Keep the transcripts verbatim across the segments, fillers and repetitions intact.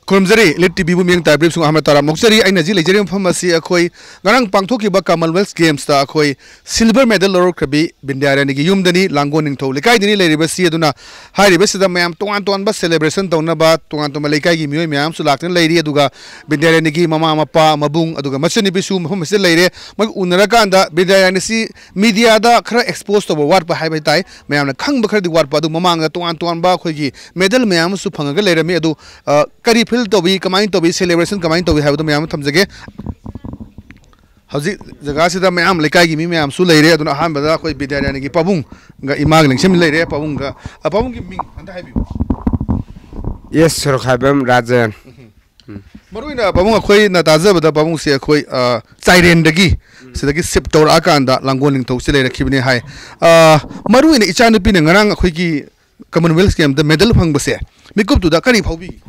ꯈꯨꯔꯨꯝꯖꯔꯤ꯫ Elite ꯇꯤꯚꯤꯕꯨ ꯃꯤꯠꯌꯦꯡ ꯇꯥꯕꯤꯔꯤꯕꯁꯤꯡ ꯑꯍꯥꯟꯕ ꯇꯔꯥꯝꯅ ꯑꯣꯛꯆꯔꯤ꯫ ꯑꯩꯅ ꯍꯧꯖꯤꯛ ꯂꯩꯖꯔꯤꯕ ꯃꯐꯝ ꯑꯁꯤ ꯑꯩꯈꯣꯏ ꯉꯔꯥꯡ ꯄꯥꯡꯊꯣꯛꯈꯤꯕ Commonwealth Gamesꯇ ꯑꯩꯈꯣꯏ silver medal ꯂꯧꯔꯛꯈ꯭ꯔꯕꯤ ꯕꯤꯟꯗ꯭ꯌꯥꯔꯥꯅꯤꯒꯤ ꯌꯨꯝꯗꯅꯤ, ꯂꯥꯡꯒꯣꯜ ꯅꯤꯡꯊꯧ ꯂꯩꯀꯥꯏꯗꯅꯤ ꯂꯩꯔꯤꯕꯁꯤ꯫ ꯑꯗꯨꯅ ꯍꯥꯏꯔꯤꯕꯁꯤꯗ ꯃꯌꯥꯝ ꯇꯣꯉꯥꯟ ꯇꯣꯉꯥꯟꯕ celebration ꯇꯧꯅꯕ ꯇꯣꯉꯥꯟ ꯇꯣꯉꯥꯟꯕ ꯂꯩꯀꯥꯏꯒꯤ ꯃꯤꯑꯣꯏ ꯃꯌꯥꯝ ꯑꯃꯁꯨ ꯂꯥꯛꯇꯨꯅ ꯂꯩꯔꯤ꯫ ꯑꯗꯨꯒ ꯕꯤꯟꯗ꯭ꯌꯥꯔꯥꯅꯤꯒꯤ ꯃꯃꯥ ꯃꯄꯥ, ꯃꯕꯨꯡ, ꯑꯗꯨꯒ ꯃꯆꯟꯅꯨꯄꯤꯁꯨ ꯃꯐꯝ ꯑꯁꯤꯗ ꯂꯩꯔꯦ꯫ ꯃꯣꯏ ꯎꯅꯔꯀꯥꯟꯗ ꯕꯤꯟꯗ꯭ꯌꯥꯔꯥꯅꯤꯁꯤ mediaꯗ ꯈꯔ expose ꯇꯧꯕ ꯋꯥꯠꯄ ꯍꯥꯏꯕ ꯇꯥꯏ, ꯃꯌꯥꯝꯅ ꯈꯪꯕ ꯈꯔꯗꯤ ꯋꯥꯠꯄ꯫ ꯑꯗꯨ ꯃꯃꯥꯡꯗ ꯇꯣꯉꯥꯟ ꯇꯣꯉꯥꯟꯕ ꯑꯩꯈꯣꯏꯒꯤ medal ꯃꯌꯥꯝ ꯑꯃꯁꯨ ꯐꯪꯉꯒ ꯂꯩꯔꯝꯃꯤ꯫ ꯑꯗꯨ, ꯑ, ꯀꯔꯤ feel ꯇꯧꯕꯤ, ꯀꯃꯥꯏꯅ ꯇꯧꯕꯤ, celebration ꯀꯃꯥꯏꯅ ꯇꯧꯕꯤ ꯍꯥꯏꯕꯗꯨ ꯃꯌꯥꯝ ꯑꯃ ꯊꯝꯖꯒꯦ꯫ ꯍꯧꯖꯤꯛ ꯖꯒꯥꯁꯤꯗ ꯃꯌꯥꯝ ꯂꯩꯀꯥꯏꯒꯤ ꯃꯤ ꯃꯌꯥꯝꯁꯨ ꯂꯩꯔꯦ꯫ ꯑꯗꯨꯅ ꯑꯍꯥꯟꯕꯗ ꯑꯩꯈꯣꯏ ꯕꯤꯗ꯭ꯌꯥꯔꯥꯅꯤꯒꯤ ꯄꯥꯕꯨꯡꯒ ꯏꯃꯥꯒ ꯂꯦꯡꯁꯤꯟꯃꯤꯟꯅ ꯂꯩꯔꯦ꯫ ꯄꯥꯕꯨꯡꯒ, ꯑ, ꯄꯥꯕꯨꯡꯒꯤ ꯃꯤꯡ ꯑꯝꯇ ꯍꯥꯏꯕꯤꯌꯨ꯫ ꯑꯦꯁ ꯁꯣꯔꯣꯛꯈꯥꯏꯕꯝ ꯔꯥꯖꯦꯟ꯫ ꯎꯝ꯫ ꯃꯔꯨꯑꯣꯏꯅ ꯄꯥꯕꯨꯡ, ꯑꯩꯈꯣꯏꯅ ꯇꯥꯖꯕꯗ ꯄꯥꯕꯨꯡꯁꯦ ꯑꯩꯈꯣꯏ, ꯑ, ꯆꯥꯏꯔꯦꯟꯗꯒꯤ ꯎꯝ꯫ ꯁꯤꯗꯒꯤ shift ꯇꯧꯔꯛꯑꯀꯥꯟꯗ ꯂꯥꯡꯒꯣꯜ ꯅꯤꯡꯊꯧꯁꯦ ꯂꯩꯔꯛꯈꯤꯕꯅꯤ ꯍꯥꯏ꯫ ꯑ, ꯃꯔꯨꯑꯣꯏꯅ ꯏꯆꯥꯅꯨꯄꯤꯅ ꯉꯔꯥꯡ ꯑꯩꯈꯣꯏꯒꯤ Commonwealth Gamesꯇ medal ꯐꯪꯕꯁꯦ ꯃꯤꯀꯨꯞꯇꯨꯗ ꯀꯔꯤ ꯐꯥꯎꯕꯤꯒꯦ?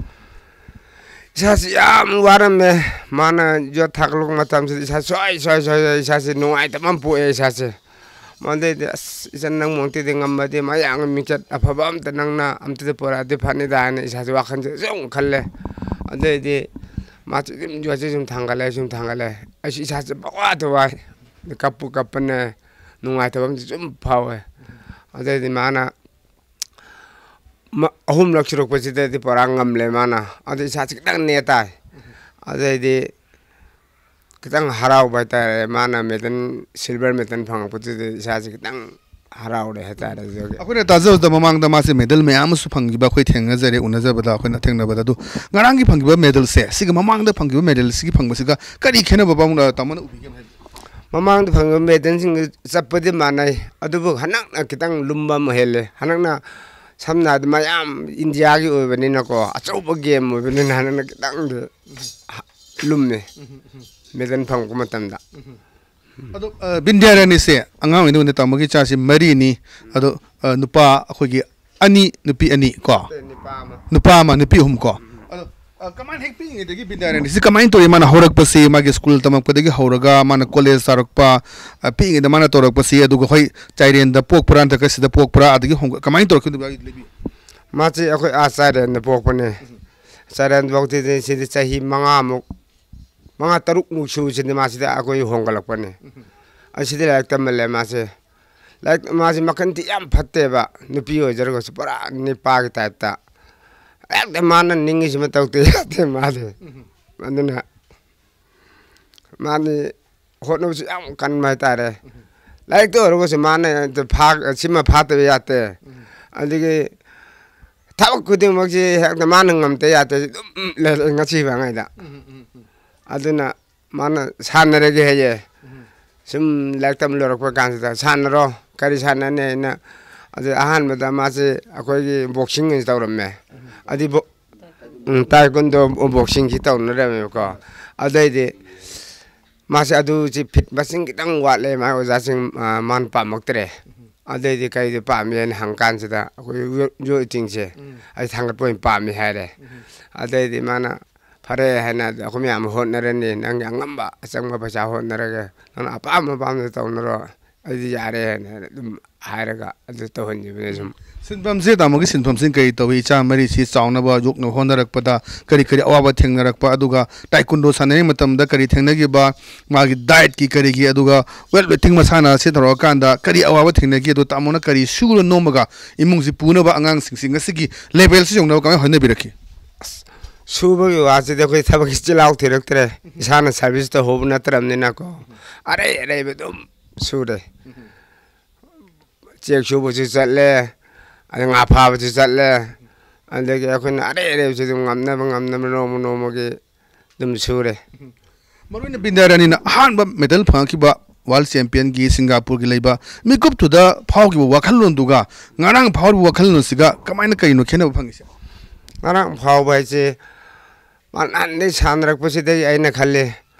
ꯏꯁꯥꯁꯤ ꯌꯥꯝ ꯋꯥꯔꯝꯃꯦ꯫ ꯃꯥꯅ ꯌꯣꯠ ꯊꯥꯒꯠꯂꯛꯄ ꯃꯇꯝꯁꯤꯗ ꯏꯁꯥ ꯁꯣꯏ, ꯁꯣꯏ, ꯁꯣꯏ, ꯁꯣꯏ, ꯏꯁꯥꯁꯤ ꯅꯨꯡꯉꯥꯏꯇꯕ ꯑꯃ ꯄꯣꯛꯑꯦ ꯏꯁꯥꯁꯦ꯫ ꯃꯗꯩꯗꯤ, "ꯑꯁ, ꯏꯆꯟ ꯅꯪ ꯃꯨꯛꯇꯤꯗꯤ ꯉꯝꯃꯗꯤ ꯃꯌꯥꯝꯒꯤ ꯃꯤꯡꯆꯠ ꯑꯐꯕ ꯑꯝꯇ ꯅꯪꯅ ꯑꯝꯇꯗꯤ ꯄꯨꯔꯛꯑꯗꯤ ꯐꯅꯤꯗ" ꯍꯥꯏꯅ ꯏꯁꯥꯁꯦ ꯋꯥꯈꯜꯁꯦ ꯁꯨꯝ ꯈꯜꯂꯦ꯫ ꯑꯗꯩꯗꯤ ꯃꯥꯁꯨ ꯑꯗꯨꯝ ꯌꯣꯠꯁꯦ ꯁꯨꯝ ꯊꯥꯡꯒꯠꯂꯦ, ꯁꯨꯝ ꯊꯥꯡꯒꯠꯂꯦ꯫ ꯑꯩꯁꯨ ꯏꯁꯥꯁꯦ ꯄꯪꯋꯥꯗ ꯋꯥꯏ꯫ ꯀꯞꯄꯨ ꯀꯞꯄꯅꯦ, ꯅꯨꯡꯉꯥꯏꯇꯕ ꯑꯃꯗꯤ ꯁꯨꯝ ꯐꯥꯎꯋꯦ꯫ ꯑꯗꯩꯗꯤ ꯃꯥꯅ ꯃ-, ꯑꯍꯨꯝꯂꯛ ꯁꯨꯔꯛꯄꯁꯤꯗꯗꯤ ꯄꯨꯔꯥ ꯉꯝꯂꯦ ꯃꯥꯅ꯫ ꯑꯗꯨ ꯏꯁꯥꯁꯦ ꯈꯤꯇꯪ ꯅꯦ ꯇꯥꯏ꯫ ꯑꯗꯩꯗꯤ ꯈꯤꯇꯪ ꯍꯔꯥꯎꯕ ꯍꯥꯏꯇꯥꯔꯦ꯫ ꯃꯥꯅ medal, silver medal ꯐꯪꯉꯛꯄꯗꯨꯗ ꯏꯁꯥꯁꯦ ꯈꯤꯇꯪ ꯍꯔꯥꯎꯔꯦ ꯍꯥꯏꯇꯥꯔꯦ꯫ ꯑꯗꯨꯒꯤ ꯑꯩꯈꯣꯏꯅ ꯇꯥꯖꯕꯗ ꯃꯃꯥꯡꯗ ꯃꯥꯁꯦ medal ꯃꯌꯥꯝ ꯑꯃꯁꯨ ꯐꯪꯈꯤꯕ ꯑꯩꯈꯣꯏ ꯊꯦꯡꯅꯖꯔꯦ, ꯎꯅꯖꯕꯗ, ꯑꯩꯈꯣꯏꯅ ꯊꯦꯡꯅꯕꯗ꯫ ꯑꯗꯨ ꯉꯔꯥꯡꯒꯤ ꯐꯪꯈꯤꯕ medalꯁꯦ, ꯁꯤꯒ ꯃꯃꯥꯡꯗ ꯐꯪꯈꯤꯕ medalꯁꯤꯒꯤ ꯐꯪꯕꯁꯤꯒ ꯀꯔꯤ ꯈꯦꯠꯅꯕ ꯄꯥꯕꯨꯡꯅ, ꯇꯥꯃꯣꯅ ꯎꯕꯤꯒꯦ ꯍꯥꯏꯕꯤꯌꯨ? ꯃꯃꯥꯡꯗ ꯐꯪꯈꯤꯕ medalꯁꯤꯡꯒ ꯆꯞꯄꯗꯤ ꯃꯥꯟꯅꯩ, ꯑꯗꯨꯕꯨ ꯍꯟꯗꯛꯅ ꯈꯤꯇꯪ ꯂꯨꯝꯕ ꯑꯃ ꯍꯦꯜꯂꯦ꯫ ꯍꯟꯗꯛꯅ ꯁꯝꯅ ꯍꯥꯏꯔꯕꯗ ꯃꯌꯥꯝ ꯏꯟꯗꯤꯌꯥꯒꯤ ꯑꯣꯏꯕꯅꯤꯅꯀꯣ, ꯑꯆꯧꯕ game ꯑꯣꯏꯕꯅꯤꯅ ꯍꯟꯗꯛꯅ ꯈꯤꯇꯪꯗꯤ ꯂꯨꯝꯃꯦ medal ꯐꯪꯉꯛꯄ ꯃꯇꯝꯗ꯫ ꯑꯗꯣ, ꯑ, ꯕꯤꯟꯗ꯭ꯌꯥꯔꯥꯅꯤꯁꯦ ꯑꯉꯥꯡ ꯑꯣꯏꯔꯤꯉꯩꯗ ꯇꯥꯃꯣꯒꯤ ꯏꯆꯥꯁꯤ ꯃꯔꯤꯅꯤ꯫ ꯑꯗꯣ, ꯑ, ꯅꯨꯄꯥ ꯑꯩꯈꯣꯏꯒꯤ ꯑꯅꯤ, ꯅꯨꯄꯤ ꯑꯅꯤ ꯀꯣ? ꯅꯨꯄꯥ ꯑꯃ꯫ ꯅꯨꯄꯥ ꯑꯃ, ꯅꯨꯄꯤ ꯑꯍꯨꯝ ꯀꯣ? ꯑꯗꯣ, ꯑ, ꯀꯃꯥꯏꯅ ꯍꯦꯛ ꯄꯤꯛꯏꯉꯩꯗꯒꯤ ꯕꯤꯟꯗ꯭ꯌꯥꯔꯥꯅꯤꯁꯤ ꯀꯃꯥꯏꯅ ꯇꯧꯔꯤ? ꯃꯥꯅ ꯍꯧꯔꯛꯄꯁꯤ, ꯃꯥꯒꯤ ꯁ꯭ꯀꯨꯜ ꯇꯝꯃꯛꯄꯗꯒꯤ ꯍꯧꯔꯒ, ꯃꯥꯅ ꯀꯣꯂꯦꯖ ꯇꯧꯔꯛꯄ, ꯑ, ꯄꯤꯛꯏꯉꯩꯗ ꯃꯥꯅ ꯇꯧꯔꯛꯄꯁꯤ, ꯑꯗꯨꯒ ꯑꯩꯈꯣꯏ ꯆꯥꯏꯔꯦꯟꯗ ꯄꯣꯛꯄ꯭ꯔꯥ, ꯅꯠꯇ꯭ꯔꯒ ꯁꯤꯗ ꯄꯣꯛꯄ꯭ꯔꯥ, ꯑꯗꯒꯤ ꯍꯣꯡ-, ꯀꯃꯥꯏꯅ ꯇꯧꯔꯛꯈꯤꯕꯅꯣ? ꯂꯩꯕꯤꯌꯨ꯫ ꯃꯥꯁꯤ ꯑꯩꯈꯣꯏ ꯑꯥ ꯆꯥꯏꯔꯦꯟꯗ ꯄꯣꯛꯄꯅꯦ꯫ ꯆꯔꯦꯟꯐꯧꯗꯤ ꯁꯤꯗꯤ ꯆꯍꯤ ꯃꯉꯥꯃꯨꯛ, ꯃꯉꯥ ꯇꯔꯨꯛꯃꯨꯛ ꯁꯨꯕꯁꯤꯗꯤ ꯃꯥꯁꯤꯗ ꯑꯩꯈꯣꯏ ꯍꯣꯡꯒꯠꯂꯛꯄꯅꯦ꯫ ꯑꯁꯤꯗꯤ ꯂꯥꯏꯔꯤꯛ ꯇꯝꯍꯜꯂꯦ ꯃꯥꯁꯦ꯫ ꯂꯥꯏꯔꯤꯛ ꯃꯥꯁꯤ ꯃꯈꯟꯗꯤ ꯌꯥꯝ ꯐꯠꯇꯦꯕ, ꯅꯨꯄꯤ ꯑꯣꯏꯖꯔꯒꯁꯨ ꯄꯨꯔꯥ ꯅꯤꯄꯥꯒꯤ ꯇꯥꯏꯞꯇ꯫ ꯍꯦꯛꯇ ꯃꯥꯅ ꯅꯤꯡꯉꯤꯁꯤꯃ ꯇꯧꯗ ꯌꯥꯗꯦ ꯃꯥꯁꯦ꯫ ꯑꯗꯨꯅ ꯃꯥꯗꯤ ꯍꯣꯠꯅꯕꯁꯨ ꯌꯥꯝ ꯀꯟꯕ ꯍꯥꯏꯇꯥꯔꯦ꯫ ꯂꯥꯏꯔꯤꯛꯇ ꯑꯣꯏꯔꯒꯁꯨ ꯃꯥꯅ ꯐꯥ-, ꯁꯤꯃ ꯐꯥꯠꯇꯕ ꯌꯥꯗꯦ꯫ ꯑꯗꯒꯤ ꯊꯕꯛ ꯈꯨꯗꯤꯡꯃꯛꯁꯤ ꯍꯦꯛꯇ ꯃꯥꯅ ꯉꯝꯗ ꯌꯥꯗꯦ, ꯑꯗꯨꯝ ꯂꯩꯔꯦ ꯉꯁꯤ ꯐꯥꯎꯉꯩꯗ꯫ ꯑꯗꯨꯅ ꯃꯥꯅ ꯁꯥꯟꯅꯔꯒꯦ ꯍꯥꯏꯌꯦ꯫ ꯁꯨꯝ ꯂꯥꯏꯔꯤꯛ ꯇꯝ ꯂꯣꯏꯔꯛꯄ ꯀꯥꯟꯁꯤꯗ, "ꯁꯥꯟꯅꯔꯣ, ꯀꯔꯤ ꯁꯥꯟꯅꯅꯤ?" ꯍꯥꯏꯅ꯫ ꯑꯗꯨ ꯑꯍꯥꯟꯕꯗ ꯃꯥꯁꯦ ꯑꯩꯈꯣꯏꯒꯤ ꯕꯣꯛꯁꯤꯡ ꯑꯣꯏꯅ ꯇꯧꯔꯝꯃꯦ꯫ ꯑꯗꯨ ꯕꯣ-, ꯎꯝ, ꯇꯥꯏꯀꯨꯟꯗꯣ ꯕꯣꯛꯁꯤꯡꯁꯤ ꯇꯧꯅꯔꯝꯃꯦꯕꯀꯣ꯫ ꯑꯗꯩꯗꯤ ꯃꯥꯁꯦ ꯑꯗꯨꯁꯤ ꯐꯤꯠ ꯃꯁꯤꯡ ꯈꯤꯇꯪ ꯋꯥꯠꯂꯦ, ꯃꯥ ꯑꯣꯖꯥꯁꯤꯡ, ꯑ, ꯃꯥꯅ ꯄꯥꯝꯃꯛꯇ꯭ꯔꯦ꯫ ꯑꯗꯩꯗꯤ ꯀꯩꯗꯤ ꯄꯥꯝꯃꯤ ꯍꯥꯏꯅ ꯍꯪꯀꯥꯟꯁꯤꯗ, ꯑꯩꯈꯣꯏ ꯋꯦꯠ, ꯋꯦꯠ ꯂꯤꯐꯇꯤꯡꯁꯦ ꯑꯩ ꯊꯥꯡꯒꯠꯄ ꯑꯣꯏꯅ ꯄꯥꯝꯃꯤ ꯍꯥꯏꯔꯦ꯫ ꯑꯗꯩꯗꯤ ꯃꯥꯅ, "ꯐꯔꯦ," ꯍꯥꯏꯅ, "ꯑꯩꯈꯣꯏ ꯃꯌꯥꯝ ꯍꯣꯠꯅꯔꯅꯤ, ꯅꯪꯒꯤ ꯑꯉꯝꯕ ꯑꯆꯪꯕ ꯄꯩꯁꯥ ꯍꯣꯠꯅꯔꯒ ꯅꯪꯅ ꯑꯄꯥꯝꯕ ꯑꯄꯥꯝꯕꯗ ꯇꯧꯅꯔꯣ, ꯑꯩꯗꯤ ꯌꯥꯔꯦ," ꯍꯥꯏꯅ ꯑꯗꯨꯝ ꯍꯥꯏꯔꯒ ꯑꯗꯨ ꯇꯧꯍꯟꯈꯤꯕꯅꯦ ꯁꯨꯝ꯫ ꯁꯤꯟꯐꯝꯁꯦ, ꯇꯥꯃꯣꯒꯤ ꯁꯤꯟꯐꯝꯁꯤ ꯀꯔꯤ ꯇꯧꯏ? ꯏꯆꯥ ꯃꯔꯤꯁꯤ ꯆꯥꯎꯅꯕ ꯌꯣꯛꯅꯕ ꯍꯣꯠꯅꯔꯛꯄꯗ ꯀꯔꯤ ꯀꯔꯤ ꯑꯋꯥꯕ ꯊꯦꯡꯅꯔꯛꯄ, ꯑꯗꯨꯒ ꯇꯥꯏꯀꯨꯟꯗꯣ ꯁꯥꯟꯅꯔꯤꯉꯩ ꯃꯇꯝꯗ ꯀꯔꯤ ꯊꯦꯡꯅꯈꯤꯕ, ꯃꯥꯒꯤ ꯗꯥꯏꯠꯀꯤ ꯀꯔꯤꯒꯤ, ꯑꯗꯨꯒ ꯋꯦꯠ ꯂꯤꯐꯇꯤꯡ ꯃꯁꯥꯟꯅ ꯑꯁꯤ ꯇꯧꯔꯛꯑꯀꯥꯟꯗ ꯀꯔꯤ ꯑꯋꯥꯕ ꯊꯦꯡꯅꯈꯤ? ꯑꯗꯣ ꯇꯥꯃꯣꯅ ꯀꯔꯤ ꯁꯨꯔ ꯅꯣꯝꯃꯒ ꯏꯃꯨꯡꯁꯤ ꯄꯨꯅꯕ, ꯑꯉꯥꯡꯁꯤꯡꯁꯤ ꯉꯁꯤꯒꯤ ꯂꯦꯚꯦꯜꯁꯤ ꯌꯧꯅꯕ ꯀꯃꯥꯏꯅ ꯍꯣꯠꯅꯕꯤꯔꯛꯈꯤ? ꯑꯁ, ꯁꯨꯕꯒꯤ ꯋꯥꯁꯤꯗꯤ ꯑꯩꯈꯣꯏ ꯊꯕꯛꯀꯤ ꯆꯤꯜꯍꯥꯎ ꯊꯤꯔꯛꯇ꯭ꯔꯦ꯫ ꯏꯁꯥꯅ ꯁꯔꯚꯤꯁ ꯇꯧꯍꯧꯕ ꯅꯠꯇ꯭ꯔꯕꯅꯤꯅꯀꯣ, ꯑꯔꯩ ꯑꯔꯩꯕ ꯑꯗꯨꯝ ꯁꯨꯔꯦ꯫ ꯆꯦꯛ ꯁꯨꯕꯁꯨ ꯆꯠꯂꯦ, ꯑꯗꯩ ꯉꯥ ꯐꯥꯕꯁꯨ ꯆꯠꯂꯦ, ꯑꯗꯒꯤ ꯑꯩꯈꯣꯏꯅ ꯑꯔꯩ ꯑꯔꯩꯕꯁꯨ ꯑꯗꯨꯝ ꯉꯝꯅꯕ ꯉꯝꯅꯕ ꯅꯣꯡꯃ ꯅꯣꯡꯃꯒꯤ ꯑꯗꯨꯝ ꯁꯨꯔꯦ꯫ ꯃꯔꯨꯑꯣꯏꯅ ꯕꯤꯟꯗ꯭ꯌꯥꯔꯥꯅꯤꯅ ꯑꯍꯥꯟꯕ ꯃꯦꯗꯜ ꯐꯪꯉꯛꯈꯤꯕ ꯋꯥꯔꯜ ꯆꯦꯝꯄꯤꯌꯟꯒꯤ ꯁꯤꯡꯒꯥꯄꯨꯔꯒꯤ ꯂꯩꯕ ꯃꯤꯀꯨꯞꯇꯨꯗ ꯐꯥꯎꯈꯤꯕ ꯋꯥꯈꯜꯂꯣꯟꯗꯨꯒ ꯉꯔꯥꯡ ꯐꯥꯎꯔꯤꯕ ꯋꯥꯈꯜꯂꯣꯟꯁꯤꯒ ꯀꯃꯥꯏꯅ, ꯀꯔꯤꯅꯣ ꯈꯦꯠꯅꯕ ꯐꯪꯉꯤꯁꯦ? ꯉꯔꯥꯡ ꯐꯥꯎꯕ ꯍꯥꯏꯁꯦ ꯃꯥ ꯅꯍꯥꯟꯗꯩ ꯁꯥꯟꯅꯔꯛꯄꯁꯤꯗꯒꯤ ꯑꯩꯅ ꯈꯜꯂꯤ,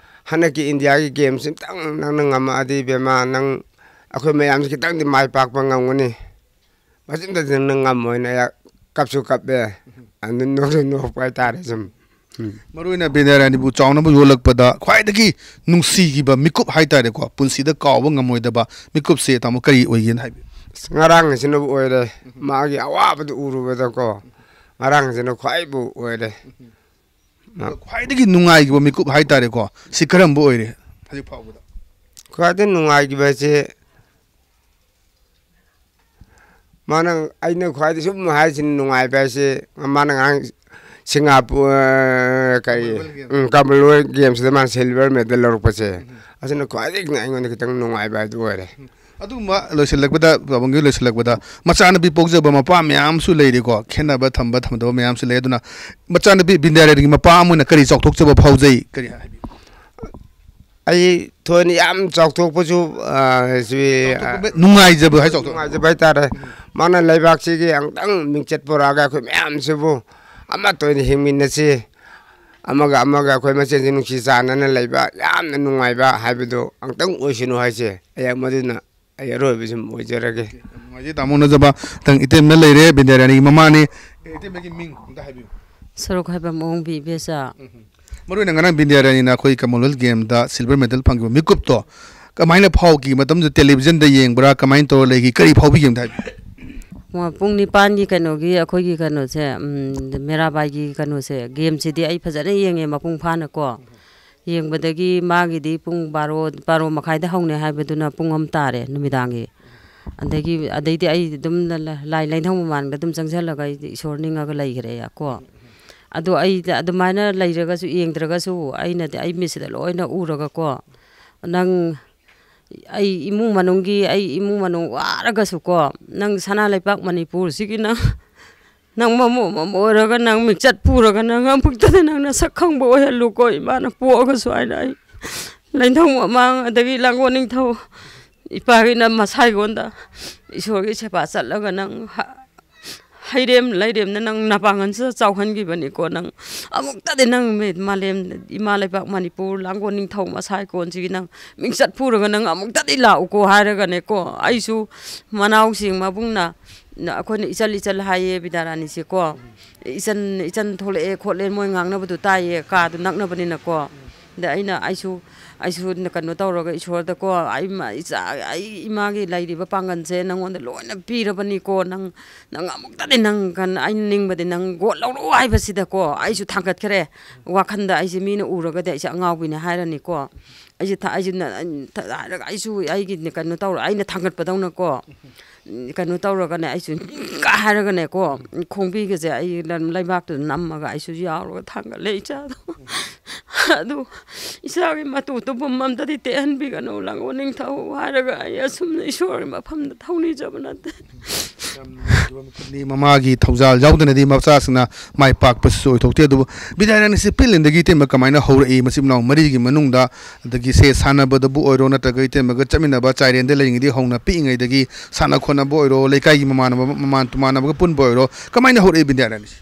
ꯍꯟꯗꯛꯀꯤ ꯏꯟꯗꯤꯌꯥꯒꯤ ꯒꯦꯝꯁꯤ ꯑꯝꯇꯪ ꯅꯪꯅ ꯉꯝꯃꯛꯑꯗꯤ ꯏꯕꯦꯝꯃ, ꯅꯪ, ꯑꯩꯈꯣꯏ ꯃꯌꯥꯝꯁꯤ ꯈꯤꯇꯪꯗꯤ ꯃꯥꯏ ꯄꯥꯛꯄ ꯉꯝꯒꯅꯤ꯫ ꯃꯆꯤꯟ ꯃꯆꯤꯟꯅ ꯉꯝꯃꯣꯏꯅ ꯑꯩ ꯀꯞꯁꯨ ꯀꯞꯄꯦ꯫ ꯑꯗꯨ ꯅꯣꯛꯁꯨ ꯅꯣꯛꯄ ꯍꯥꯏꯇꯥꯔꯦ ꯁꯨꯝ꯫ ꯎꯝ꯫ ꯃꯔꯨꯑꯣꯏꯅ ꯕꯤꯟꯗ꯭ꯌꯥꯔꯥꯅꯤꯕꯨ ꯆꯥꯎꯅꯕ ꯌꯣꯜꯂꯛꯄꯗ ꯈ꯭ꯋꯥꯏꯗꯒꯤ ꯅꯨꯡꯁꯤꯈꯤꯕ ꯃꯤꯀꯨꯞ ꯍꯥꯏꯇꯥꯔꯦꯀꯣ, ꯄꯨꯟꯁꯤꯗ ꯀꯥꯎꯕ ꯉꯝꯃꯣꯏꯗꯕ ꯃꯤꯀꯨꯞꯁꯦ ꯇꯥꯃꯣ ꯀꯔꯤ ꯑꯣꯏꯒꯦꯅ ꯍꯥꯏꯕꯤꯌꯨ? ꯑꯁ, ꯉꯔꯥꯡ ꯑꯁꯤꯅꯕꯨ ꯑꯣꯏꯔꯦ꯫ ꯃꯥꯒꯤ ꯑꯋꯥꯕꯗꯨ ꯎꯔꯨꯕꯗꯀꯣ, ꯉꯔꯥꯡꯁꯤꯅ ꯈ꯭ꯋꯥꯏꯕꯨ ꯑꯣꯏꯔꯦ꯫ ꯑꯗꯣ ꯈ꯭ꯋꯥꯏꯗꯒꯤ ꯅꯨꯡꯉꯥꯏꯈꯤꯕ ꯃꯤꯀꯨꯞ ꯍꯥꯏꯇꯥꯔꯦꯀꯣ, ꯁꯤ ꯀꯔꯝꯕ ꯑꯣꯏꯔꯦ ꯍꯧꯖꯤꯛ ꯐꯥꯎꯕꯗ? ꯈ꯭ꯋꯥꯏꯗꯒꯤ ꯅꯨꯡꯉꯥꯏꯈꯤꯕ ꯍꯥꯏꯁꯦ, ꯃꯥꯅ, ꯑꯩꯅ ꯈ꯭ꯋꯥꯏꯗꯒꯤ ꯁꯨꯝ ꯍꯥꯏꯁꯤꯅ ꯅꯨꯡꯉꯥꯏꯕ ꯍꯥꯏꯁꯦ, ꯃꯥꯅ ꯉꯔꯥꯡ ꯁꯤꯡꯒꯥꯄꯨꯔ, ꯀꯔꯤ, Commonwealth Games. ꯎꯝ, ꯀꯃꯟꯋꯦꯜꯊ ꯒꯦꯝꯁꯤꯗ ꯃꯥꯅ ꯁꯤꯜꯚꯔ ꯃꯦꯗꯜ ꯂꯧꯔꯛꯄꯁꯦ, ꯑꯁꯤꯅ ꯈ꯭ꯋꯥꯏꯗꯒꯤ ꯑꯩꯉꯣꯟꯗ ꯈꯤꯇꯪ ꯅꯨꯡꯉꯥꯏꯕ ꯍꯥꯏꯗꯨ ꯑꯣꯏꯔꯦ꯫ ꯑꯗꯨꯒꯨꯝꯕ ꯂꯣꯏꯁꯤꯜꯂꯛꯄꯗ, ꯄꯥꯕꯨꯡꯒꯤ ꯂꯣꯏꯁꯤꯜꯂꯛꯄꯗ, ꯃꯆꯥꯅꯨꯄꯤ ꯄꯣꯛꯆꯕ ꯃꯄꯥ ꯃꯌꯥꯝꯁꯨ ꯂꯩꯔꯤꯀꯣ, ꯈꯦꯠꯅꯕ ꯊꯝꯕ ꯊꯝꯗꯕ ꯃꯌꯥꯝꯁꯨ ꯂꯩ꯫ ꯑꯗꯨꯅ ꯃꯆꯥꯅꯨꯄꯤ ꯕꯤꯟꯗ꯭ꯌꯥꯔꯥꯅꯤꯒꯤ ꯃꯄꯥ ꯑꯃ ꯑꯣꯏꯅ ꯀꯔꯤ ꯆꯥꯎꯊꯣꯛꯆꯕ ꯐꯥꯎꯖꯩ, ꯀꯔꯤ ꯍꯥꯏꯕꯤꯌꯨ? ꯑꯩ ꯊꯣꯏꯅ ꯌꯥꯝ ꯆꯥꯎꯊꯣꯛꯄꯁꯨ, ꯑ, ꯁꯤ, ꯑ, ꯅꯨꯡꯉꯥꯏꯖꯕ ꯍꯥꯏ ꯆꯥꯎꯊꯣꯛ ꯅꯨꯡꯉꯥꯏꯖꯕ ꯍꯥꯏꯇꯥꯔꯦ꯫ ꯃꯥꯅ ꯂꯩꯕꯥꯛꯁꯤꯒꯤ ꯑꯃꯨꯛꯇꯪ ꯃꯤꯡꯆꯠ ꯄꯨꯔꯛꯑꯒ ꯑꯩꯈꯣꯏ ꯃꯌꯥꯝꯁꯤꯕꯨ ꯑꯃꯠꯇ ꯑꯣꯏꯅ ꯍꯤꯡꯃꯤꯟꯅꯁꯤ, ꯑꯃꯒ ꯑꯃꯒ ꯑꯩꯈꯣꯏ ꯃꯁꯦꯟꯁꯤ ꯅꯨꯡꯁꯤ ꯆꯥꯟꯅꯅ ꯂꯩꯕ ꯌꯥꯝꯅ ꯅꯨꯡꯉꯥꯏꯕ ꯍꯥꯏꯕꯗꯨ ꯑꯃꯨꯛꯇꯪ ꯑꯣꯏꯁꯅꯨ ꯍꯥꯏꯁꯦ꯫ ꯑꯩ ꯃꯗꯨꯅ ꯑꯩ ꯑꯔꯣꯏꯕ ꯁꯨꯝ ꯑꯣꯏꯖꯔꯒꯦ꯫ ꯅꯨꯡꯉꯥꯏꯖꯩ ꯇꯥꯃꯣ ꯎꯅꯖꯕ꯫ ꯃꯊꯪ ꯏꯇꯩꯃ ꯂꯩꯔꯦ, ꯕꯤꯟꯗ꯭ꯌꯥꯔꯥꯅꯤꯒꯤ ꯃꯃꯥꯅꯤ꯫ ꯏꯇꯩꯃꯒꯤ ꯃꯤꯡ ꯑꯝꯇ ꯍꯥꯏꯕꯤꯌꯨ꯫ ꯁꯣꯔꯣꯛ ꯍꯥꯏꯕ ꯃꯑꯣꯡ ꯄꯤꯕꯦꯆꯥ꯫ ꯃꯔꯨ ꯑꯣꯏꯅ ꯉꯔꯥꯡ ꯕꯤꯟꯗ꯭ꯌꯥꯔꯥꯅꯤꯅ ꯑꯩꯈꯣꯏ ꯀꯃꯟꯋꯦꯜꯊ ꯒꯦꯝꯗ ꯁꯤꯜꯚꯔ ꯃꯦꯗꯜ ꯐꯪꯈꯤꯕ ꯃꯤꯀꯨꯞꯇꯣ ꯀꯃꯥꯏꯅ ꯐꯥꯎꯈꯤ? ꯃꯇꯝꯗꯨꯗ ꯇꯦꯂꯤꯚꯤꯖꯟꯗ ꯌꯦꯡꯕ꯭ꯔꯥ, ꯀꯃꯥꯏꯅ ꯇꯧꯔ ꯂꯩꯈꯤ? ꯀꯔꯤ ꯐꯥꯎꯕꯤꯒꯦ ꯑꯝꯇ ꯍꯥꯏꯕꯤꯌꯨ꯫ ꯃ- ꯄꯨꯡ ꯅꯤꯄꯥꯟꯒꯤ ꯀꯩꯅꯣꯒꯤ ꯑꯩꯈꯣꯏꯒꯤ ꯀꯩꯅꯣꯁꯦ, ꯎꯝ, ꯃꯦꯔꯥꯕꯥꯏꯒꯤ ꯀꯩꯅꯣꯁꯦ, ꯒꯦꯝꯁꯤꯗꯤ ꯑꯩ ꯐꯖꯅ ꯌꯦꯡꯉꯦ ꯃꯄꯨꯡ ꯐꯥꯅꯀꯣ꯫ ꯌꯦꯡꯕꯗꯒꯤ ꯃꯥꯒꯤꯗꯤ ꯄꯨꯡ ꯕꯥꯔꯣ, ꯕꯥꯔꯣ ꯃꯈꯥꯏꯗ ꯍꯧꯅꯤ ꯍꯥꯏꯕꯗꯨꯅ ꯄꯨꯡ ꯑꯃ ꯇꯥꯔꯦ ꯅꯨꯃꯤꯗꯥꯡꯒꯤ꯫ ꯑꯗꯒꯤ, ꯑꯗꯩꯗꯤ ꯑꯩ ꯑꯗꯨꯝ ꯂ- ꯂ- ꯂꯥꯏ ꯂꯩꯊꯧ ꯃꯃꯥꯡꯗ ꯑꯗꯨꯝ ꯆꯪꯁꯤꯜꯂꯒ ꯑꯩꯗꯤ ꯏꯁꯣꯔ ꯅꯤꯡꯉꯒ ꯂꯩꯈ꯭ꯔꯦ ꯀꯣ꯫ ꯑꯗꯣ ꯑꯩꯗꯤ ꯑꯗꯨꯃꯥꯏꯅ ꯂꯩꯔꯒꯁꯨ, ꯌꯦꯡꯗ꯭ꯔꯒꯁꯨ, ꯑꯩꯅꯗꯤ ꯑꯩ ꯃꯤꯠꯁꯤꯗ ꯂꯣꯏꯅ ꯎꯔꯒꯀꯣ, ꯅꯪ, ꯑꯩ ꯏꯃꯨꯡ ꯃꯅꯨꯡꯒꯤ, ꯑꯩ ꯏꯃꯨꯡ ꯃꯅꯨꯡ ꯋꯥꯔꯒꯁꯨꯀꯣ, ꯅꯪ ꯁꯅꯥ ꯂꯩꯄꯥꯛ ꯃꯅꯤꯄꯨꯔꯁꯤꯒꯤ ꯅꯪ, ꯅꯪ ꯃꯃꯣ ꯑꯃ ꯑꯣꯏꯔꯒ, ꯅꯪ ꯃꯤꯡꯆꯠ ꯄꯨꯔꯒ, ꯅꯪ ꯑꯃꯨꯛꯇꯗ ꯅꯪ ꯅꯁꯛ ꯈꯪꯕ ꯑꯣꯏꯍꯜꯂꯨꯀꯣ꯫ ꯏꯃꯥꯅ ꯄꯣꯛꯑꯒꯁꯨ ꯍꯥꯏꯅ ꯑꯩ ꯂꯩꯊꯧ ꯃꯃꯥꯡ, ꯑꯗꯒꯤ ꯂꯥꯡꯒꯣꯜ ꯅꯤꯡꯊꯧ ꯏꯄꯥꯒꯤꯅ ꯃꯁꯥꯏꯒꯣꯟꯗ ꯏꯁꯣꯔꯒꯤ ꯁꯦꯕꯥ ꯆꯠꯂꯒ, ꯅꯪ ꯍ-, ꯍꯩꯔꯦꯝ ꯂꯩꯔꯦꯝꯅ ꯅꯪ ꯅꯄꯥꯡꯒꯜꯁꯤꯗ ꯆꯥꯎꯍꯟꯈꯤꯕꯅꯤꯀꯣ꯫ ꯅꯪ ꯑꯃꯨꯛꯇꯗꯤ ꯅꯪ ꯃꯤ-, ꯃꯥꯂꯦꯝ, ꯏꯃꯥ ꯂꯩꯕꯥꯛ ꯃꯅꯤꯄꯨꯔ, ꯂꯥꯡꯒꯣꯜ ꯅꯤꯡꯊꯧ ꯃꯁꯥꯏ ꯀꯣꯟꯁꯤꯒꯤ ꯅꯪ ꯃꯤꯡꯆꯠ ꯄꯨꯔꯒ ꯅꯪ ꯑꯃꯨꯛꯇꯗꯤ ꯂꯥꯛꯎꯀꯣ ꯍꯥꯏꯔꯒꯅꯦꯀꯣ꯫ ꯑꯩꯁꯨ ꯃꯅꯥꯎꯁꯤꯡ ꯃꯕꯨꯡꯅ, ꯅ-, ꯑꯩꯈꯣꯏꯅ ꯏꯆꯜ ꯏꯆꯜ ꯍꯥꯏꯌꯦ ꯕꯤꯗ꯭ꯌꯥꯔꯥꯅꯤꯁꯦꯀꯣ꯫ ꯏꯆꯟ, ꯏꯆꯟ ꯊꯣꯛꯂꯛꯑꯦ ꯈꯣꯠꯂꯦ ꯃꯣꯏ ꯉꯥꯡꯅꯕꯗꯣ ꯇꯥꯏꯌꯦ, ꯀꯥꯗꯣ ꯅꯛꯅꯕꯅꯤꯅꯀꯣ꯫ ꯑꯗ ꯑꯩꯅ ꯑꯩꯁꯨ ꯑꯩꯁꯨ ꯀꯩꯅꯣ ꯇꯧꯔꯒ ꯏꯁꯣꯔꯗꯀꯣ, ꯑꯩ ꯏꯃꯥ- ꯏꯆꯥ ꯑꯩ ꯏꯃꯥꯒꯤ ꯂꯩꯔꯤꯕ ꯄꯥꯡꯒꯜꯁꯦ ꯅꯪꯉꯣꯟꯗ ꯂꯣꯏꯅ ꯄꯤꯔꯕꯅꯤꯀꯣ, ꯅꯪ ꯅꯪ ꯑꯃꯨꯛꯇꯗꯤ ꯅꯪ ꯀꯟ- ꯑꯩꯅ ꯅꯤꯡꯕꯗꯤ ꯅꯪ ꯒꯣꯠ ꯂꯧꯔꯛꯑꯣ ꯍꯥꯏꯕꯁꯤꯗꯀꯣ ꯑꯩꯁꯨ ꯊꯥꯡꯒꯠꯈ꯭ꯔꯦ꯫ ꯋꯥꯈꯟꯗ ꯑꯩꯁꯦ ꯃꯤꯅ ꯎꯔꯒꯗꯤ ꯑꯩꯁꯦ ꯑꯉꯥꯎꯕꯤꯅꯦ ꯍꯥꯏꯔꯅꯤꯀꯣ꯫ ꯑꯩꯁꯦ ꯊ- ꯑꯩꯁꯦ ꯅ- ꯊ- ꯍꯥꯏꯔꯒ ꯑꯩꯁꯨ ꯑꯩꯒꯤ ꯀꯩꯅꯣ ꯇꯧꯔ ꯑꯩꯅ ꯊꯥꯡꯒꯠꯄꯗꯧꯅꯀꯣ꯫ ꯎꯝ, ꯀꯩꯅꯣ ꯇꯧꯔꯒꯅꯦ ꯑꯩꯁꯨ ꯀꯥ ꯍꯥꯏꯔꯒꯅꯦꯀꯣ, ꯈꯣꯡꯕꯤꯒꯁꯦ ꯑꯩ ꯂꯩꯕꯥꯛꯇꯨꯗ ꯅꯝꯃꯒ ꯑꯩꯁꯨ ꯌꯥꯎꯔꯒ ꯊꯥꯡꯒꯠꯂꯦ ꯏꯆꯥꯗꯣ꯫ ꯑꯗꯨ ꯏꯆꯥꯒꯤ ꯃꯇꯨ ꯇꯨꯝꯐꯝ ꯑꯝꯇꯗꯤ ꯇꯦꯛꯍꯟꯕꯤꯒꯅꯨ, ꯂꯥꯡꯒꯣꯜ ꯅꯤꯡꯊꯧ ꯍꯥꯏꯔꯒ ꯑꯩ ꯑꯁꯨꯝꯅ ꯏꯁꯣꯔꯒꯤ ꯃꯐꯝꯗ ꯊꯧꯅꯤꯖꯕ ꯅꯠꯇꯦ꯫ ꯌꯥꯝ ꯅꯨꯡꯉꯥꯏꯇꯕ ꯃꯤꯀꯨꯞꯅꯤ꯫ ꯃꯃꯥꯒꯤ ꯊꯧꯖꯥꯜ ꯌꯥꯎꯗꯅꯗꯤ ꯃꯆꯥꯁꯤꯡꯅ ꯃꯥꯏ ꯄꯥꯛꯄꯁꯤꯁꯨ ꯑꯣꯏꯊꯣꯛꯇꯦ꯫ ꯑꯗꯨꯕꯨ ꯕꯤꯗ꯭ꯌꯥꯔꯥꯅꯤꯁꯤ ꯄꯤꯛꯂꯤꯉꯩꯗꯒꯤ ꯏꯇꯩꯃ ꯀꯃꯥꯏꯅ ꯍꯧꯔꯛꯏ? ꯃꯆꯤꯟ ꯃꯅꯥꯎ ꯃꯔꯤꯒꯤ ꯃꯅꯨꯡꯗ, ꯑꯗꯒꯤ ꯁꯦ ꯁꯥꯟꯅꯕꯗꯕꯨ ꯑꯣꯏꯔꯣ, ꯅꯠꯇ꯭ꯔꯒ ꯏꯇꯩꯃꯒ ꯆꯠꯃꯤꯟꯅꯕ ꯆꯥꯏꯔꯦꯟꯗ ꯂꯩꯔꯤꯉꯩꯗꯒꯤ ꯍꯧꯅ ꯄꯤꯛꯏꯉꯩꯗꯒꯤ ꯁꯥꯟꯅ ꯈꯣꯠꯅꯕ ꯑꯣꯏꯔꯣ, ꯂꯩꯀꯥꯏꯒꯤ ꯃꯃꯥꯟꯅꯕ, ꯃꯃꯥꯟ ꯇꯨꯃꯥꯟꯅꯕꯒ ꯄꯨꯟꯕ ꯑꯣꯏꯔꯣ, ꯀꯃꯥꯏꯅ ꯍꯧꯔꯛꯏ ꯕꯤꯗ꯭ꯌꯥꯔꯥꯅꯤꯁꯤ?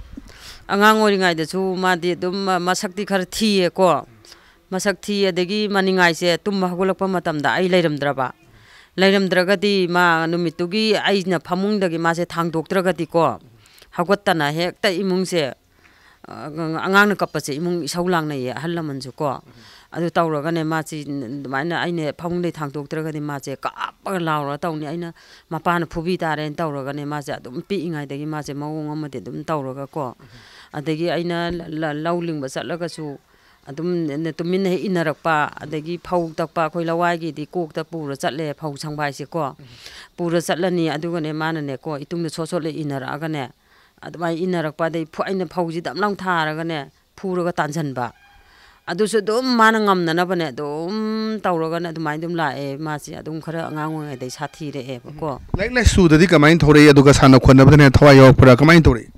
ꯑꯉꯥꯡ ꯑꯣꯏꯔꯤꯉꯩꯗꯁꯨ ꯃꯥꯗꯤ ꯑꯗꯨꯝ ꯃ- ꯃꯁꯛꯇꯤ ꯈꯔ ꯊꯤꯌꯦꯀꯣ꯫ ꯃꯁꯛ ꯊꯤ, ꯑꯗꯒꯤ ꯃꯅꯤꯡꯉꯥꯏꯁꯦ ꯇꯨꯝꯕ ꯍꯧꯒꯠꯂꯛꯄ ꯃꯇꯝꯗ ꯑꯩ ꯂꯩꯔꯝꯗ꯭ꯔꯕ꯫ ꯂꯩꯔꯝꯗ꯭ꯔꯒꯗꯤ ꯃꯥ ꯅꯨꯃꯤꯠꯇꯨꯒꯤ ꯑꯩꯅ ꯐꯃꯨꯡꯗꯒꯤ ꯃꯥꯁꯦ ꯊꯥꯡꯗꯣꯛꯇ꯭ꯔꯒꯗꯤꯀꯣ, ꯍꯧꯒꯠꯇꯅ ꯍꯦꯛꯇ ꯏꯃꯨꯡꯁꯦ, ꯑ, ꯑꯉꯥꯡꯅ ꯀꯞꯄꯁꯦ ꯏꯃꯨꯡ ꯏꯁꯧ ꯂꯥꯡꯅꯩꯌꯦ ꯑꯍꯜ ꯂꯃꯟꯁꯨꯀꯣ꯫ ꯑꯗꯨ ꯇꯧꯔꯒꯅꯦ ꯃꯥꯁꯤ ꯑꯗꯨꯃꯥꯏꯅ ꯑꯩꯅ ꯐꯃꯨꯡꯗꯩ ꯊꯥꯡꯗꯣꯛꯇ꯭ꯔꯒꯗꯤ ꯃꯥꯁꯦ ꯀꯞꯄꯒ ꯂꯥꯎꯔꯒ ꯇꯧꯅꯤ꯫ ꯑꯩꯅ ꯃꯄꯥꯅ ꯐꯨꯕꯤ ꯇꯥꯔꯦꯅ ꯇꯧꯔꯒꯅꯦ ꯃꯥꯁꯦ ꯑꯗꯨꯝ ꯄꯤꯛꯏꯉꯩꯗꯒꯤ ꯃꯥꯁꯦ ꯃꯑꯣꯡ ꯑꯃꯗꯤ ꯑꯗꯨꯝ ꯇꯧꯔꯒꯀꯣ꯫ ꯑꯗꯒꯤ ꯑꯩꯅ ꯂ- ꯂ- ꯂꯧ ꯂꯤꯡꯕ ꯆꯠꯂꯒꯁꯨ ꯑꯗꯨꯝ ꯅ- ꯇꯨꯃꯤꯟꯅ ꯍꯦꯛ ꯏꯟꯅꯔꯛꯄ, ꯑꯗꯒꯤ ꯐꯧ ꯇꯛꯄ, ꯑꯩꯈꯣꯏ ꯂꯋꯥꯏꯒꯤꯗꯤ ꯀꯣꯛꯇ ꯄꯨꯔ ꯆꯠꯂꯦ ꯐꯧ ꯁꯪꯕ ꯍꯥꯏꯁꯦꯀꯣ꯫ ꯄꯨꯔ ꯆꯠꯂꯅꯤ, ꯑꯗꯨꯒꯅꯦ ꯃꯥꯅꯅꯦꯀꯣ ꯏꯇꯨꯡꯗ ꯁꯣꯠ ꯁꯣꯠꯂ ꯏꯟꯅꯔꯛꯑꯒꯅꯦ, ꯑꯗꯨꯃꯥꯏꯅ ꯏꯟꯅꯔꯛꯄ, ꯑꯗꯩ ꯐꯨ- ꯑꯩꯅ ꯐꯧꯁꯤ ꯗꯝ ꯂꯥꯎ ꯊꯥꯔꯒꯅꯦ ꯐꯨꯔꯒ ꯇꯥꯟꯁꯤꯟꯕ꯫ ꯑꯗꯨꯁꯨ ꯑꯗꯨꯝ ꯃꯥꯅ ꯉꯝꯅꯅꯕꯅꯦ ꯑꯗꯨꯝ ꯇꯧꯔꯒꯅꯦ ꯑꯗꯨꯃꯥꯏꯅ ꯑꯗꯨꯝ ꯂꯥꯛꯑꯦ꯫ ꯃꯥꯁꯦ ꯑꯗꯨꯝ ꯈꯔ ꯑꯉꯥꯡ ꯑꯣꯏꯔꯤꯉꯩꯗꯩ ꯁꯥꯊꯤꯔꯛꯑꯦꯕꯀꯣ꯫ ꯂꯥꯏꯔꯤꯛ ꯂꯥꯏꯁꯨꯗꯗꯤ ꯀꯃꯥꯏꯅ ꯊꯧꯔꯛꯏ, ꯑꯗꯨꯒ ꯁꯥꯟꯅ ꯈꯣꯠꯅꯕꯗꯅ ꯊꯋꯥꯏ ꯌꯥꯎꯔꯛꯄ꯭ꯔꯥ, ꯀꯃꯥꯏꯅ ꯇꯧꯔꯛꯏ?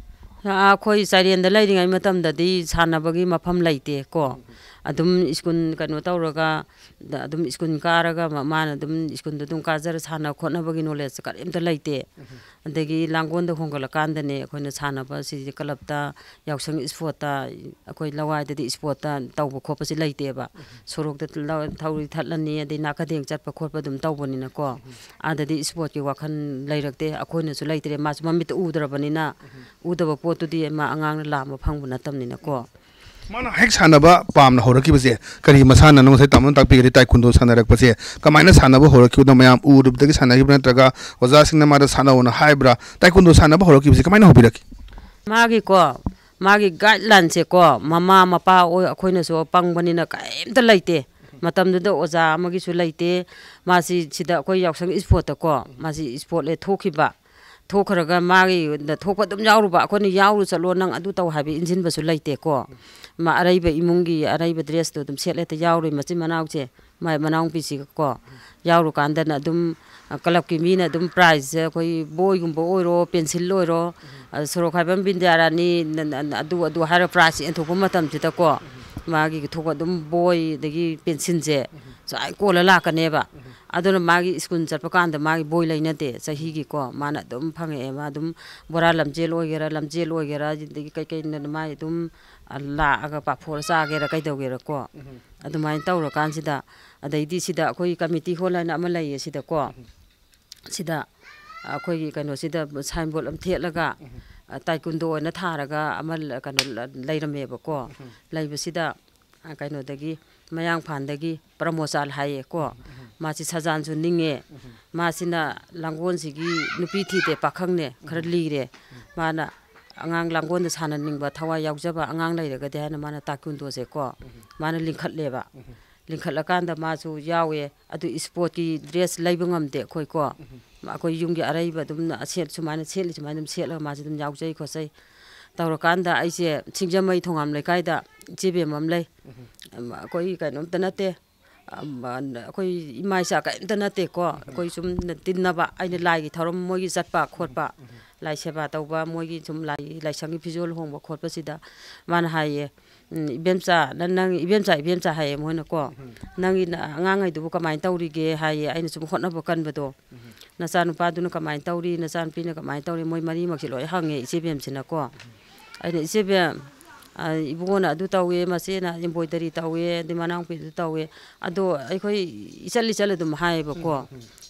ꯑꯩꯈꯣꯏ ꯆꯥꯏꯔꯦꯟꯗ ꯂꯩꯔꯤꯉꯩ ꯃꯇꯝꯗꯗꯤ ꯁꯥꯟꯅꯕꯒꯤ ꯃꯐꯝ ꯂꯩꯇꯦ ꯀꯣ꯫ ꯑꯗꯨꯝ ꯁ꯭ꯀꯨꯜ ꯀꯩꯅꯣ ꯇꯧꯔꯒ, ꯗ- ꯑꯗꯨꯝ ꯁ꯭ꯀꯨꯜ ꯀꯥꯔꯒ ꯃ- ꯃꯥꯅ ꯑꯗꯨꯝ ꯁ꯭ꯀꯨꯜꯗ ꯑꯗꯨꯝ ꯀꯥꯖꯔ ꯁꯥꯟꯅ ꯈꯣꯠꯅꯕꯒꯤ ꯅꯣꯂꯦꯖꯁꯦ ꯀꯔꯤꯝꯇ ꯂꯩꯇꯦ꯫ ꯑꯗꯒꯤ ꯂꯥꯡꯒꯣꯜꯗ ꯍꯣꯡꯒꯠꯂꯀꯥꯟꯗꯅꯦ ꯑꯩꯈꯣꯏꯅ ꯁꯥꯟꯅꯕꯁꯤ ꯀ꯭ꯂꯕꯇ, ꯌꯥꯎꯁꯪ ꯏꯁꯄꯣꯔꯠꯇ, ꯑꯩꯈꯣꯏ ꯂꯋꯥꯏꯗꯗꯤ ꯏꯁꯄꯣꯔꯠꯇ ꯇꯧꯕ ꯈꯣꯠꯄꯁꯤ ꯂꯩꯇꯦꯕ꯫ ꯁꯣꯔꯣꯛꯇ ꯂ- ꯊꯧꯔꯤ ꯊꯠꯂꯅꯤ, ꯑꯗꯩ ꯅꯥꯀꯗꯦꯡ ꯆꯠꯄ ꯈꯣꯠꯄ ꯑꯗꯨꯝ ꯇꯧꯕꯅꯤꯅꯀꯣ꯫ ꯑꯥꯗꯗꯤ ꯏꯁꯄꯣꯔꯠꯀꯤ ꯋꯥꯈꯜ ꯂꯩꯔꯛꯇꯦ, ꯑꯩꯈꯣꯏꯅꯁꯨ ꯂꯩꯇ꯭ꯔꯦ, ꯃꯥꯁꯨ ꯃꯃꯤꯠꯇ ꯎꯗ꯭ꯔꯕꯅꯤꯅ꯫ ꯎꯗꯕ ꯄꯣꯠꯇꯨꯗꯤ ꯃꯥ ꯑꯉꯥꯡꯅ ꯂꯥꯝꯕ ꯐꯪꯕ ꯅꯠꯇꯕꯅꯤꯅꯀꯣ꯫ ꯃꯥꯅ ꯍꯦꯛ ꯁꯥꯟꯅꯕ ꯄꯥꯝꯅ ꯍꯧꯔꯛꯈꯤꯕꯁꯦ ꯀꯔꯤ ꯃꯁꯥꯟꯅꯅꯣ? ꯉꯁꯥꯏ ꯇꯥꯃꯣꯅ ꯇꯥꯛꯄꯤꯒꯗꯤ ꯇꯥꯏꯀꯨꯟꯗꯣ ꯁꯥꯟꯅꯔꯛꯄꯁꯦ ꯀꯃꯥꯏꯅ ꯁꯥꯟꯅꯕ ꯍꯧꯔꯛꯈꯤꯕꯅꯣ? ꯃꯌꯥꯝ ꯎꯔꯨꯕꯗꯒꯤ ꯁꯥꯟꯅꯈꯤꯕ꯭ꯔꯥ, ꯅꯠꯇ꯭ꯔꯒ ꯑꯣꯖꯥꯁꯤꯡꯅ ꯃꯥꯗ ꯁꯥꯟꯅꯧꯅ ꯍꯥꯏꯕ꯭ꯔꯥ? ꯇꯥꯏꯀꯨꯟꯗꯣ ꯁꯥꯟꯅꯕ ꯍꯧꯔꯛꯈꯤꯕꯁꯦ ꯀꯃꯥꯏꯅ ꯍꯧꯕꯤꯔꯛꯈꯤ? ꯃꯥꯒꯤꯀꯣ, ꯃꯥꯒꯤ ꯒꯥꯏꯗꯂꯥꯏꯟꯁꯦꯀꯣ, ꯃꯃꯥ ꯃꯄꯥ ꯑꯣꯏ, ꯑꯩꯈꯣꯏꯅꯁꯨ ꯄꯪꯕꯅꯤꯅ ꯀꯔꯤꯝꯇ ꯂꯩꯇꯦ꯫ ꯃꯇꯝꯗꯨꯗ ꯑꯣꯖꯥ ꯑꯃꯒꯤꯁꯨ ꯂꯩꯇꯦ꯫ ꯃꯥꯁꯤ ꯁꯤꯗ ꯑꯩꯈꯣꯏ ꯌꯥꯎꯁꯪ ꯏꯁꯄꯣꯔꯠꯇꯀꯣ, ꯃꯥꯁꯤ ꯏꯁꯄꯣꯔꯠ ꯊꯣꯛꯈꯤꯕ, ꯊꯣꯛꯈ꯭ꯔꯒ ꯃꯥꯒꯤ ꯊꯣꯛꯄ ꯑꯗꯨꯝ ꯌꯥꯎꯔꯨꯕ, ꯑꯩꯈꯣꯏꯅ ꯌꯥꯎꯔꯨ ꯆꯠꯂꯣ, ꯅꯪ ꯑꯗꯨ ꯇꯧ ꯍꯥꯏꯕ ꯏꯟꯁꯤꯟꯕꯁꯨ ꯂꯩꯇꯦꯀꯣ꯫ ꯃꯥ ꯑꯔꯩꯕ ꯏꯃꯨꯡꯒꯤ ꯑꯔꯩꯕ ꯗ꯭ꯔꯦꯁꯇꯣ ꯑꯗꯨꯝ ꯁꯦꯠꯂꯦ, ꯍꯦꯛꯇ ꯌꯥꯎꯔꯨꯏ ꯃꯆꯤꯟ ꯃꯅꯥꯎꯁꯦ꯫ ꯃꯥꯏ ꯃꯅꯥꯎꯅꯨꯄꯤꯁꯤꯒꯀꯣ ꯌꯥꯎꯔꯨꯀꯥꯟꯗꯅ ꯑꯗꯨꯝ, ꯑ, ꯀ꯭ꯂꯕꯀꯤ ꯃꯤꯅ ꯑꯗꯨꯝ ꯄ꯭ꯔꯥꯏꯖꯁꯦ ꯑꯩꯈꯣꯏ ꯕꯣꯏꯒꯨꯝꯕ ꯑꯣꯏꯔꯣ, ꯄꯦꯟꯁꯤꯜ ꯑꯣꯏꯔꯣ, ꯑ, ꯁꯣꯔꯣꯛ ꯈꯥꯏꯕꯝ ꯕꯤꯟꯗ꯭ꯌꯥꯔꯥꯅꯤ, ꯅ-, ꯅ-, ꯅ-, ꯑꯗꯨ ꯑꯗꯨ ꯍꯥꯏꯔꯒ ꯄ꯭ꯔꯥꯏꯖ ꯌꯦꯟꯊꯣꯛꯄ ꯃꯇꯝꯁꯤꯗꯀꯣ, ꯃꯥꯒꯤ ꯊꯣꯛꯄ ꯑꯗꯨꯝ ꯕꯣꯏ ꯑꯗꯒꯤ ꯄꯦꯟꯁꯤꯜꯁꯦ ꯁꯨꯃꯥꯏꯅ ꯀꯣꯜꯂ ꯂꯥꯛꯀꯅꯦꯕ꯫ ꯑꯗꯨꯅ ꯃꯥꯒꯤ ꯁ꯭ꯀꯨꯜ ꯆꯠꯄ ꯀꯥꯟꯗ ꯃꯥꯒꯤ ꯕꯣꯏ ꯂꯩꯅꯗꯦ, ꯆꯍꯤꯒꯤꯀꯣ꯫ ꯃꯥꯅ ꯑꯗꯨꯝ ꯐꯪꯉꯛꯑꯦ꯫ ꯃꯥ ꯑꯗꯨꯝ ꯕꯣꯔꯥ ꯂꯝꯖꯦꯜ ꯑꯣꯏꯒꯦꯔꯥ, ꯂꯝꯖꯦꯜ ꯑꯣꯏꯒꯦꯔꯥ, ꯑꯗꯒꯤ ꯀꯩꯀꯩꯅ ꯃꯥꯏ ꯑꯗꯨꯝ, ꯑ, ꯂꯥꯛꯑꯒ ꯄꯥꯐꯣꯔ ꯆꯥꯒꯦꯔꯥ ꯀꯩꯗꯧꯒꯦꯔꯥꯀꯣ꯫ ꯑꯗꯨꯃꯥꯏꯅ ꯇꯧꯔꯀꯥꯟꯁꯤꯗ, ꯑꯗꯩꯗꯤ ꯁꯤꯗ ꯑꯩꯈꯣꯏ ꯀꯃꯤꯇꯤ ꯍꯣꯜ ꯍꯥꯏꯅ ꯑꯃ ꯂꯩꯌꯦ ꯁꯤꯗꯀꯣ꯫ ꯁꯤꯗ ꯑꯩꯈꯣꯏꯒꯤ ꯀꯩꯅꯣꯁꯤꯗ ꯁꯥꯏꯟꯕꯣꯔꯗ ꯑꯃ ꯊꯦꯠꯂꯒ, ꯑ, ꯇꯥꯏꯀꯨꯟꯗꯣ ꯑꯣꯏꯅ ꯊꯥꯔꯒ ꯑꯃ ꯂ-, ꯀꯩꯅꯣ ꯂ-, ꯂꯩꯔꯝꯃꯦꯕꯀꯣ꯫ ꯂꯩꯕꯁꯤꯗ, ꯑ, ꯀꯩꯅꯣꯗꯒꯤ, ꯃꯌꯥꯡꯐꯥꯟꯗꯒꯤ ꯄ꯭ꯔꯃꯣꯆꯥꯜ ꯍꯥꯏꯌꯦꯀꯣ꯫ ꯃꯥꯁꯤ ꯁꯖꯥꯟꯁꯨ ꯅꯤꯡꯉꯦ꯫ ꯃꯥꯁꯤꯅ ꯂꯥꯡꯒꯣꯜꯁꯤꯒꯤ ꯅꯨꯄꯤ ꯊꯤꯗꯦ, ꯄꯥꯈꯪꯅꯦ, ꯈꯔ ꯂꯤꯔꯦ꯫ ꯃꯥꯅ ꯑꯉꯥꯡ ꯂꯥꯡꯒꯣꯜꯗ ꯁꯥꯟꯅꯅꯤꯡꯕ, ꯊꯋꯥꯏ ꯌꯥꯎꯖꯕ ꯑꯉꯥꯡ ꯂꯩꯔꯒꯗꯤ ꯍꯥꯏꯅ ꯃꯥꯅ ꯇꯥꯏꯀꯨꯟꯗꯣꯁꯦꯀꯣ, ꯃꯥꯅ ꯂꯤꯡꯈꯠꯂꯦꯕ꯫ ꯂꯤꯡꯈꯠꯂꯀꯥꯟꯗ ꯃꯥꯁꯨ ꯌꯥꯎꯋꯦ꯫ ꯑꯗꯨ ꯏꯁꯄꯣꯔꯠꯀꯤ ꯗ꯭ꯔꯦꯁ ꯂꯩꯕ ꯉꯝꯗꯦ ꯑꯩꯈꯣꯏꯀꯣ꯫ ꯑꯩꯈꯣꯏ ꯌꯨꯝꯒꯤ ꯑꯔꯩꯕ ꯑꯗꯨꯝ ꯑꯁꯦꯠ-, ꯁꯨꯃꯥꯏꯅ ꯁꯦꯠꯂꯤ, ꯁꯨꯃꯥꯏꯅ ꯑꯗꯨꯝ ꯁꯦꯠꯂꯒ ꯃꯥꯁꯦ ꯑꯗꯨꯝ ꯌꯥꯎꯖꯩ ꯈꯣꯠꯆꯩ꯫ ꯇꯧꯔꯀꯥꯟꯗ ꯑꯩꯁꯦ ꯁꯤꯡꯖꯃꯩ ꯊꯣꯉꯥꯝ ꯂꯩꯀꯥꯏꯗ ꯏꯆꯦ ꯕꯦꯝꯃ ꯑꯃ ꯂꯩ꯫ ꯑꯩꯈꯣꯏ ꯀꯩꯅꯣꯝꯇ ꯅꯠꯇꯦ꯫ ꯑꯩꯈꯣꯏ ꯏꯃꯥ ꯏꯆꯥ ꯀꯔꯤꯝꯇ ꯅꯠꯇꯦꯀꯣ꯫ ꯑꯩꯈꯣꯏ ꯁꯨꯝ ꯇꯤꯟꯅꯕ, ꯑꯩꯅ ꯂꯥꯏꯒꯤ ꯊꯧꯔꯝ ꯃꯣꯏꯒꯤ ꯆꯠꯄ ꯈꯣꯠꯄ, ꯂꯥꯏ ꯁꯦꯕꯥ ꯇꯧꯕ, ꯃꯣꯏꯒꯤ ꯁꯨꯝ ꯂꯥꯏ ꯂꯥꯏꯁꯪꯒꯤ ꯐꯤꯖꯣꯜ ꯍꯣꯡꯕ ꯈꯣꯠꯄꯁꯤꯗ ꯃꯥꯅ ꯍꯥꯏꯌꯦ, "ꯎꯝ, ꯏꯕꯦꯝꯆꯥ, ꯅꯪ, ꯅꯪ, ꯏꯕꯦꯝꯆꯥ, ꯏꯕꯦꯝꯆꯥ" ꯍꯥꯏꯌꯦ ꯃꯣꯏꯅꯀꯣ꯫ "ꯅꯪꯒꯤ ꯅ-, ꯑꯉꯥꯡꯉꯩꯗꯨꯕꯨ ꯀꯃꯥꯏꯅ ꯇꯧꯔꯤꯒꯦ?" ꯍꯥꯏꯌꯦ꯫ ꯑꯩꯅ ꯁꯨꯝ ꯍꯣꯠꯅꯕ ꯀꯟꯕꯗꯣ, "ꯅꯆꯥꯅꯨꯄꯥꯗꯨꯅ ꯀꯃꯥꯏꯅ ꯇꯧꯔꯤ, ꯅꯆꯥꯅꯨꯄꯤꯅ ꯀꯃꯥꯏꯅ ꯇꯧꯔꯤ?" ꯃꯣꯏ ꯃꯔꯤꯃꯛꯁꯦ ꯂꯣꯏ ꯍꯪꯉꯦ ꯏꯆꯦ ꯕꯦꯝꯁꯤꯅꯀꯣ꯫ ꯑꯩꯅ, "ꯏꯆꯦ ꯕꯦꯝ, ꯑ, ꯏꯕꯨꯡꯉꯣꯅ ꯑꯗꯨ ꯇꯧꯋꯦ, ꯃꯆꯦꯅ embroidery ꯇꯧꯋꯦ, ꯑꯗꯩ ꯃꯅꯥꯎꯄꯤꯗꯨ ꯇꯧꯋꯦ, ꯑꯗꯣ ꯑꯩꯈꯣꯏ ꯏꯆꯜ, ꯏꯆꯜ ꯑꯗꯨꯝ ꯍꯥꯏꯌꯦꯕꯀꯣ꯫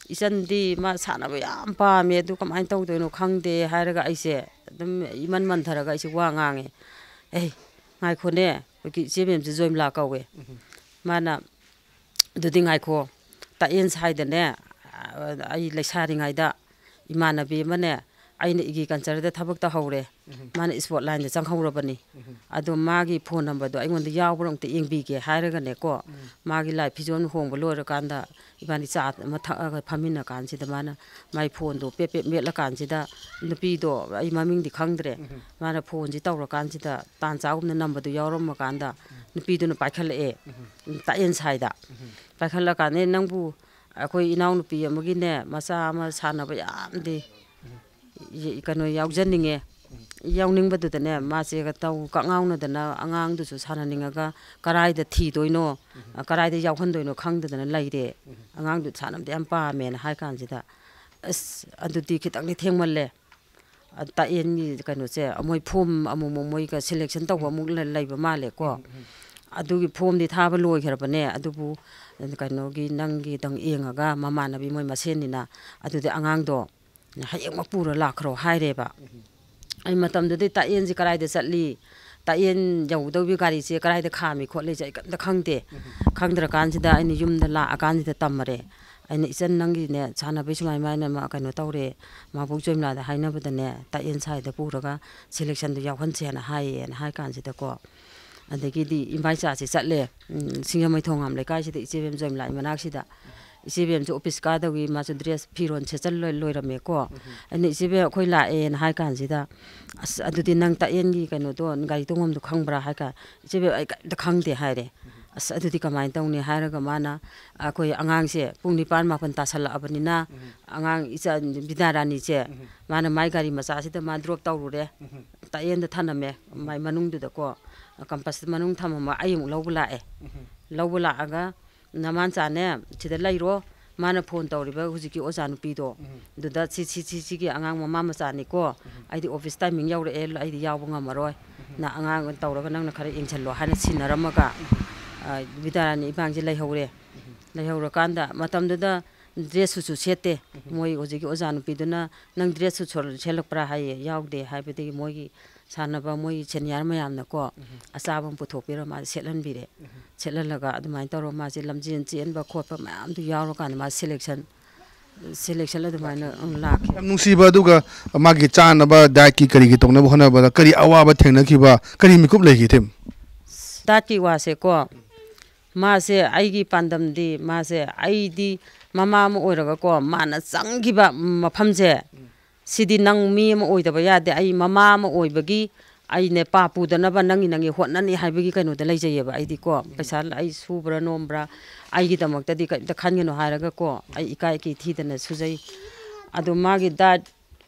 ꯏꯆꯟꯗꯤ ꯃꯥ ꯁꯥꯟꯅꯕ ꯌꯥꯝ ꯄꯥꯝꯃꯦ, ꯑꯗꯨ ꯀꯃꯥꯏꯅ ꯇꯧꯗꯣꯏꯅꯣ ꯈꯪꯗꯦ" ꯍꯥꯏꯔꯒ ꯑꯩꯁꯦ ꯑꯗꯨꯝ ꯏꯃꯟ ꯃꯟꯊꯔꯒ ꯑꯩꯁꯦ ꯋꯥ ꯉꯥꯡꯉꯦ꯫ "ꯑꯦ, ꯉꯥꯏꯈꯣꯅꯦ, ꯑꯩꯈꯣꯏꯒꯤ ꯏꯆꯦ ꯃꯦꯝꯁꯦ ꯖꯣꯏꯃꯂꯥ ꯀꯧꯋꯦ꯫ ꯃꯥꯅ, "ꯑꯗꯨꯗꯤ ꯉꯥꯏꯈꯣ, ꯇꯥꯛꯌꯦꯟ ꯁꯥꯏꯗꯅꯦ, ꯑ, ꯑꯩ ꯂꯩꯁꯥꯔꯤꯉꯩꯗ ꯏꯃꯥꯟꯅꯕꯤ ꯑꯃꯅꯦ, ꯑꯩꯅ ꯏꯒ꯭ꯔꯤꯀꯜꯆꯔꯗ ꯊꯕꯛ ꯇꯧꯍꯧꯔꯦ꯫ ꯃꯥꯅ ꯏꯁꯄꯣꯔꯠ ꯂꯥꯏꯟꯗ ꯆꯪꯍꯧꯔꯕꯅꯤ꯫ ꯑꯗꯣ ꯃꯥꯒꯤ ꯐꯣꯟ ꯅꯝꯕꯔꯗꯣ ꯑꯩꯉꯣꯟꯗ ꯌꯥꯎꯕ꯭ꯔꯥ ꯑꯝꯇ ꯌꯦꯡꯕꯤꯒꯦ" ꯍꯥꯏꯔꯒꯅꯦꯀꯣ, ꯃꯥꯒꯤ ꯂꯥꯏ ꯐꯤꯖꯣꯜ ꯍꯣꯡꯕ ꯂꯣꯏꯔꯀꯥꯟꯗ ꯏꯕꯥꯅꯤ ꯆꯥ ꯑꯃ ꯊꯛꯑꯒ ꯐꯝꯃꯤꯟꯅ ꯀꯥꯟꯁꯤꯗ ꯃꯥꯅ ꯃꯥꯏ ꯐꯣꯟꯗꯣ ꯄꯦꯞ ꯄꯦꯞ ꯃꯦꯠꯂꯀꯥꯟꯁꯤꯗ, ꯅꯨꯄꯤꯗꯣ, ꯑꯩ ꯃꯃꯤꯡꯗꯤ ꯈꯪꯗ꯭ꯔꯦ, ꯃꯥꯅ ꯐꯣꯟꯁꯤ ꯇꯧꯔꯀꯥꯟꯁꯤꯗ ꯇꯥꯟ ꯆꯥꯒꯨꯝꯅ ꯅꯝꯕꯗꯨ ꯌꯥꯎꯔꯝꯃꯀꯥꯟꯗ ꯅꯨꯄꯤꯗꯨꯅ ꯄꯥꯏꯈꯠꯂꯛꯑꯦ, ꯇꯥꯛꯌꯦꯟ ꯁꯥꯏꯗ꯫ ꯄꯥꯏꯈꯠꯂꯀꯥꯟꯗ, "ꯑꯦ, ꯅꯪꯕꯨ ꯑꯩꯈꯣꯏ ꯏꯅꯥꯎꯅꯨꯄꯤ ꯑꯃꯒꯤꯅꯦ, ꯃꯆꯥ ꯑꯃ ꯁꯥꯟꯅꯕ ꯌꯥꯝꯗꯤ ꯀꯩꯅꯣ ꯌꯥꯎꯖꯅꯤꯡꯉꯦ"꯫ ꯌꯥꯎꯅꯤꯡꯕꯗꯨꯗꯅꯦ, ꯃꯥꯁꯦ ꯇꯧ ꯀꯛꯉꯥꯎꯅꯗꯅ ꯑꯉꯥꯡꯗꯨꯁꯨ ꯁꯥꯟꯅꯅꯤꯡꯉꯒ ꯀꯔꯥꯏꯗ ꯊꯤꯗꯣꯏꯅꯣ, ꯀꯔꯥꯏꯗ ꯌꯥꯎꯍꯟꯗꯣꯏꯅꯣ ꯈꯪꯗꯗꯅ ꯂꯩꯔꯦ꯫ ꯑꯉꯥꯡꯗꯨ ꯁꯥꯟꯅꯕꯗꯤ ꯌꯥꯝ ꯄꯥꯝꯃꯦꯅ ꯍꯥꯏ ꯀꯥꯟꯁꯤꯗ, "ꯑꯁ, ꯑꯗꯨꯗꯤ ꯈꯤꯇꯪꯗꯤ ꯊꯦꯡꯃꯜꯂꯦ꯫ ꯑ, ꯇꯥꯛꯌꯦꯟꯒꯤ ꯀꯩꯅꯣꯁꯦ, ꯃꯣꯏ ꯐꯣꯝ ꯑꯃꯨꯛꯃꯨꯛ ꯃꯣꯏꯒ ꯁꯦꯂꯦꯛꯁꯟ ꯇꯧꯕ ꯑꯃꯨꯛ ꯂꯩ-, ꯂꯩꯕ ꯃꯥꯜꯂꯦꯀꯣ꯫ ꯑꯗꯨꯒꯤ ꯐꯣꯝꯗꯤ ꯊꯥꯕ ꯂꯣꯏꯈ꯭ꯔꯕꯅꯦ, ꯑꯗꯨꯕꯨ ꯀꯩꯅꯣꯒꯤ, ꯅꯪꯒꯤꯗꯪ ꯌꯦꯡꯉꯒ, ꯃꯃꯥꯟꯅꯕꯤ ꯃꯣꯏ ꯃꯁꯦꯟꯅꯤꯅ, ꯑꯗꯨꯗꯤ ꯑꯉꯥꯡꯗꯣ ꯍꯌꯦꯡꯃꯛ ꯄꯨꯔ ꯂꯥꯛꯈ꯭ꯔꯣ" ꯍꯥꯏꯔꯦꯕ꯫ ꯑꯩ ꯃꯇꯝꯗꯨꯗꯤ ꯇꯥꯛꯌꯦꯟꯁꯤ ꯀꯗꯥꯏꯗ ꯆꯠꯂꯤ, ꯇꯥꯛꯌꯦꯟ ꯌꯧꯗꯧꯒꯤ ꯒꯥꯔꯤꯁꯦ ꯀꯗꯥꯏꯗ ꯈꯥꯝꯃꯤ ꯈꯣꯠꯂꯤꯁꯦ ꯑꯩ ꯀꯔꯤꯝꯇ ꯈꯪꯗꯦ꯫ ꯈꯪꯗ꯭ꯔꯀꯥꯟꯁꯤꯗ ꯑꯩꯅ ꯌꯨꯝꯗ ꯂꯥꯛꯑꯀꯥꯟꯁꯤꯗ ꯇꯝꯃꯔꯦ꯫ ꯑꯩꯅ, "ꯏꯆꯟ, ꯅꯪꯒꯤꯅꯦ ꯁꯥꯟꯅꯕꯩ ꯁꯨꯃꯥꯏ ꯃꯥꯏꯅ ꯃꯥ ꯀꯩꯅꯣ ꯇꯧꯔꯦ, ꯃꯥꯕꯣꯛ ꯖꯣꯏꯃꯂꯥꯗ ꯍꯥꯏꯅꯕꯗꯅꯦ, ꯇꯥꯛꯌꯦꯟ ꯁꯥꯏꯗ ꯄꯨꯔꯒ ꯁꯦꯂꯦꯛꯁꯟꯗꯣ ꯌꯥꯎꯍꯟꯁꯦꯅ ꯍꯥꯏꯌꯦꯅ" ꯍꯥꯏ ꯀꯥꯟꯁꯤꯗꯀꯣ, ꯑꯗꯒꯤꯗꯤ ꯏꯕꯥꯏꯆꯥꯁꯦ ꯆꯠꯂꯦ, ꯎꯝ, ꯁꯤꯡꯖꯃꯩ ꯊꯣꯡꯉꯥꯝ ꯂꯩꯀꯥꯏꯁꯤꯗ ꯏꯆꯦꯕꯦꯝ ꯖꯣꯏꯃꯂꯥꯒꯤ ꯃꯅꯥꯛꯁꯤꯗ꯫ ꯏꯆꯦꯕꯦꯝꯁꯨ ꯑꯣꯐꯤꯁ ꯀꯥꯗꯧꯒꯤ ꯃꯥꯁꯨ ꯗ꯭ꯔꯦꯁ ꯐꯤꯔꯣꯟ ꯁꯦꯠꯆꯜ ꯂꯣꯏ-, ꯂꯣꯏꯔꯝꯃꯦꯀꯣ꯫ ꯑꯩꯅ, "ꯏꯆꯦꯕꯦꯝ, ꯑꯩꯈꯣꯏ ꯂꯥꯛꯑꯦꯅ" ꯍꯥꯏ ꯀꯥꯟꯁꯤꯗ, "ꯑꯁ, ꯑꯗꯨꯗꯤ ꯅꯪ ꯇꯥꯛꯌꯦꯟꯒꯤ ꯀꯩꯅꯣꯗꯣ, ꯒꯥꯔꯤ ꯇꯣꯡꯐꯝꯗꯣ ꯈꯪꯕ꯭ꯔꯥ?" ꯍꯥꯏ ꯀꯥꯟ, "ꯏꯆꯦꯕꯦꯝ, ꯑꯩ ꯀꯔꯤꯝꯇ ꯈꯪꯗꯦ" ꯍꯥꯏꯔꯦ꯫ "ꯑꯁ, ꯑꯗꯨꯗꯤ ꯀꯃꯥꯏꯅ ꯇꯧꯅꯤ?" ꯍꯥꯏꯔꯒ ꯃꯥꯅ, "ꯑꯩꯈꯣꯏ ꯑꯉꯥꯡꯁꯦ ꯄꯨꯡ ꯅꯤꯄꯥꯟ ꯃꯥꯄꯟ ꯇꯥꯁꯜꯂꯛꯑꯕꯅꯤꯅ, ꯑꯉꯥꯡ ꯏꯆꯥ ꯕꯤꯗ꯭ꯌꯥꯔꯥꯅꯤꯁꯦ, ꯃꯥꯅ ꯃꯥꯏ ꯒꯥꯔꯤ ꯃꯆꯥꯁꯤꯗ ꯃꯥ ꯗ꯭ꯔꯣꯞ ꯇꯧꯔꯨꯔꯦ, ꯇꯥꯛꯌꯦꯟꯗ ꯊꯅꯝꯃꯦ, ꯃꯥꯏ ꯃꯅꯨꯡꯗꯨꯗꯀꯣ, ꯀꯝꯄꯁ ꯃꯅꯨꯡ ꯊꯝꯃꯝꯃ ꯑꯩ ꯑꯃꯨꯛ ꯂꯧꯕ ꯂꯥꯛꯑꯦ꯫ ꯂꯧꯕ ꯂꯥꯛꯑꯒ, ꯅꯃꯥꯟꯆꯥꯅꯦ, ꯁꯤꯗ ꯂꯩꯔꯣ, ꯃꯥꯅ ꯐꯣꯟ ꯇꯧꯔꯤꯕ ꯍꯧꯖꯤꯛꯀꯤ ꯑꯣꯖꯥ ꯅꯨꯄꯤꯗꯣ, ꯑꯗꯨꯗ ꯁꯤ, ꯁꯤ, ꯁꯤ, ꯁꯤꯒꯤ ꯑꯉꯥꯡ ꯃꯃꯥ ꯃꯆꯥꯅꯤꯀꯣ, ꯑꯩꯗꯤ ꯑꯣꯐꯤꯁ ꯇꯥꯏꯃꯤꯡ ꯌꯧꯔꯛꯑꯦ, ꯑꯩꯗꯤ ꯌꯥꯎꯕ ꯉꯝꯃꯔꯣꯏ, ꯅ ꯑꯉꯥꯡ ꯇꯧꯔꯒ ꯅꯪꯅ ꯈꯔ ꯌꯦꯡꯁꯜꯂꯣ" ꯍꯥꯏꯅ ꯁꯤꯟꯅꯔꯝꯃꯒ, ꯑ, ꯕꯤꯗ꯭ꯌꯥꯔꯥꯅꯤ ꯏꯕꯥꯡꯁꯦ ꯂꯩꯍꯧꯔꯦ꯫ ꯂꯩꯍꯧꯔꯀꯥꯟꯗ ꯃꯇꯝꯗꯨꯗ ꯗ꯭ꯔꯦꯁꯁꯨ ꯁꯦꯠꯇꯦ꯫ ꯃꯣꯏ ꯍꯧꯖꯤꯛꯀꯤ ꯑꯣꯖꯥ ꯅꯨꯄꯤꯗꯨꯅ, "ꯅꯪ ꯗ꯭ꯔꯦꯁꯁꯨ ꯁꯣ-, ꯁꯦꯠꯂꯛꯄ꯭ꯔꯥ?" ꯍꯥꯏꯌꯦ꯫ "ꯌꯥꯎꯗꯦ" ꯍꯥꯏꯕꯗꯒꯤ ꯃꯣꯏꯒꯤ ꯁꯥꯟꯅꯕ ꯃꯣꯏ ꯁꯦꯅꯤꯌꯔ ꯃꯌꯥꯝꯅꯀꯣ, ꯑꯆꯥꯕ ꯑꯃ ꯄꯨꯊꯣꯛꯄꯤꯔ ꯃꯥꯁꯦ ꯁꯦꯠꯍꯟꯕꯤꯔꯦ꯫ ꯁꯦꯠꯍꯜꯂꯒ ꯑꯗꯨꯃꯥꯏꯅ ꯇꯧꯔꯒ ꯃꯥꯁꯦ ꯂꯝꯖꯦꯟ ꯆꯦꯟꯕ ꯈꯣꯠꯄ ꯃꯌꯥꯝꯗꯨ ꯌꯥꯎꯔꯀꯥꯟꯗ ꯃꯥ ꯁꯦꯂꯦꯛꯁꯟ, ꯁꯦꯂꯦꯛꯁꯟ ꯑꯗꯨꯃꯥꯏꯅ, ꯎꯝ, ꯂꯥꯛꯈꯤ꯫ ꯌꯥꯝ ꯅꯨꯡꯁꯤꯕ꯫ ꯑꯗꯨꯒ ꯃꯥꯒꯤ ꯆꯥꯅꯕ ꯗꯥꯏꯠꯀꯤ ꯀꯔꯤꯒꯤ ꯇꯧꯅꯕ ꯍꯣꯠꯅꯕꯗ ꯀꯔꯤ ꯑꯋꯥꯕ ꯊꯦꯡꯅꯈꯤꯕ, ꯀꯔꯤ ꯃꯤꯀꯨꯞ ꯂꯩꯈꯤ, ꯏꯊꯦꯝ? ꯗꯥꯏꯠꯀꯤ ꯋꯥꯁꯦꯀꯣ, ꯃꯥꯁꯦ ꯑꯩꯒꯤ ꯄꯥꯟꯗꯝꯗꯤ, ꯃꯥꯁꯦ ꯑꯩꯗꯤ ꯃꯃꯥ ꯑꯃ ꯑꯣꯏꯔꯒꯀꯣ, ꯃꯥꯅ ꯆꯪꯈꯤꯕ ꯃꯐꯝꯁꯦ, ꯁꯤꯗꯤ ꯅꯪ ꯃꯤ ꯑꯃ ꯑꯣꯏꯗꯕ ꯌꯥꯗꯦ꯫ ꯑꯩ ꯃꯃꯥ ꯑꯃ ꯑꯣꯏꯕꯒꯤ ꯑꯩꯅꯦ ꯄꯥ ꯄꯨꯗꯅꯕ ꯅꯪꯒꯤ, ꯅꯪꯒꯤ ꯍꯣꯠꯅꯅꯤ ꯍꯥꯏꯕꯒꯤ ꯀꯩꯅꯣꯗ ꯂꯩꯖꯩꯌꯦꯕ ꯑꯩꯗꯤꯀꯣ꯫ ꯄꯩꯁꯥ ꯑꯩ ꯁꯨꯕ꯭ꯔꯥ ꯅꯣꯝꯕ꯭ꯔꯥ, ꯑꯩꯒꯤꯗꯃꯛꯇꯗꯤ ꯀꯔꯤꯝꯇ ꯈꯟꯒꯅꯨ ꯍꯥꯏꯔꯒꯀꯣ, ꯑꯩ ꯏꯀꯥꯏ ꯀꯤ ꯊꯤꯗꯅ ꯁꯨꯖꯩ꯫ ꯑꯗꯣ ꯃꯥꯒꯤ ꯗꯥꯏꯠ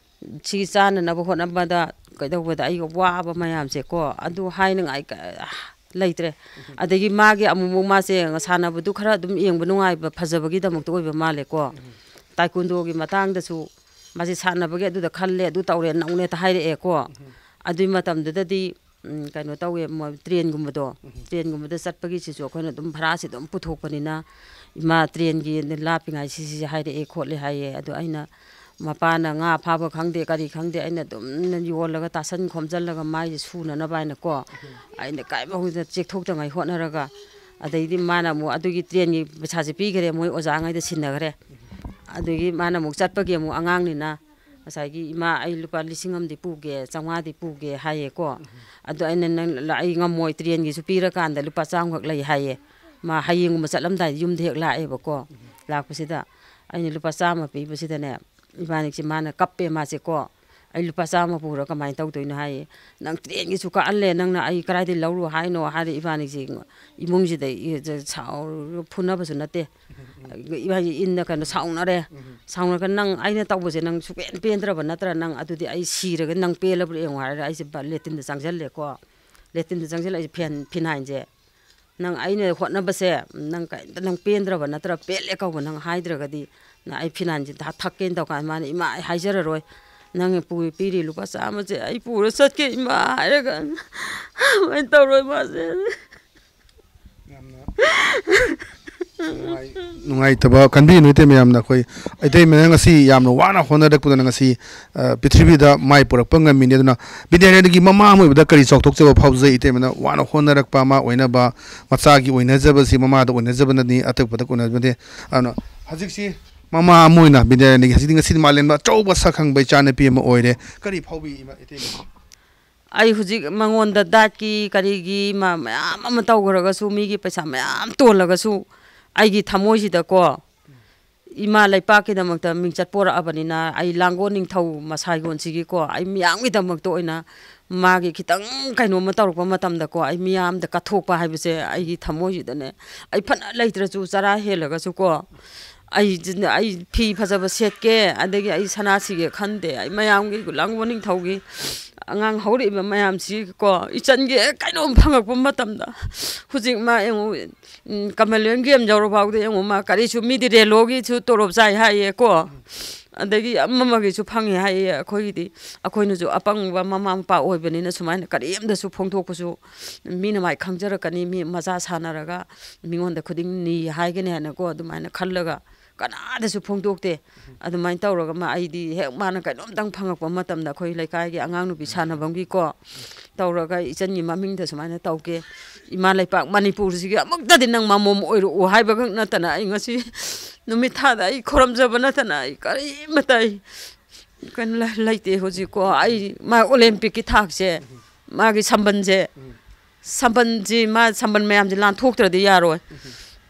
ꯁꯤ ꯆꯥꯅꯅꯕ ꯍꯣꯠꯅꯕꯗ ꯀꯩꯗꯧꯕꯗ ꯑꯩꯒ ꯋꯥꯕ ꯃꯌꯥꯝꯁꯦꯀꯣ, ꯑꯗꯨ ꯍꯥꯏꯅꯉꯥꯏ ꯀ-, ꯂꯩꯇ꯭ꯔꯦ꯫ ꯑꯗꯒꯤ ꯃꯥꯒꯤ ꯑꯃꯨꯛꯃꯨꯛ ꯃꯥꯁꯦ ꯁꯥꯟꯅꯕꯗꯨ ꯈꯔ ꯑꯗꯨꯝ ꯌꯦꯡꯕ ꯅꯨꯡꯉꯥꯏꯕ, ꯐꯖꯕꯒꯤꯗꯃꯛꯇ ꯑꯣꯏꯕ ꯃꯥꯜꯂꯦꯀꯣ꯫ ꯇꯥꯏꯀꯨꯟꯗꯣꯒꯤ ꯃꯇꯥꯡꯗꯁꯨ ꯃꯥꯁꯦ ꯁꯥꯟꯅꯕꯒꯤ ꯑꯗꯨꯗ ꯈꯜꯂꯦ, ꯑꯗꯨ ꯇꯧꯔꯦ, ꯅꯧꯅꯦꯇ ꯍꯥꯏꯔꯛꯑꯦꯀꯣ꯫ ꯑꯗꯨꯏ ꯃꯇꯝꯗꯨꯗꯗꯤ, ꯎꯝ, ꯀꯩꯅꯣ ꯇꯧꯋꯦ, ꯃꯣꯏ ꯇ꯭ꯔꯦꯟꯒꯨꯝꯕꯗꯣ, ꯇ꯭ꯔꯦꯟꯒꯨꯝꯕꯗ ꯆꯠꯄꯒꯤꯁꯤꯁꯨ ꯑꯩꯈꯣꯏꯅ ꯑꯗꯨꯝ ꯚꯔꯥꯁꯦ ꯑꯗꯨꯝ ꯄꯨꯊꯣꯛꯄꯅꯤꯅ, "ꯏꯃꯥ, ꯇ꯭ꯔꯦꯟꯒꯤ ꯂꯥꯞꯄꯤꯉꯥꯏ ꯁꯤ, ꯁꯤꯁꯦ ꯍꯥꯏꯔꯛꯑꯦ ꯈꯣꯠꯂꯦ" ꯍꯥꯏꯌꯦ꯫ ꯑꯗꯣ ꯑꯩꯅ, ꯃꯄꯥꯅ ꯉꯥ ꯐꯥꯕ ꯈꯪꯗꯦ, ꯀꯔꯤ ꯈꯪꯗꯦ, ꯑꯩꯅ ꯑꯗꯨꯝ ꯌꯣꯜꯂꯒ ꯇꯥꯁꯟ ꯈꯣꯝꯖꯜꯂꯒ ꯃꯥꯏꯁꯦ ꯁꯨꯅꯅꯕ ꯍꯥꯏꯅꯀꯣ, ꯑꯩꯅ ꯀꯥꯏꯐꯥꯎꯗ ꯆꯦꯛꯊꯣꯛꯇꯉꯥꯏ ꯍꯣꯠꯅꯔꯒ, ꯑꯗꯩꯗꯤ ꯃꯥꯅ ꯑꯃꯨꯛ ꯑꯗꯨꯒꯤ ꯇ꯭ꯔꯦꯟꯒꯤ ꯄꯩꯁꯥꯁꯦ ꯄꯤꯈꯔꯦ, ꯃꯣꯏ ꯑꯣꯖꯥꯉꯩꯗ ꯁꯤꯟꯅꯈ꯭ꯔꯦ꯫ ꯑꯗꯨꯒꯤ ꯃꯥꯅ ꯑꯃꯨꯛ ꯆꯠꯄꯒꯤ ꯑꯃꯨꯛ ꯑꯉꯥꯡꯅꯤꯅ, ꯉꯁꯥꯏꯒꯤ, "ꯏꯃꯥ, ꯑꯩ ꯂꯨꯄꯥ ꯂꯤꯁꯤꯡ ꯑꯃꯗꯤ ꯄꯨꯒꯦ, ꯆꯥꯝꯃꯉꯥꯗꯤ ꯄꯨꯒꯦ" ꯍꯥꯏꯌꯦꯀꯣ꯫ ꯑꯗꯣ ꯑꯩꯅ, "ꯅꯪ, ꯑꯩ ꯉꯝꯃꯣꯏ, ꯇ꯭ꯔꯦꯟꯒꯤꯁꯨ ꯄꯤꯔꯀꯥꯟꯗ ꯂꯨꯄꯥ ꯆꯥꯝꯃꯈꯛ ꯂꯩ" ꯍꯥꯏꯌꯦ꯫ ꯃꯥ ꯍꯌꯦꯡꯒꯨꯝꯕ ꯆꯠꯂꯝꯗꯥꯏꯗ ꯌꯨꯝꯗ ꯍꯦꯛ ꯂꯥꯛꯑꯦꯕꯀꯣ꯫ ꯂꯥꯛꯄꯁꯤꯗ ꯑꯩꯅ ꯂꯨꯄꯥ ꯆꯥꯝꯃ ꯄꯤꯕꯁꯤꯗꯅꯦ, ꯏꯕꯥꯅꯤꯁꯦ, ꯃꯥꯅ ꯀꯞꯄꯦ ꯃꯥꯁꯦꯀꯣ꯫ "ꯑꯩ ꯂꯨꯄꯥ ꯆꯥꯝꯃ ꯄꯨꯔ ꯀꯃꯥꯏꯅ ꯇꯧꯗꯣꯏꯅꯣ?" ꯍꯥꯏꯌꯦ꯫ "ꯅꯪ ꯇ꯭ꯔꯦꯟꯒꯤꯁꯨ ꯀꯛꯍꯜꯂꯦ, ꯅꯪꯅ ꯑꯩ ꯀꯗꯥꯏꯗꯒꯤ ꯂꯧꯔꯨ ꯍꯥꯏꯅꯣ?" ꯍꯥꯏꯔꯦ ꯏꯕꯥꯅꯤꯁꯦ꯫ ꯏꯃꯨꯡꯁꯤꯗ ꯏ-, ꯁꯥꯎ-, ꯐꯨꯅꯕꯁꯨ ꯅꯠꯇꯦ꯫ ꯏꯕꯥꯅꯤ ꯏꯟꯅ ꯀꯩꯅꯣ ꯁꯥꯎꯅꯔꯦ꯫ ꯁꯥꯎꯅꯔꯒ, "ꯅꯪ ꯑꯩꯅ ꯇꯧꯕꯁꯦ ꯅꯪ ꯁꯨꯛꯄꯦꯟ ꯄꯦꯟꯗ꯭ꯔꯕ ꯅꯠꯇ꯭ꯔꯥ? ꯅꯪ ꯑꯗꯨꯗꯤ ꯑꯩ ꯁꯤꯔꯒ ꯅꯪ ꯄꯦꯜꯂꯕ꯭ꯔꯥ ꯌꯦꯡꯉꯨ" ꯍꯥꯏꯔꯒ ꯑꯩꯁꯦ ꯕ-, ꯂꯦꯇꯤꯟꯗ ꯆꯪꯁꯤꯜꯂꯦꯀꯣ꯫ ꯂꯦꯇꯤꯟꯗ ꯆꯪꯁꯤꯜꯂꯛꯏꯁꯦ ꯐꯦꯟ-, ꯐꯤꯅꯥꯏꯟꯁꯦ꯫ "ꯅꯪ ꯑꯩꯅ ꯍꯣꯠꯅꯕꯁꯦ ꯅꯪ ꯀꯩꯝꯇ ꯅꯪ ꯄꯦꯟꯗ꯭ꯔꯕ ꯅꯠꯇ꯭ꯔꯥ? ꯄꯦꯜꯂꯦ ꯀꯧꯕ ꯅꯪ ꯍꯥꯏꯗ꯭ꯔꯒꯗꯤ ꯅꯪ ꯑꯩ ꯐꯤꯅꯥꯏꯟꯁꯦ ꯊ-, ꯊꯛꯀꯦꯅ" ꯇꯧꯀꯥꯟꯗ ꯃꯥꯅ, "ꯏꯃꯥ, ꯑꯩ ꯍꯥꯏꯖꯔꯔꯣꯏ꯫ ꯅꯪ ꯄꯨ-, ꯄꯤꯔꯤ ꯂꯨꯄꯥ ꯆꯥꯝꯃꯁꯦ ꯑꯩ ꯄꯨꯔ ꯆꯠꯀꯦ ꯏꯃꯥ" ꯍꯥꯏꯔꯒ ꯑꯗꯨꯃꯥꯏꯅ ꯇꯧꯔꯣꯏ ꯃꯥꯁꯦ꯫ ꯌꯥꯝꯅ ꯅꯨꯡꯉꯥꯏ-, ꯅꯨꯡꯉꯥꯏꯇꯕ ꯈꯟꯕꯤꯒꯅꯨ ꯏꯇꯩ ꯃꯌꯥꯝꯅ꯫ ꯑꯩꯈꯣꯏ ꯏꯇꯩꯃꯅ ꯉꯁꯤ ꯌꯥꯝꯅ ꯋꯥꯅ ꯍꯣꯠꯅꯔꯛꯄꯗꯨꯅ ꯉꯁꯤ, ꯑ, ꯄ꯭ꯔꯤꯊꯤꯕꯤꯗ ꯃꯥꯏ ꯄꯨꯔꯛꯄ ꯉꯝꯃꯤꯅꯤ꯫ ꯑꯗꯨꯅ ꯕꯤꯗ꯭ꯌꯥꯔꯥꯅꯤꯒꯤ ꯃꯃꯥ ꯑꯃ ꯑꯣꯏꯕꯗ ꯀꯔꯤ ꯆꯥꯎꯊꯣꯛꯆꯕ ꯐꯥꯎꯖꯩ? ꯏꯇꯩꯃꯅ ꯋꯥꯅ ꯍꯣꯠꯅꯔꯛꯄ ꯑꯃ ꯑꯣꯏꯅꯕ, ꯃꯆꯥꯒꯤ ꯑꯣꯏꯅꯖꯕꯁꯤ ꯃꯃꯥꯗ ꯑꯣꯏꯅꯖꯕꯅꯗꯤ ꯑꯇꯣꯞꯄꯗ ꯑꯣꯏꯅꯖꯕꯅꯤ꯫ ꯑꯗꯨꯅ ꯍꯧꯖꯤꯛꯁꯤ ꯃꯃꯥ ꯑꯃ ꯑꯣꯏꯅ ꯕꯤꯗ꯭ꯌꯥꯔꯥꯅꯤꯒꯤ ꯍꯧꯖꯤꯛꯇꯤ ꯉꯁꯤꯗꯤ ꯃꯥꯂꯦꯝꯗ ꯑꯆꯧꯕ ꯁꯛꯈꯪꯕ ꯏꯆꯥꯅꯨꯄꯤ ꯑꯃ ꯑꯣꯏꯔꯦ꯫ ꯀꯔꯤ ꯐꯥꯎꯕꯤ ꯏꯃꯥ, ꯏꯇꯩꯃ? ꯑꯩ ꯍꯧꯖꯤꯛ ꯃꯉꯣꯟꯗ ꯗꯥꯏꯠꯀꯤ ꯀꯔꯤꯒꯤ ꯃꯥ ꯃꯌꯥꯝ ꯑꯃ ꯇꯧꯈ꯭ꯔꯒꯁꯨ, ꯃꯤꯒꯤ ꯄꯩꯁꯥ ꯃꯌꯥꯝ ꯇꯣꯜꯂꯒꯁꯨ, ꯑꯩꯒꯤ ꯊꯃꯣꯏꯁꯤꯗꯀꯣ, ꯏꯃꯥ ꯂꯩꯄꯥꯛꯀꯤꯗꯃꯛꯇ ꯃꯤꯡꯆꯠ ꯄꯣꯔꯛꯑꯕꯅꯤꯅ, ꯑꯩ ꯂꯥꯡꯒꯣꯜ ꯅꯤꯡꯊꯧ ꯃꯁꯥꯏꯒꯣꯟꯁꯤꯒꯤꯀꯣ, ꯑꯩ ꯃꯤꯌꯥꯝꯒꯤꯗꯃꯛꯇ ꯑꯣꯏꯅ ꯃꯥꯒꯤ ꯈꯤꯇꯪ ꯀꯩꯅꯣꯝꯃ ꯇꯧꯔꯛꯄ ꯃꯇꯝꯗꯀꯣ, ꯑꯩ ꯃꯤꯌꯥꯝꯗ ꯀꯠꯊꯣꯛꯄ ꯍꯥꯏꯕꯁꯦ ꯑꯩꯒꯤ ꯊꯃꯣꯏꯁꯤꯗꯅꯦ, ꯑꯩ ꯐꯅ ꯂꯩꯇ꯭ꯔꯁꯨ, ꯆꯔꯥ ꯍꯦꯜꯂꯒꯁꯨꯀꯣ, ꯑꯩ, ꯑꯩ ꯐꯤ ꯐꯖꯕ ꯁꯦꯠꯀꯦ, ꯑꯗꯒꯤ ꯑꯩ ꯁꯅꯥ ꯁꯤꯒꯦ ꯈꯟꯗꯦ꯫ ꯑꯩ ꯃꯌꯥꯝꯒꯤ, ꯂꯥꯡꯒꯣꯜ ꯅꯤꯡꯊꯧꯒꯤ ꯑꯉꯥꯡ ꯍꯧꯔꯛꯏꯕ ꯃꯌꯥꯝꯁꯤꯀꯣ, ꯏꯆꯟꯒꯤ ꯀꯩꯅꯣꯝ ꯐꯪꯉꯛꯄ ꯃꯇꯝꯗ, ꯍꯧꯖꯤꯛ ꯃꯥ ꯌꯦꯡꯉꯨ, ꯎꯝ, ꯀꯃꯟꯋꯦꯜꯊ ꯒꯦꯝ ꯌꯧꯔꯐꯥꯎꯗ ꯌꯦꯡꯉꯨ, ꯃꯥ ꯀꯔꯤꯁꯨ, ꯃꯤꯗꯤ ꯔꯦꯂꯣꯒꯤꯁꯨ ꯇꯣꯂꯣꯞ ꯆꯥꯏ ꯍꯥꯏꯌꯦꯀꯣ, ꯑꯗꯒꯤ ꯑꯃ ꯑꯃꯒꯤꯁꯨ ꯐꯪꯉꯤ ꯍꯥꯏꯌꯦ꯫ ꯑꯩꯈꯣꯏꯒꯤꯗꯤ, ꯑꯩꯈꯣꯏꯅꯁꯨ ꯑꯄꯪꯕ ꯃꯃꯥ ꯃꯄꯥ ꯑꯣꯏꯕꯅꯤꯅ ꯁꯨꯃꯥꯏꯅ ꯀꯔꯤꯝꯇꯁꯨ ꯐꯣꯡꯗꯣꯛꯄꯁꯨ, ꯃꯤꯅ ꯃꯥꯏ ꯈꯪꯖꯔꯛꯀꯅꯤ, ꯃꯤ ꯃꯆꯥ ꯁꯥꯟꯅꯔꯒ ꯃꯤꯉꯣꯟꯗ ꯈꯨꯗꯤꯡ ꯅꯤ ꯍꯥꯏꯒꯅꯤ ꯍꯥꯏꯅꯀꯣ, ꯑꯗꯨꯃꯥꯏꯅ ꯈꯜꯂꯒ ꯀꯅꯥꯗꯁꯨ ꯐꯣꯡꯗꯣꯛꯇꯦ꯫ ꯑꯗꯨꯃꯥꯏꯅ ꯇꯧꯔꯒ ꯃꯥ, ꯑꯩꯗꯤ ꯍꯦꯛ ꯃꯥꯅ ꯀꯩꯅꯣꯝꯇꯪ ꯐꯪꯉꯛꯄ ꯃꯇꯝꯗ, ꯑꯩꯈꯣꯏ ꯂꯩꯀꯥꯏꯒꯤ ꯑꯉꯥꯡ ꯅꯨꯄꯤ ꯁꯥꯟꯅꯐꯝꯒꯤꯀꯣ ꯇꯧꯔꯒ, ꯏꯆꯟꯒꯤ ꯃꯃꯤꯡꯗ ꯁꯨꯃꯥꯏꯅ ꯇꯧꯒꯦ, ꯏꯃꯥ ꯂꯩꯄꯥꯛ ꯃꯅꯤꯄꯨꯔꯁꯤꯒꯤ ꯑꯃꯨꯛꯇꯗꯤ ꯅꯪ ꯃꯃꯣꯝ ꯑꯣꯏꯔꯛꯎ ꯍꯥꯏꯕꯈꯛ ꯅꯠꯇꯅ, ꯑꯩ ꯉꯁꯤ ꯅꯨꯃꯤꯠ ꯊꯥꯗ ꯑꯩ ꯈꯨꯔꯨꯝꯖꯕ ꯅꯠꯇꯅ ꯑꯩ ꯀꯔꯤꯃꯠꯇ ꯑꯩ ꯀꯩꯅꯣ ꯂꯩ-, ꯂꯩꯇꯦ ꯍꯧꯖꯤꯛꯀꯣ꯫ ꯑꯩ ꯃꯥ ꯑꯣꯂꯦꯝꯄꯤꯛꯀꯤ ꯊꯥꯛꯁꯦ, ꯃꯥꯒꯤ ꯁꯝꯕꯟꯁꯦ, ꯁꯝꯕꯟꯁꯤ, ꯃꯥ ꯁꯝꯕꯟ ꯃꯌꯥꯝꯁꯦ ꯂꯥꯟꯊꯣꯛꯇ꯭ꯔꯗꯤ ꯌꯥꯔꯣꯏ꯫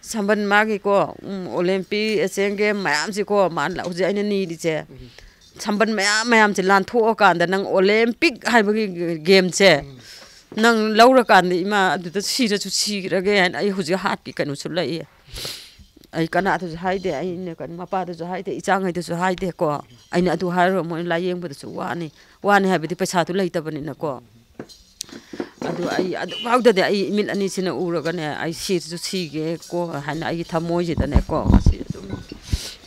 ꯁꯝꯕꯟ ꯃꯥꯒꯤꯀꯣ, ꯎꯝ, ꯑꯣꯂꯦꯝꯄꯤꯛ, ꯑꯦꯁꯤꯌꯥꯟ ꯒꯦꯝ ꯃꯌꯥꯝꯁꯤꯀꯣ, ꯃꯥ ꯍꯧꯖꯤꯛ ꯑꯩꯅ ꯅꯤꯔꯤꯁꯦ꯫ ꯁꯝꯕꯟ ꯃꯌꯥꯝ ꯃꯌꯥꯝꯁꯦ ꯂꯥꯟꯊꯣꯛꯑꯀꯥꯟꯗ ꯅꯪ ꯑꯣꯂꯦꯝꯄꯤꯛ ꯍꯥꯏꯕꯒꯤ ꯒꯦꯝꯁꯦ ꯅꯪ ꯂꯧꯔꯀꯥꯟꯗ, ꯏꯃꯥ, ꯑꯗꯨꯗ ꯁꯤꯔꯁꯨ ꯁꯤꯔꯒꯦ ꯍꯥꯏꯅ ꯑꯩ ꯍꯧꯖꯤꯛ ꯍꯥꯠꯀꯤ ꯀꯩꯅꯣꯁꯨ ꯂꯩꯌꯦ꯫ ꯑꯩ ꯀꯅꯥꯗꯁꯨ ꯍꯥꯏꯗꯦ, ꯑꯩꯅ ꯀꯩꯅꯣ, ꯃꯄꯥꯗꯁꯨ ꯍꯥꯏꯗꯦ, ꯏꯆꯥꯉꯩꯗꯁꯨ ꯍꯥꯏꯗꯦꯀꯣ꯫ ꯑꯩꯅ ꯑꯗꯨ ꯍꯥꯏꯔꯨꯔ ꯃꯣꯏ ꯂꯥꯏꯌꯦꯡꯕꯗꯁꯨ ꯋꯥꯅꯤ, ꯋꯥꯅꯤ ꯍꯥꯏꯕꯗꯤ ꯄꯩꯁꯥꯗꯨ ꯂꯩꯇꯕꯅꯤꯅꯀꯣ꯫ ꯑꯗꯨ ꯑꯩ ꯑꯗꯨꯐꯥꯎꯗꯗꯤ ꯑꯩ ꯏꯃꯤꯠ ꯑꯅꯤꯁꯤꯅ ꯎꯔꯒꯅꯦ, ꯑꯩ ꯁꯤꯔꯁꯨ ꯁꯤꯒꯦꯀꯣ ꯍꯥꯏꯅ ꯑꯩꯒꯤ ꯊꯃꯣꯏꯁꯤꯗꯅꯦꯀꯣ, ꯉꯁꯤ ꯑꯗꯨꯝ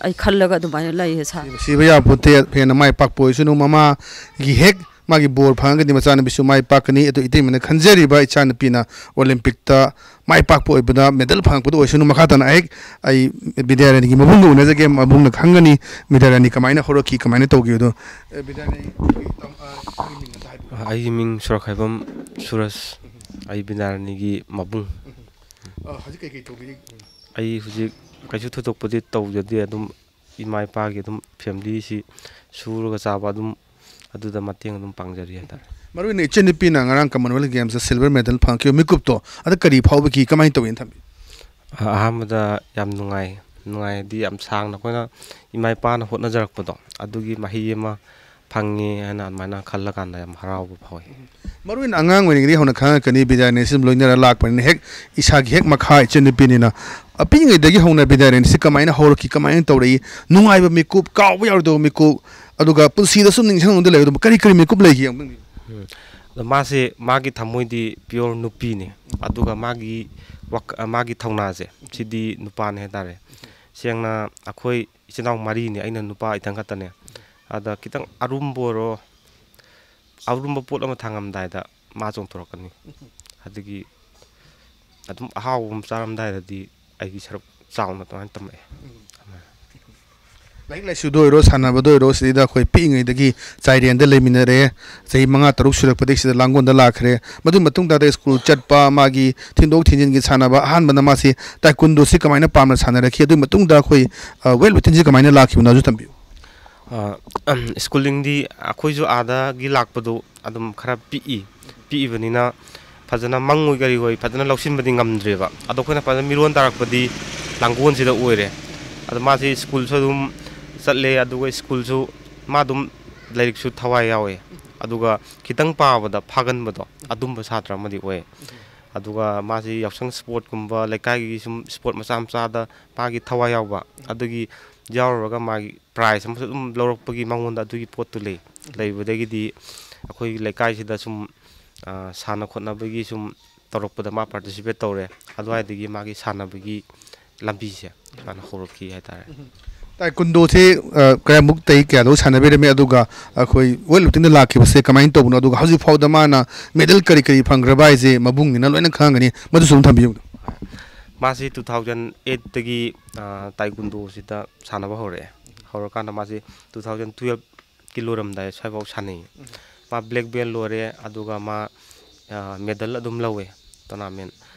ꯑꯩ ꯈꯜꯂꯒ ꯑꯗꯨꯃꯥꯏꯅ ꯂꯩꯌꯦ ꯁꯥꯔ꯫ ꯁꯤꯕ ꯌꯥꯄꯣꯠꯇꯦ꯫ ꯍꯦꯟꯅ ꯃꯥꯏ ꯄꯥꯛꯄ ꯑꯣꯏꯁꯅꯨ꯫ ꯃꯃꯥꯒꯤ ꯍꯦꯛ ꯃꯥꯒꯤ ꯕꯣꯔ ꯐꯪꯉꯒꯗꯤ ꯃꯆꯥꯅꯨꯄꯤꯁꯨ ꯃꯥꯏ ꯄꯥꯛꯀꯅꯤ꯫ ꯑꯗꯨ ꯏꯇꯩꯃꯅ ꯈꯟꯖꯔꯤꯕ ꯏꯆꯥꯅꯨꯄꯤꯅ ꯑꯣꯂꯦꯝꯄꯤꯛꯇ ꯃꯥꯏ ꯄꯥꯛꯄ ꯑꯣꯏꯕꯗ ꯃꯦꯗꯜ ꯐꯪꯉꯛꯄꯗ ꯑꯣꯏꯁꯅꯨ꯫ ꯃꯈꯥ ꯇꯥꯅ ꯑꯩ, ꯑꯩ ꯕꯤꯗ꯭ꯌꯥꯔꯥꯅꯤꯒꯤ ꯃꯕꯨꯡꯒ ꯎꯅꯖꯒꯦ, ꯃꯕꯨꯡꯅ ꯈꯪꯒꯅꯤ ꯕꯤꯗ꯭ꯌꯥꯔꯥꯅꯤ ꯀꯃꯥꯏꯅ ꯍꯧꯔꯛꯈꯤ, ꯀꯃꯥꯏꯅ ꯇꯧꯈꯤ ꯑꯗꯣ꯫ ꯑꯦ, ꯕꯤꯗ꯭ꯌꯥꯔꯥꯅꯤ, ꯑꯩꯈꯣꯏꯒꯤ ꯇꯝ-, ꯑ, ꯏꯁꯥꯒꯤ ꯃꯤꯡ ꯑꯝꯇ ꯍꯥꯏꯕꯤꯌꯨ꯫ ꯑꯩꯒꯤ ꯃꯤꯡ ꯁꯣꯔꯥꯈꯥꯏꯕꯝ ꯁꯨꯔꯖ꯫ ꯑꯩ ꯕꯤꯗ꯭ꯌꯥꯔꯥꯅꯤꯒꯤ ꯃꯕꯨꯡ꯫ ꯑ, ꯍꯧꯖꯤꯛ ꯀꯩꯀꯩ ꯇꯧꯕꯤꯔꯤ? ꯑꯩ ꯍꯧꯖꯤꯛ ꯀꯩꯁꯨ ꯊꯣꯏꯗꯣꯛꯄꯗꯤ ꯇꯧꯖꯗꯦ꯫ ꯑꯗꯨꯝ ꯏꯃꯥ ꯏꯄꯥꯒꯤ ꯑꯗꯨꯝ ꯐꯦꯃꯤꯂꯤꯁꯤ ꯁꯨꯔꯒ ꯆꯥꯕ, ꯑꯗꯨꯝ ꯑꯗꯨꯗ ꯃꯇꯦꯡ ꯑꯗꯨꯝ ꯄꯥꯡꯖꯔꯤ ꯍꯥꯏꯇꯥꯔꯦ꯫ ꯃꯔꯨ ꯑꯣꯏꯅ ꯏꯆꯟꯅꯨꯄꯤꯅ ꯉꯔꯥꯡ Commonwealth Games ꯗ silver medal ꯐꯪꯉꯛꯈꯤꯕ ꯃꯤꯀꯨꯞꯇꯣ, ꯑꯗ ꯀꯔꯤ ꯐꯥꯎꯕꯤꯈꯤ? ꯀꯃꯥꯏꯅ ꯇꯧꯋꯤꯅ ꯊꯝꯕꯤ? ꯑ-, ꯑꯍꯥꯟꯕꯗ ꯌꯥꯝ ꯅꯨꯡꯉꯥꯏ꯫ ꯅꯨꯡꯉꯥꯏ ꯍꯥꯏꯗꯤ ꯌꯥꯝ ꯁꯥꯡꯅ ꯑꯩꯈꯣꯏꯅ ꯏꯃꯥ ꯏꯄꯥꯅ ꯍꯣꯠꯅꯖꯔꯛꯄꯗꯣ, ꯑꯗꯨꯒꯤ ꯃꯍꯩ ꯑꯃ ꯐꯪꯉꯦ ꯍꯥꯏꯅ ꯑꯗꯨꯃꯥꯏꯅ ꯈꯜꯂꯀꯥꯟꯗ ꯌꯥꯝ ꯍꯔꯥꯎꯕ ꯐꯥꯎꯋꯤ꯫ ꯃꯔꯨ ꯑꯣꯏꯅ ꯑꯉꯥꯡ ꯑꯣꯏꯔꯤꯉꯩꯗꯒꯤ ꯍꯧꯅ ꯈꯪꯉꯛꯀꯅꯤ, ꯕꯤꯗ꯭ꯌꯥꯔꯥꯅꯤ ꯑꯁꯤ ꯂꯣꯏꯅꯔ ꯂꯥꯛꯄꯅꯤꯅ, ꯍꯦꯛ ꯏꯁꯥꯒꯤ ꯍꯦꯛ ꯃꯈꯥ ꯏꯆꯟꯅꯨꯄꯤꯅꯤꯅ, ꯑ, ꯄꯤꯛꯏꯉꯩꯗꯒꯤ ꯍꯧꯅ ꯕꯤꯗ꯭ꯌꯥꯔꯥꯅꯤ ꯑꯁꯤ ꯀꯃꯥꯏꯅ ꯍꯧꯔꯛꯈꯤ, ꯀꯃꯥꯏꯅ ꯇꯧꯔꯛꯏ, ꯅꯨꯡꯉꯥꯏꯕ ꯃꯤꯀꯨꯞ, ꯀꯥꯎꯕ ꯌꯥꯔꯣꯏꯗꯕ ꯃꯤꯀꯨꯞ, ꯑꯗꯨꯒ ꯄꯨꯟꯁꯤꯗ ꯁꯨꯝ ꯅꯤꯡꯁꯤꯡꯂꯝꯗ ꯂꯩꯕ ꯑꯗꯨꯝ ꯀꯔꯤ ꯀꯔꯤ ꯃꯤꯀꯨꯞ ꯂꯩꯒꯦ ꯑꯃꯨꯛꯇꯪꯗꯤ? ꯎꯝ꯫ ꯑꯗꯣ ꯃꯥꯁꯦ, ꯃꯥꯒꯤ ꯊꯃꯣꯏꯗꯤ pure ꯅꯨꯄꯤꯅꯤ, ꯑꯗꯨꯒ ꯃꯥꯒꯤ ꯋꯥꯛ-, ꯃꯥꯒꯤ ꯊꯧꯅꯥꯁꯦ ꯁꯤꯗꯤ ꯅꯨꯄꯥꯅꯤ ꯍꯥꯏꯇꯥꯔꯦ꯫ ꯁꯦꯡꯅ ꯑꯩꯈꯣꯏ ꯏꯆꯤꯟ ꯏꯅꯥꯎ ꯃꯔꯤꯅꯤ, ꯑꯩꯅ ꯅꯨꯄꯥ ꯏꯊꯟ ꯈꯛꯇꯅꯦ꯫ ꯑꯗ ꯈꯤꯇꯪ ꯑꯔꯨꯝꯕ ꯑꯣꯏꯔꯣ, ꯑꯔꯨꯝꯕ ꯄꯣꯠ ꯑꯃ ꯊꯥꯡꯉꯝꯗꯥꯏꯗ ꯃꯥ ꯆꯣꯡꯊꯣꯔꯛꯀꯅꯤ꯫ ꯑꯗꯒꯤ ꯑꯗꯨꯝ ꯑꯍꯥꯎꯕ ꯑꯃ ꯆꯥꯔꯝꯗꯥꯏꯗꯗꯤ ꯑꯩꯒꯤ ꯁꯔꯨꯛ ꯆꯥꯎꯅ ꯑꯗꯨꯃꯥꯏꯅ ꯇꯝꯃꯛꯑꯦ꯫ ꯂꯥꯏꯔꯤꯛ ꯂꯥꯏꯁꯨꯗ ꯑꯣꯏꯔꯣ, ꯁꯥꯟꯅꯕꯗ ꯑꯣꯏꯔꯣ, ꯁꯤꯗꯩꯗ ꯑꯩꯈꯣꯏ ꯄꯤꯛꯏꯉꯩꯗꯒꯤ ꯆꯥꯏꯔꯦꯟꯗ ꯂꯩꯃꯤꯟꯅꯔꯛꯑꯦ꯫ ꯆꯍꯤ ꯃꯉꯥ ꯇꯔꯨꯛ ꯁꯨꯔꯛꯄꯗꯒꯤ ꯁꯤꯗ ꯂꯥꯡꯒꯣꯜꯗ ꯂꯥꯛꯈ꯭ꯔꯦ꯫ ꯃꯗꯨꯒꯤ ꯃꯇꯨꯡꯗ ꯑꯗꯩ ꯁ꯭ꯀꯨꯜ ꯆꯠꯄ, ꯃꯥꯒꯤ ꯊꯤꯟꯗꯣꯛ ꯊꯤꯟꯖꯤꯟꯒꯤ ꯁꯥꯟꯅꯕ, ꯑꯍꯥꯟꯕꯗ ꯃꯥꯁꯤ ꯇꯥꯏꯀꯨꯟꯗꯣꯁꯤ ꯀꯃꯥꯏꯅ ꯄꯥꯝꯅ ꯁꯥꯟꯅꯔꯛꯈꯤ? ꯑꯗꯨꯒꯤ ꯃꯇꯨꯡꯗ ꯑꯩꯈꯣꯏ, ꯑ, ꯋꯦꯠ ꯂꯤꯐꯇꯤꯡꯁꯤ ꯀꯃꯥꯏꯅ ꯂꯥꯛꯈꯤꯕꯅꯣ ꯑꯗꯨ ꯊꯝꯕꯤꯌꯨ꯫ ꯑ, ꯁ꯭ꯀꯨꯂꯤꯡꯗꯤ ꯑꯩꯈꯣꯏꯁꯨ ꯑꯥꯗꯒꯤ ꯂꯥꯛꯄꯗꯣ ꯑꯗꯨꯝ ꯈꯔ ꯄꯤꯛꯏ, ꯄꯤꯛꯏꯕꯅꯤꯅ ꯐꯖꯅ ꯃꯪꯑꯣꯏ ꯀꯔꯤ ꯑꯣꯏ ꯐꯖꯅ ꯂꯧꯁꯤꯟꯕꯗꯤ ꯉꯝꯗ꯭ꯔꯦꯕ꯫ ꯑꯗꯣ ꯑꯩꯈꯣꯏꯅ ꯐꯖꯅ ꯃꯤꯔꯣꯟ ꯇꯥꯔꯛꯄꯗꯤ ꯂꯥꯡꯒꯣꯜꯁꯤꯗ ꯑꯣꯏꯔꯦ꯫ ꯑꯗꯣ ꯃꯥꯁꯤ ꯁ꯭ꯀꯨꯜꯁꯨ ꯑꯗꯨꯝ ꯆꯠꯂꯦ, ꯑꯗꯨꯒ ꯁ꯭ꯀꯨꯜꯁꯨ ꯃꯥ ꯑꯗꯨꯝ ꯂꯥꯏꯔꯤꯛꯁꯨ ꯊꯋꯥꯏ ꯌꯥꯎꯋꯦ, ꯑꯗꯨꯒ ꯈꯤꯇꯪ ꯄꯥꯕꯗ ꯐꯥꯒꯟꯕꯗꯣ ꯑꯗꯨꯝꯕ ꯁꯥꯇ꯭ꯔ ꯑꯃꯗꯤ ꯑꯣꯏ꯫ ꯑꯗꯨꯒ ꯃꯥꯁꯤ ꯌꯥꯎꯁꯪ ꯁ꯭ꯄꯣꯔꯠꯀꯨꯝꯕ, ꯂꯩꯀꯥꯏꯒꯤ ꯁꯨꯝ ꯁ꯭ꯄꯣꯔꯠ ꯃꯆꯥ ꯃꯆꯥꯗ ꯃꯥꯒꯤ ꯊꯋꯥꯏ ꯌꯥꯎꯕ, ꯑꯗꯨꯒꯤ ꯌꯥꯎꯔꯨꯔꯒ ꯃꯥꯒꯤ ꯄ꯭ꯔꯥꯏꯖ ꯑꯃꯁꯨ ꯑꯗꯨꯝ ꯂꯧꯔꯛꯄꯒꯤ ꯃꯉꯣꯟꯗ ꯑꯗꯨꯒꯤ ꯄꯣꯠꯇꯨ ꯂꯩ꯫ ꯂꯩꯕꯗꯒꯤꯗꯤ ꯑꯩꯈꯣꯏꯒꯤ ꯂꯩꯀꯥꯏꯁꯤꯗ ꯁꯨꯝ, ꯑ, ꯁꯥꯟꯅ ꯈꯣꯠꯅꯕꯒꯤ ꯁꯨꯝ ꯇꯧꯔꯛꯄꯗ ꯃꯥ ꯄꯥꯔꯇꯤꯁꯤꯄꯦꯠ ꯇꯧꯔꯦ꯫ ꯑꯗꯨꯋꯥꯏꯗꯒꯤ ꯃꯥꯒꯤ ꯁꯥꯟꯅꯕꯒꯤ ꯂꯝꯕꯤꯁꯦ ꯁꯨꯃꯥꯏꯅ ꯍꯧꯔꯛꯈꯤ ꯍꯥꯏꯇꯥꯔꯦ꯫ ꯇꯥꯏꯀꯨꯟꯗꯣꯁꯦ, ꯑ, ꯀꯌꯥꯃꯨꯛ ꯇꯩ ꯀꯌꯥꯗꯣ ꯁꯥꯟꯅꯕꯤꯔꯝꯃꯦ, ꯑꯗꯨꯒ ꯑꯩꯈꯣꯏ ꯋꯦꯠ ꯂꯤꯐꯇꯤꯡꯗ ꯂꯥꯛꯈꯤꯕꯁꯦ ꯀꯃꯥꯏꯅ ꯇꯧꯕꯅꯣ, ꯑꯗꯨꯒ ꯍꯧꯖꯤꯛ ꯐꯥꯎꯗ ꯃꯥꯅ ꯃꯦꯗꯜ ꯀꯔꯤ ꯀꯔꯤ ꯐꯪꯈ꯭ꯔꯕ ꯍꯥꯏꯁꯦ ꯃꯕꯨꯡꯅꯤꯅ ꯂꯣꯏꯅ ꯈꯪꯉꯝꯒꯅꯤ, ꯃꯗꯨꯁꯨ ꯑꯗꯨꯝ ꯊꯝꯕꯤꯌꯨ꯫ ꯃꯥꯁꯤ ꯇꯨ ꯊꯥꯎꯖꯟ ꯑꯩꯠꯇꯒꯤ ꯇꯥꯏꯀꯨꯟꯗꯣꯁꯤꯗ ꯁꯥꯟꯅꯕ ꯍꯧꯔꯛꯑꯦ꯫ ꯍꯧꯔꯀꯥꯟꯗ ꯃꯥꯁꯤ ꯇꯨ ꯊꯥꯎꯖꯟ ꯇꯨꯌꯦꯜꯞꯀꯤ ꯂꯣꯏꯔꯝꯗꯥꯏ ꯁ꯭ꯋꯥꯏꯐꯥꯎ ꯁꯥꯟꯅꯩ꯫ ꯃꯥ ꯕ꯭ꯂꯦꯛ ꯕꯦꯜ ꯂꯣꯏꯔꯦ, ꯑꯗꯨꯒ ꯃꯥ ꯃꯦꯗꯜ ꯑꯗꯨꯝ ꯂꯧꯋꯦ ꯇꯣꯔꯅꯥꯃꯦꯟ꯫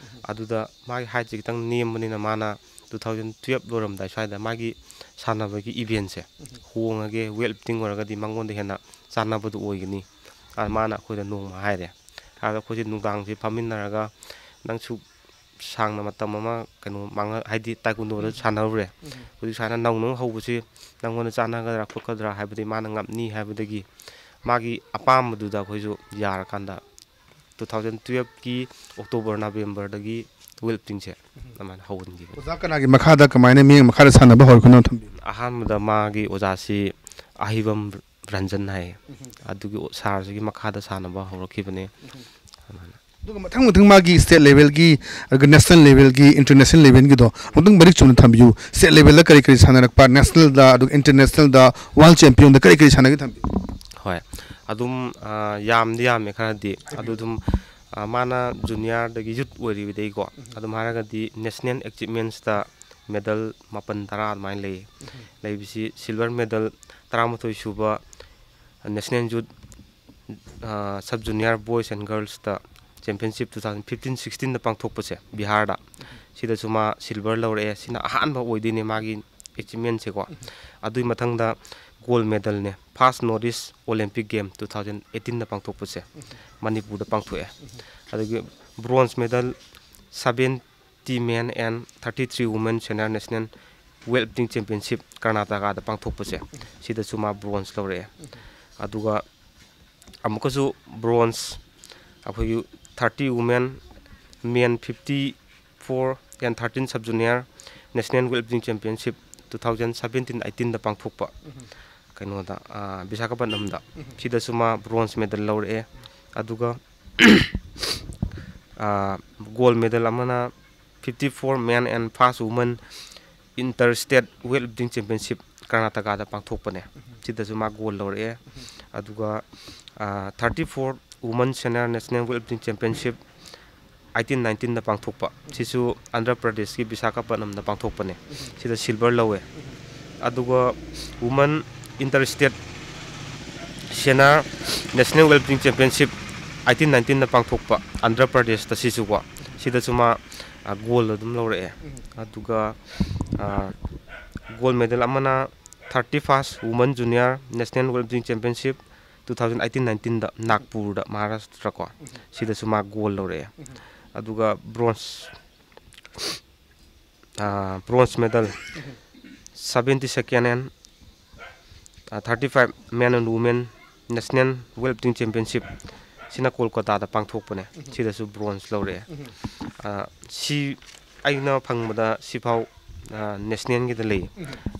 ꯑꯗꯨꯗ ꯃꯥꯒꯤ ꯍꯥꯏꯠꯁꯦ ꯈꯤꯇꯪ ꯅꯦꯝꯕꯅꯤꯅ ꯃꯥꯅ ꯇꯨ ꯊꯥꯎꯖꯟ ꯇꯨꯌꯦꯜꯞ ꯂꯣꯏꯔꯝꯗꯥꯏ ꯁ꯭ꯋꯥꯏꯗ ꯃꯥꯒꯤ ꯁꯥꯟꯅꯕꯒꯤ ꯏꯚꯦꯟꯁꯦ ꯍꯣꯡꯉꯒꯦ, ꯋꯦꯠ ꯂꯤꯐꯇꯤꯡ ꯑꯣꯏꯔꯒꯗꯤ ꯃꯉꯣꯟꯗ ꯍꯦꯟꯅ ꯆꯥꯟꯅꯕꯗꯨ ꯑꯣꯏꯒꯅꯤ꯫ ꯑ, ꯃꯥꯅ ꯑꯩꯈꯣꯏꯗ ꯅꯣꯡꯃ ꯍꯥꯏꯔꯦ꯫ ꯑꯗ ꯑꯩꯈꯣꯏꯁꯦ ꯅꯨꯡꯗꯥꯡꯁꯦ ꯐꯝꯃꯤꯟꯅꯔꯒ, "ꯅꯪꯁꯨ ꯁꯥꯡꯅ ꯃꯇꯝ ꯑꯃ ꯀꯩꯅꯣ ꯃꯥꯡꯍ-, ꯍꯥꯏꯗꯤ ꯇꯥꯏꯀꯨꯟꯗꯣꯗ ꯁꯥꯟꯅꯔꯨꯔꯦ꯫ ꯍꯧꯖꯤꯛ ꯁꯨꯃꯥꯏꯅ ꯅꯧꯅ ꯑꯃꯨꯛ ꯍꯧꯕꯁꯤ ꯅꯪꯉꯣꯟꯗ ꯆꯥꯟꯅꯒꯗ꯭ꯔꯥ ꯈꯣꯠꯀꯗ꯭ꯔꯥ?" ꯍꯥꯏꯕꯗꯤ ꯃꯥꯅ ꯉꯝꯅꯤ ꯍꯥꯏꯕꯗꯒꯤ ꯃꯥꯒꯤ ꯑꯄꯥꯝꯕꯗꯨꯗ ꯑꯩꯈꯣꯏꯁꯨ ꯌꯥꯔꯀꯥꯟꯗ ꯇꯨ ꯊꯥꯎꯖꯟ ꯇꯨꯌꯦꯜꯞꯀꯤ ꯑꯣꯛꯇꯣꯕꯔ ꯅꯕꯦꯝꯕꯔꯗꯒꯤ ꯋꯦꯠ ꯂꯤꯐꯇꯤꯡꯁꯦ ꯑꯗꯨꯃꯥꯏꯅ ꯍꯧꯍꯟꯈꯤꯕꯅꯤ꯫ ꯑꯣꯖꯥ ꯀꯅꯥꯒꯤ ꯃꯈꯥꯗ ꯀꯃꯥꯏꯅ ꯃꯤꯠꯌꯦꯡ ꯃꯈꯥꯗ ꯁꯥꯟꯅꯕ ꯍꯧꯔꯛꯄꯅꯣ ꯊꯝꯕꯤꯌꯨ꯫ ꯑꯍꯥꯟꯕꯗ ꯃꯥꯒꯤ ꯑꯣꯖꯥꯁꯤ ꯑꯍꯤꯕꯝ ꯔꯟꯖꯟ ꯍꯥꯏꯌꯦ꯫ ꯑꯗꯨꯒꯤ ꯁꯥꯔꯁꯤꯒꯤ ꯃꯈꯥꯗ ꯁꯥꯟꯅꯕ ꯍꯧꯔꯛꯈꯤꯕꯅꯦ꯫ ꯑꯗꯨꯃꯥꯏꯅ꯫ ꯑꯗꯨꯒ ꯃꯊꯪ ꯃꯊꯪ ꯃꯥꯒꯤ ꯁ꯭ꯇꯦꯠ ꯂꯦꯚꯦꯜꯒꯤ, ꯑꯗꯨꯒ ꯅꯦꯁꯅꯦꯜ ꯂꯦꯚꯦꯜꯒꯤ, ꯏꯟꯇꯔꯅꯦꯁꯅꯦꯜ ꯂꯦꯚꯦꯜꯒꯤꯗꯣ ꯑꯃꯨꯛꯇꯪ ꯃꯔꯤꯛ ꯆꯨꯝꯅ ꯊꯝꯕꯤꯌꯨ꯫ ꯁ꯭ꯇꯦꯠ ꯂꯦꯚꯦꯜꯗ ꯀꯔꯤ ꯀꯔꯤ ꯁꯥꯟꯅꯔꯛꯄ, ꯅꯦꯁꯅꯦꯜꯗ, ꯑꯗꯨꯒ ꯏꯟꯇꯔꯅꯦꯁꯅꯦꯜꯗ, ꯋꯥꯔꯜ ꯆꯦꯝꯄꯤꯌꯟꯗ ꯀꯔꯤ ꯀꯔꯤ ꯁꯥꯟꯅꯒꯦ ꯊꯝꯕꯤꯌꯨ꯫ ꯍꯣꯏ, ꯑꯗꯨꯝ, ꯑ, ꯌꯥꯝꯗꯤ ꯌꯥꯝꯃꯦ ꯈꯔꯗꯤ꯫ ꯑꯗꯨ ꯑꯗꯨꯝ, ꯑ, ꯃꯥꯅ ꯖꯨꯅꯤꯌꯔꯗꯒꯤ ꯌꯨꯠ ꯑꯣꯏꯔꯤꯕꯗꯩꯀꯣ, ꯑꯗꯨꯝ ꯍꯥꯏꯔꯒꯗꯤ ꯅꯦꯁꯅꯦꯜ ꯑꯦꯆꯤꯞꯃꯦꯟꯁꯇ ꯃꯦꯗꯜ ꯃꯥꯄꯟ ꯇꯔꯥ ꯑꯗꯨꯃꯥꯏꯅ ꯂꯩꯌꯦ꯫ ꯂꯩꯕꯁꯤ ꯁꯤꯜꯚꯔ ꯃꯦꯗꯜ ꯇꯔꯥꯃꯥꯊꯣꯏ ꯁꯨꯕ ꯅꯦꯁꯅꯦꯜ ꯌꯨꯠ, ꯑ, ꯁꯕ ꯖꯨꯅꯤꯌꯔ ꯕꯣꯏꯁ ꯑꯦꯟ ꯒꯔꯜꯁꯇ ꯆꯦꯝꯄꯤꯌꯟꯁꯤꯞ ꯇꯨ ꯊꯥꯎꯖꯟ ꯐꯤꯐꯇꯤꯟ ꯁꯤꯛꯁꯇꯤꯟꯗ ꯄꯥꯡꯊꯣꯛꯄꯁꯦ ꯕꯤꯍꯥꯔꯗ, ꯁꯤꯗꯁꯨ ꯃꯥ ꯁꯤꯜꯚꯔ ꯂꯧꯔꯛꯑꯦ꯫ ꯁꯤꯅ ꯑꯍꯥꯟꯕ ꯑꯣꯏꯗꯣꯏꯅꯦ ꯃꯥꯒꯤ ꯑꯦꯆꯤꯞꯃꯦꯟꯁꯦꯀꯣ꯫ ꯑꯗꯨꯒꯤ ꯃꯊꯪꯗ ꯒꯣꯜ ꯃꯦꯗꯜꯅꯦ, first north east Olympic game two thousand ꯑꯩꯠꯇꯤꯟꯗ ꯄꯥꯡꯊꯣꯛꯄꯁꯦ ꯃꯅꯤꯄꯨꯔꯗ ꯄꯥꯡꯊꯣꯛꯑꯦ꯫ ꯑꯗꯒꯤ bronze medal seventy men and thirty three women senior national weightlifting championship ꯀꯔꯅꯥꯇꯀꯥꯗ ꯄꯥꯡꯊꯣꯛꯄꯁꯦ, ꯁꯤꯗꯁꯨ ꯃꯥ ꯕ꯭ꯔꯣꯟꯖ ꯂꯧꯔꯛꯑꯦ꯫ ꯑꯗꯨꯒ ꯑꯃꯨꯛꯀꯁꯨ ꯕ꯭ꯔꯣꯟꯖ ꯑꯩꯈꯣꯏꯒꯤ thirty women, men fifty four and thirteen sub junior national weightlifting championship two thousand seventeen ꯑꯩꯠꯇꯤꯟꯗ ꯄꯥꯡꯊꯣꯛꯄ ꯀꯩꯅꯣꯗ, ꯑ, ꯕꯤꯁꯥꯈꯥꯄꯠꯅꯝꯗ, ꯁꯤꯗꯁꯨ ꯃꯥ ꯕ꯭ꯔꯣꯟꯖ ꯃꯦꯗꯜ ꯂꯧꯔꯛꯑꯦ꯫ ꯑꯗꯨꯒ, ꯑ, ꯒꯣꯜ ꯃꯦꯗꯜ ꯑꯃꯅ fifty four men and first women Inter State Weightlifting Championship ꯀꯔꯅꯥꯇꯀꯥꯗ ꯄꯥꯡꯊꯣꯛꯄꯅꯦ꯫ ꯁꯤꯗꯁꯨ ꯃꯥ gold ꯂꯧꯔꯛꯑꯦ꯫ ꯑꯗꯨꯒ thirty four Women Senior National Weightlifting Championship eighteen nineteenꯗ ꯄꯥꯡꯊꯣꯛꯄ, ꯁꯤꯁꯨ ꯑꯟꯙ꯭ꯔ ꯄ꯭ꯔꯗꯦꯁꯀꯤ ꯕꯤꯁꯥꯈꯥꯄꯠꯅꯝꯗ ꯄꯥꯡꯊꯣꯛꯄꯅꯦ꯫ ꯁꯤꯗ silver ꯂꯧꯋꯦ꯫ ꯑꯗꯨꯒ Women Inter State Senior National Weightlifting Championship eighteen nineteenꯗ ꯄꯥꯡꯊꯣꯛꯄ ꯑꯟꯙ꯭ꯔ ꯄ꯭ꯔꯗꯦꯁꯇ, ꯁꯤꯁꯨꯀꯣ, ꯁꯤꯗꯁꯨ ꯃꯥ gold ꯑꯗꯨꯝ ꯂꯧꯔꯛꯑꯦ꯫ ꯑꯗꯨꯒ gold medal ꯑꯃꯅ thirty first Women Junior National Weightlifting Championship two thousand eighteen nineteenꯗ ꯅꯥꯒꯄꯨꯔꯗ, Maharashtra ꯀꯣ, ꯁꯤꯗꯁꯨ ꯃꯥ gold ꯂꯧꯔꯛꯑꯦ꯫ ꯑꯗꯨꯒ bronze, bronze medal seventy second and thirty five Men and Women National Weightlifting Championship, ꯁꯤꯅ ꯀꯣꯜꯀꯇꯥꯗ ꯄꯥꯡꯊꯣꯛꯄꯅꯦ꯫ ꯁꯤꯗꯁꯨ bronze ꯂꯧꯔꯛꯑꯦ꯫ ꯁꯤ ꯑꯩꯅ ꯐꯪꯕꯗ ꯁꯤꯐꯥꯎ nationalꯒꯤꯗ ꯂꯩ꯫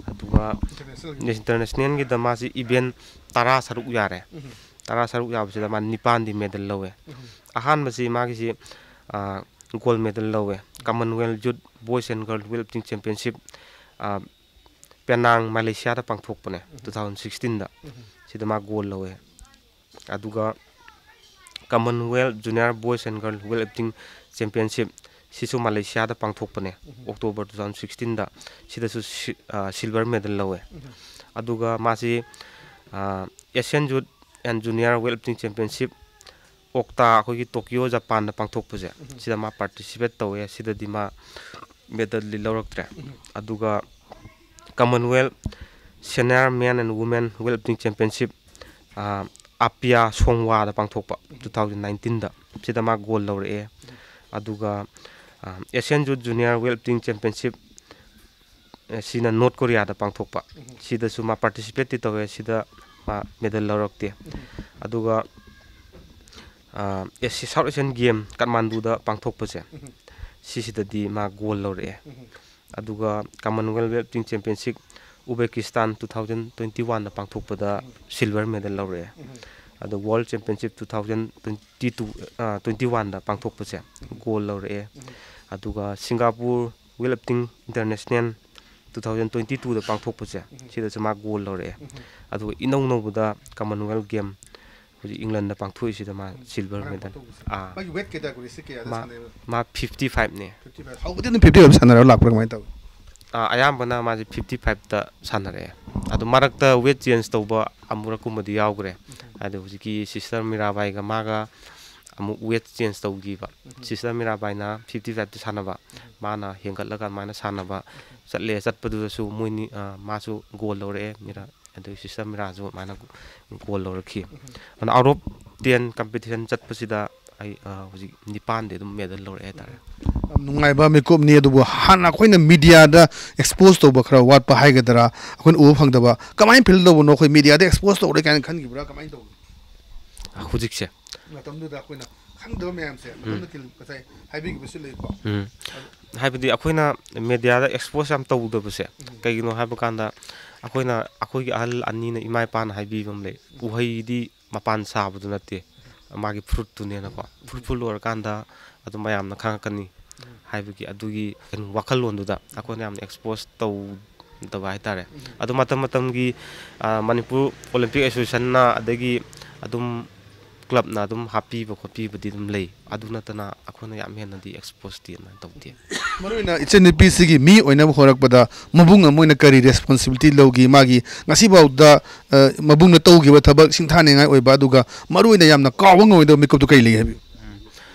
ꯑꯗꯨꯒ internationalꯒꯤꯗ ꯃꯥꯁꯤ event ꯇꯔꯥ ꯁꯔꯨꯛ ꯌꯥꯔꯦ꯫ ꯇꯔꯥ ꯁꯔꯨꯛ ꯌꯥꯕꯁꯤꯗ ꯃꯥ ꯅꯤꯄꯥꯟꯗꯤ medal ꯂꯧꯋꯦ꯫ ꯑꯍꯥꯟꯕꯁꯤ ꯃꯥꯒꯤꯁꯤ gold medal ꯂꯧꯋꯦ, Commonwealth Youth Boys and Girls Weightlifting Championship, ꯄꯦꯅꯥꯡ, ꯃꯂꯦꯁꯤꯌꯥꯗ ꯄꯥꯡꯊꯣꯛꯄꯅꯦ, two thousand sixteenꯗ꯫ ꯁꯤꯗ ꯃꯥ gold ꯂꯧꯋꯦ꯫ ꯑꯗꯨꯒ Commonwealth Junior Boys and Girls Weightlifting Championship, ꯁꯤꯁꯨ ꯃꯂꯦꯁꯤꯌꯥꯗ ꯄꯥꯡꯊꯣꯛꯄꯅꯦ, October two thousand sixteenꯗ꯫ ꯁꯤꯗꯁꯨ silver medal ꯂꯧꯋꯦ꯫ ꯑꯗꯨꯒ ꯃꯥꯁꯤ Asian Youth and Junior Weightlifting Championship, octa, ꯑꯩꯈꯣꯏꯒꯤ ꯇꯣꯀꯤꯌꯣ, ꯖꯄꯥꯟꯗ ꯄꯥꯡꯊꯣꯛꯄꯁꯦ, ꯁꯤꯗ ꯃꯥ participate ꯇꯧꯋꯦ꯫ ꯁꯤꯗꯗꯤ ꯃꯥ medalꯗꯤ ꯂꯧꯔꯛꯇ꯭ꯔꯦ꯫ ꯑꯗꯨꯒ Commonwealth Senior Men and Women Weightlifting Championship, ꯑꯄꯤꯌꯥ ꯁꯣꯡꯋꯥꯗ ꯄꯥꯡꯊꯣꯛꯄ two thousand nineteenꯗ, ꯁꯤꯗ ꯃꯥ gold ꯂꯧꯔꯛꯑꯦ꯫ ꯑꯗꯨꯒ Asian Youth Junior Weightlifting Championship, ꯁꯤꯅ North Koreaꯗ ꯄꯥꯡꯊꯣꯛꯄ, ꯁꯤꯗꯁꯨ ꯃꯥ participateꯇꯤ ꯇꯧꯋꯦ꯫ ꯁꯤꯗ ꯃꯥ medal ꯂꯧꯔꯛꯇꯦ꯫ ꯑꯗꯨꯒ South Asian Game ꯀꯥꯊꯃꯥꯟꯗꯨꯗ ꯄꯥꯡꯊꯣꯛꯄꯁꯦ, ꯁꯤꯁꯤꯗꯗꯤ ꯃꯥ gold ꯂꯧꯔꯛꯑꯦ꯫ ꯑꯗꯨꯒ Commonwealth Weightlifting Championship Uzbekistan two thousand twenty oneꯗ ꯄꯥꯡꯊꯣꯛꯄꯗ silver medal ꯂꯧꯔꯛꯑꯦ꯫ ꯑꯗꯨ World Championship two thousand twenty two, twenty oneꯗ ꯄꯥꯡꯊꯣꯛꯄꯁꯦ gold ꯂꯧꯔꯛꯑꯦ꯫ ꯑꯗꯨꯒ Singapore Weightlifting International two thousand twenty ꯇꯨꯗ ꯄꯥꯡꯊꯣꯛꯄꯁꯦ, ꯁꯤꯗꯁꯨ ꯃꯥ ꯒꯣꯜ ꯂꯧꯔꯛꯑꯦ꯫ ꯑꯗꯨꯒ ꯏꯅꯧ ꯅꯧꯕꯗ Commonwealth Game ꯍꯧꯖꯤꯛ ꯏꯪꯂꯟꯗ ꯄꯥꯡꯊꯣꯛꯏꯁꯤꯗ ꯃꯥ ꯁꯤꯜꯚꯔ ꯃꯦꯗꯜ꯫ ꯑꯥ꯫ ꯃꯥꯒꯤ ꯋꯦꯠ ꯀꯦꯇꯥꯒꯣꯔꯤꯁꯦ ꯀꯌꯥꯗ ꯃꯥ ꯁꯥꯟꯅꯩꯕ? ꯃꯥ ꯐꯤꯐꯇꯤ ꯐꯥꯏꯚꯅꯦ꯫ Fifty five. ꯍꯧꯕꯗꯤ ꯑꯗꯨꯝ ꯐꯤꯐꯇꯤ ꯐꯥꯏꯚ ꯁꯥꯟꯅꯔꯒ ꯂꯥꯛꯄ꯭ꯔꯥ, ꯀꯃꯥꯏꯅ ꯇꯧꯏ? ꯑꯥ, ꯑꯌꯥꯝꯕꯅ ꯃꯥꯁꯦ ꯐꯤꯐꯇꯤ ꯐꯥꯏꯚꯇ ꯁꯥꯟꯅꯔꯛꯑꯦ꯫ ꯑꯗꯣ ꯃꯔꯛꯇ ꯋꯦꯠ ꯆꯦꯟꯖ ꯇꯧꯕ ꯑꯃꯨꯔꯛꯀꯨꯝꯕꯗꯤ ꯌꯥꯎꯈ꯭ꯔꯦ꯫ ꯑꯗꯣ ꯍꯧꯖꯤꯛꯀꯤ ꯁꯤꯁꯇꯔ ꯃꯤꯔꯥꯕꯥꯏꯒ ꯃꯥꯒ ꯑꯃꯨꯛ ꯋꯦꯠ ꯆꯦꯟꯖ ꯇꯧꯈꯤꯕ꯫ ꯁꯤꯁꯇꯔ ꯃꯤꯔꯥꯕꯥꯏꯅ ꯐꯤꯐꯇꯤ ꯐꯥꯏꯚꯇ ꯁꯥꯟꯅꯕ, ꯃꯥꯅ ꯍꯦꯟꯒꯠꯂꯒ ꯑꯗꯨꯃꯥꯏꯅ ꯁꯥꯟꯅꯕ ꯆꯠꯂꯦ꯫ ꯆꯠꯄꯗꯨꯗꯁꯨ ꯃꯣꯏꯅꯤ, ꯑ, ꯃꯥꯁꯨ ꯒꯣꯜ ꯂꯧꯔꯛꯑꯦ, ꯃꯤꯔꯥ-, ꯑꯗꯩ ꯁꯤꯁꯇꯔ ꯃꯤꯔꯥꯁꯨ ꯑꯗꯨꯃꯥꯏꯅ ꯒꯣꯜ ꯂꯧꯔꯛꯈꯤ꯫ ꯑꯗꯨꯅ out of ten competition ꯆꯠꯄꯁꯤꯗ ꯑꯩ, ꯑ, ꯍꯧꯖꯤꯛ ꯅꯤꯄꯥꯟꯗꯤ ꯑꯗꯨꯝ ꯃꯦꯗꯜ ꯂꯧꯔꯛꯑꯦ ꯍꯥꯏꯇꯥꯔꯦ꯫ ꯌꯥꯝ ꯅꯨꯡꯉꯥꯏꯕ ꯃꯤꯀꯨꯞꯅꯤ꯫ ꯑꯗꯨꯕꯨ ꯍꯥꯟꯅ ꯑꯩꯈꯣꯏꯅ ꯃꯤꯗꯤꯌꯥꯗ ꯑꯦꯛꯁꯄꯣꯖ ꯇꯧꯕ ꯈꯔ ꯋꯥꯠꯄ ꯍꯥꯏꯒꯗ꯭ꯔꯥ, ꯑꯩꯈꯣꯏꯅ ꯎꯕ ꯐꯪꯗꯕ, ꯀꯃꯥꯏꯅ ꯐꯤꯜ ꯇꯧꯕꯅꯣ? ꯑꯩꯈꯣꯏ ꯃꯤꯗꯤꯌꯥꯗ ꯑꯦꯛꯁꯄꯣꯖ ꯇꯧꯔꯦ ꯀꯥꯏꯅ ꯈꯟꯈꯤꯕ꯭ꯔꯥ, ꯀꯃꯥꯏꯅ ꯇꯧꯕꯅꯣ? ꯍꯧꯖꯤꯛꯁꯦ꯫ ꯃꯇꯝꯗꯨꯗ ꯑꯩꯈꯣꯏꯅ ꯈꯪꯗꯕ ꯃꯌꯥꯝꯁꯦ, ꯎꯝ꯫ ꯃꯇꯝꯗ ꯊꯤꯜ-, ꯉꯁꯥꯏ ꯍꯥꯏꯕꯤꯈꯤꯕꯁꯨ ꯂꯩꯀꯣ꯫ ꯎꯝ꯫ ꯑꯗꯨ ꯍꯥꯏꯕꯗꯤ ꯑꯩꯈꯣꯏꯅ ꯃꯦꯗꯤꯌꯥꯗ ꯑꯦꯛꯁꯄꯣꯖ ꯌꯥꯝ ꯇꯧꯗꯕꯁꯦ, ꯎꯝ꯫ ꯀꯩꯒꯤꯅꯣ ꯍꯥꯏꯕ ꯀꯥꯟꯗ ꯑꯩꯈꯣꯏꯅ, ꯑꯩꯈꯣꯏꯒꯤ ꯑꯍꯜ ꯑꯅꯤꯅ, ꯏꯃꯥ ꯏꯄꯥꯅ ꯍꯥꯏꯕꯤꯕ ꯑꯃ ꯂꯩ, "ꯎꯍꯩꯗꯤ ꯃꯄꯥꯟ ꯁꯥꯕꯗꯨ ꯅꯠꯇꯦ, ꯃꯥꯒꯤ ꯐ꯭ꯔꯨꯠꯇꯨꯅꯦꯅꯀꯣ꯫ ꯐ꯭ꯔꯨꯠꯐꯨꯜ ꯑꯣꯏꯔꯀꯥꯟꯗ ꯑꯗꯨꯝ ꯃꯌꯥꯝꯅ ꯈꯪꯉꯛꯀꯅꯤ" ꯍꯥꯏꯕꯒꯤ ꯑꯗꯨꯒꯤ ꯀꯩꯅꯣ ꯋꯥꯈꯜꯂꯣꯟꯗꯨꯗ ꯑꯩꯈꯣꯏꯅ ꯌꯥꯝꯅ ꯑꯦꯛꯁꯄꯣꯖ ꯇꯧꯗꯕ ꯍꯥꯏꯇꯥꯔꯦ꯫ ꯑꯗꯨ ꯃꯇꯝ ꯃꯇꯝꯒꯤ, ꯑ, ꯃꯅꯤꯄꯨꯔ ꯑꯣꯂꯤꯝꯄꯤꯛ ꯑꯦꯁꯣꯁꯤꯌꯦꯁꯟꯅ ꯑꯗꯒꯤ ꯑꯗꯨꯝ ꯀ꯭ꯂꯕꯅ ꯑꯗꯨꯝ ꯍꯥꯞꯄꯤꯕ ꯈꯣꯠꯄꯤꯕꯗꯤ ꯑꯗꯨꯝ ꯂꯩ꯫ ꯑꯗꯨ ꯅꯠꯇꯅ ꯑꯩꯈꯣꯏꯅ ꯌꯥꯝ ꯍꯦꯟꯅꯗꯤ ꯑꯦꯛꯁꯄꯣꯖꯇꯤ ꯑꯗꯨꯃꯥꯏꯅ ꯇꯧꯗꯦ꯫ ꯃꯔꯨꯑꯣꯏꯅ ꯏꯆꯟꯅꯨꯄꯤꯁꯤꯒꯤ ꯃꯤ ꯑꯣꯏꯅꯕ ꯍꯣꯠꯅꯔꯛꯄꯗ ꯃꯕꯨꯡ ꯑꯃ ꯑꯣꯏꯅ ꯀꯔꯤ ꯔꯦꯁꯄꯣꯟꯁꯤꯕꯤꯂꯤꯇꯤ ꯂꯧꯈꯤ? ꯃꯥꯒꯤ ꯉꯁꯤꯐꯥꯎꯗ, ꯑ, ꯃꯕꯨꯡꯅ ꯇꯧꯈꯤꯕ ꯊꯕꯛ ꯁꯤꯡꯊꯥꯅꯤꯡꯉꯥꯏ ꯑꯣꯏꯕ, ꯑꯗꯨꯒ ꯃꯔꯨꯑꯣꯏꯅ ꯌꯥꯝꯅ ꯀꯥꯎꯕ ꯉꯝꯃꯣꯏꯗꯕ ꯃꯤꯀꯨꯞꯇꯨ ꯀꯔꯤ ꯂꯩ ꯍꯥꯏꯕꯤꯌꯨ? ꯎꯝ꯫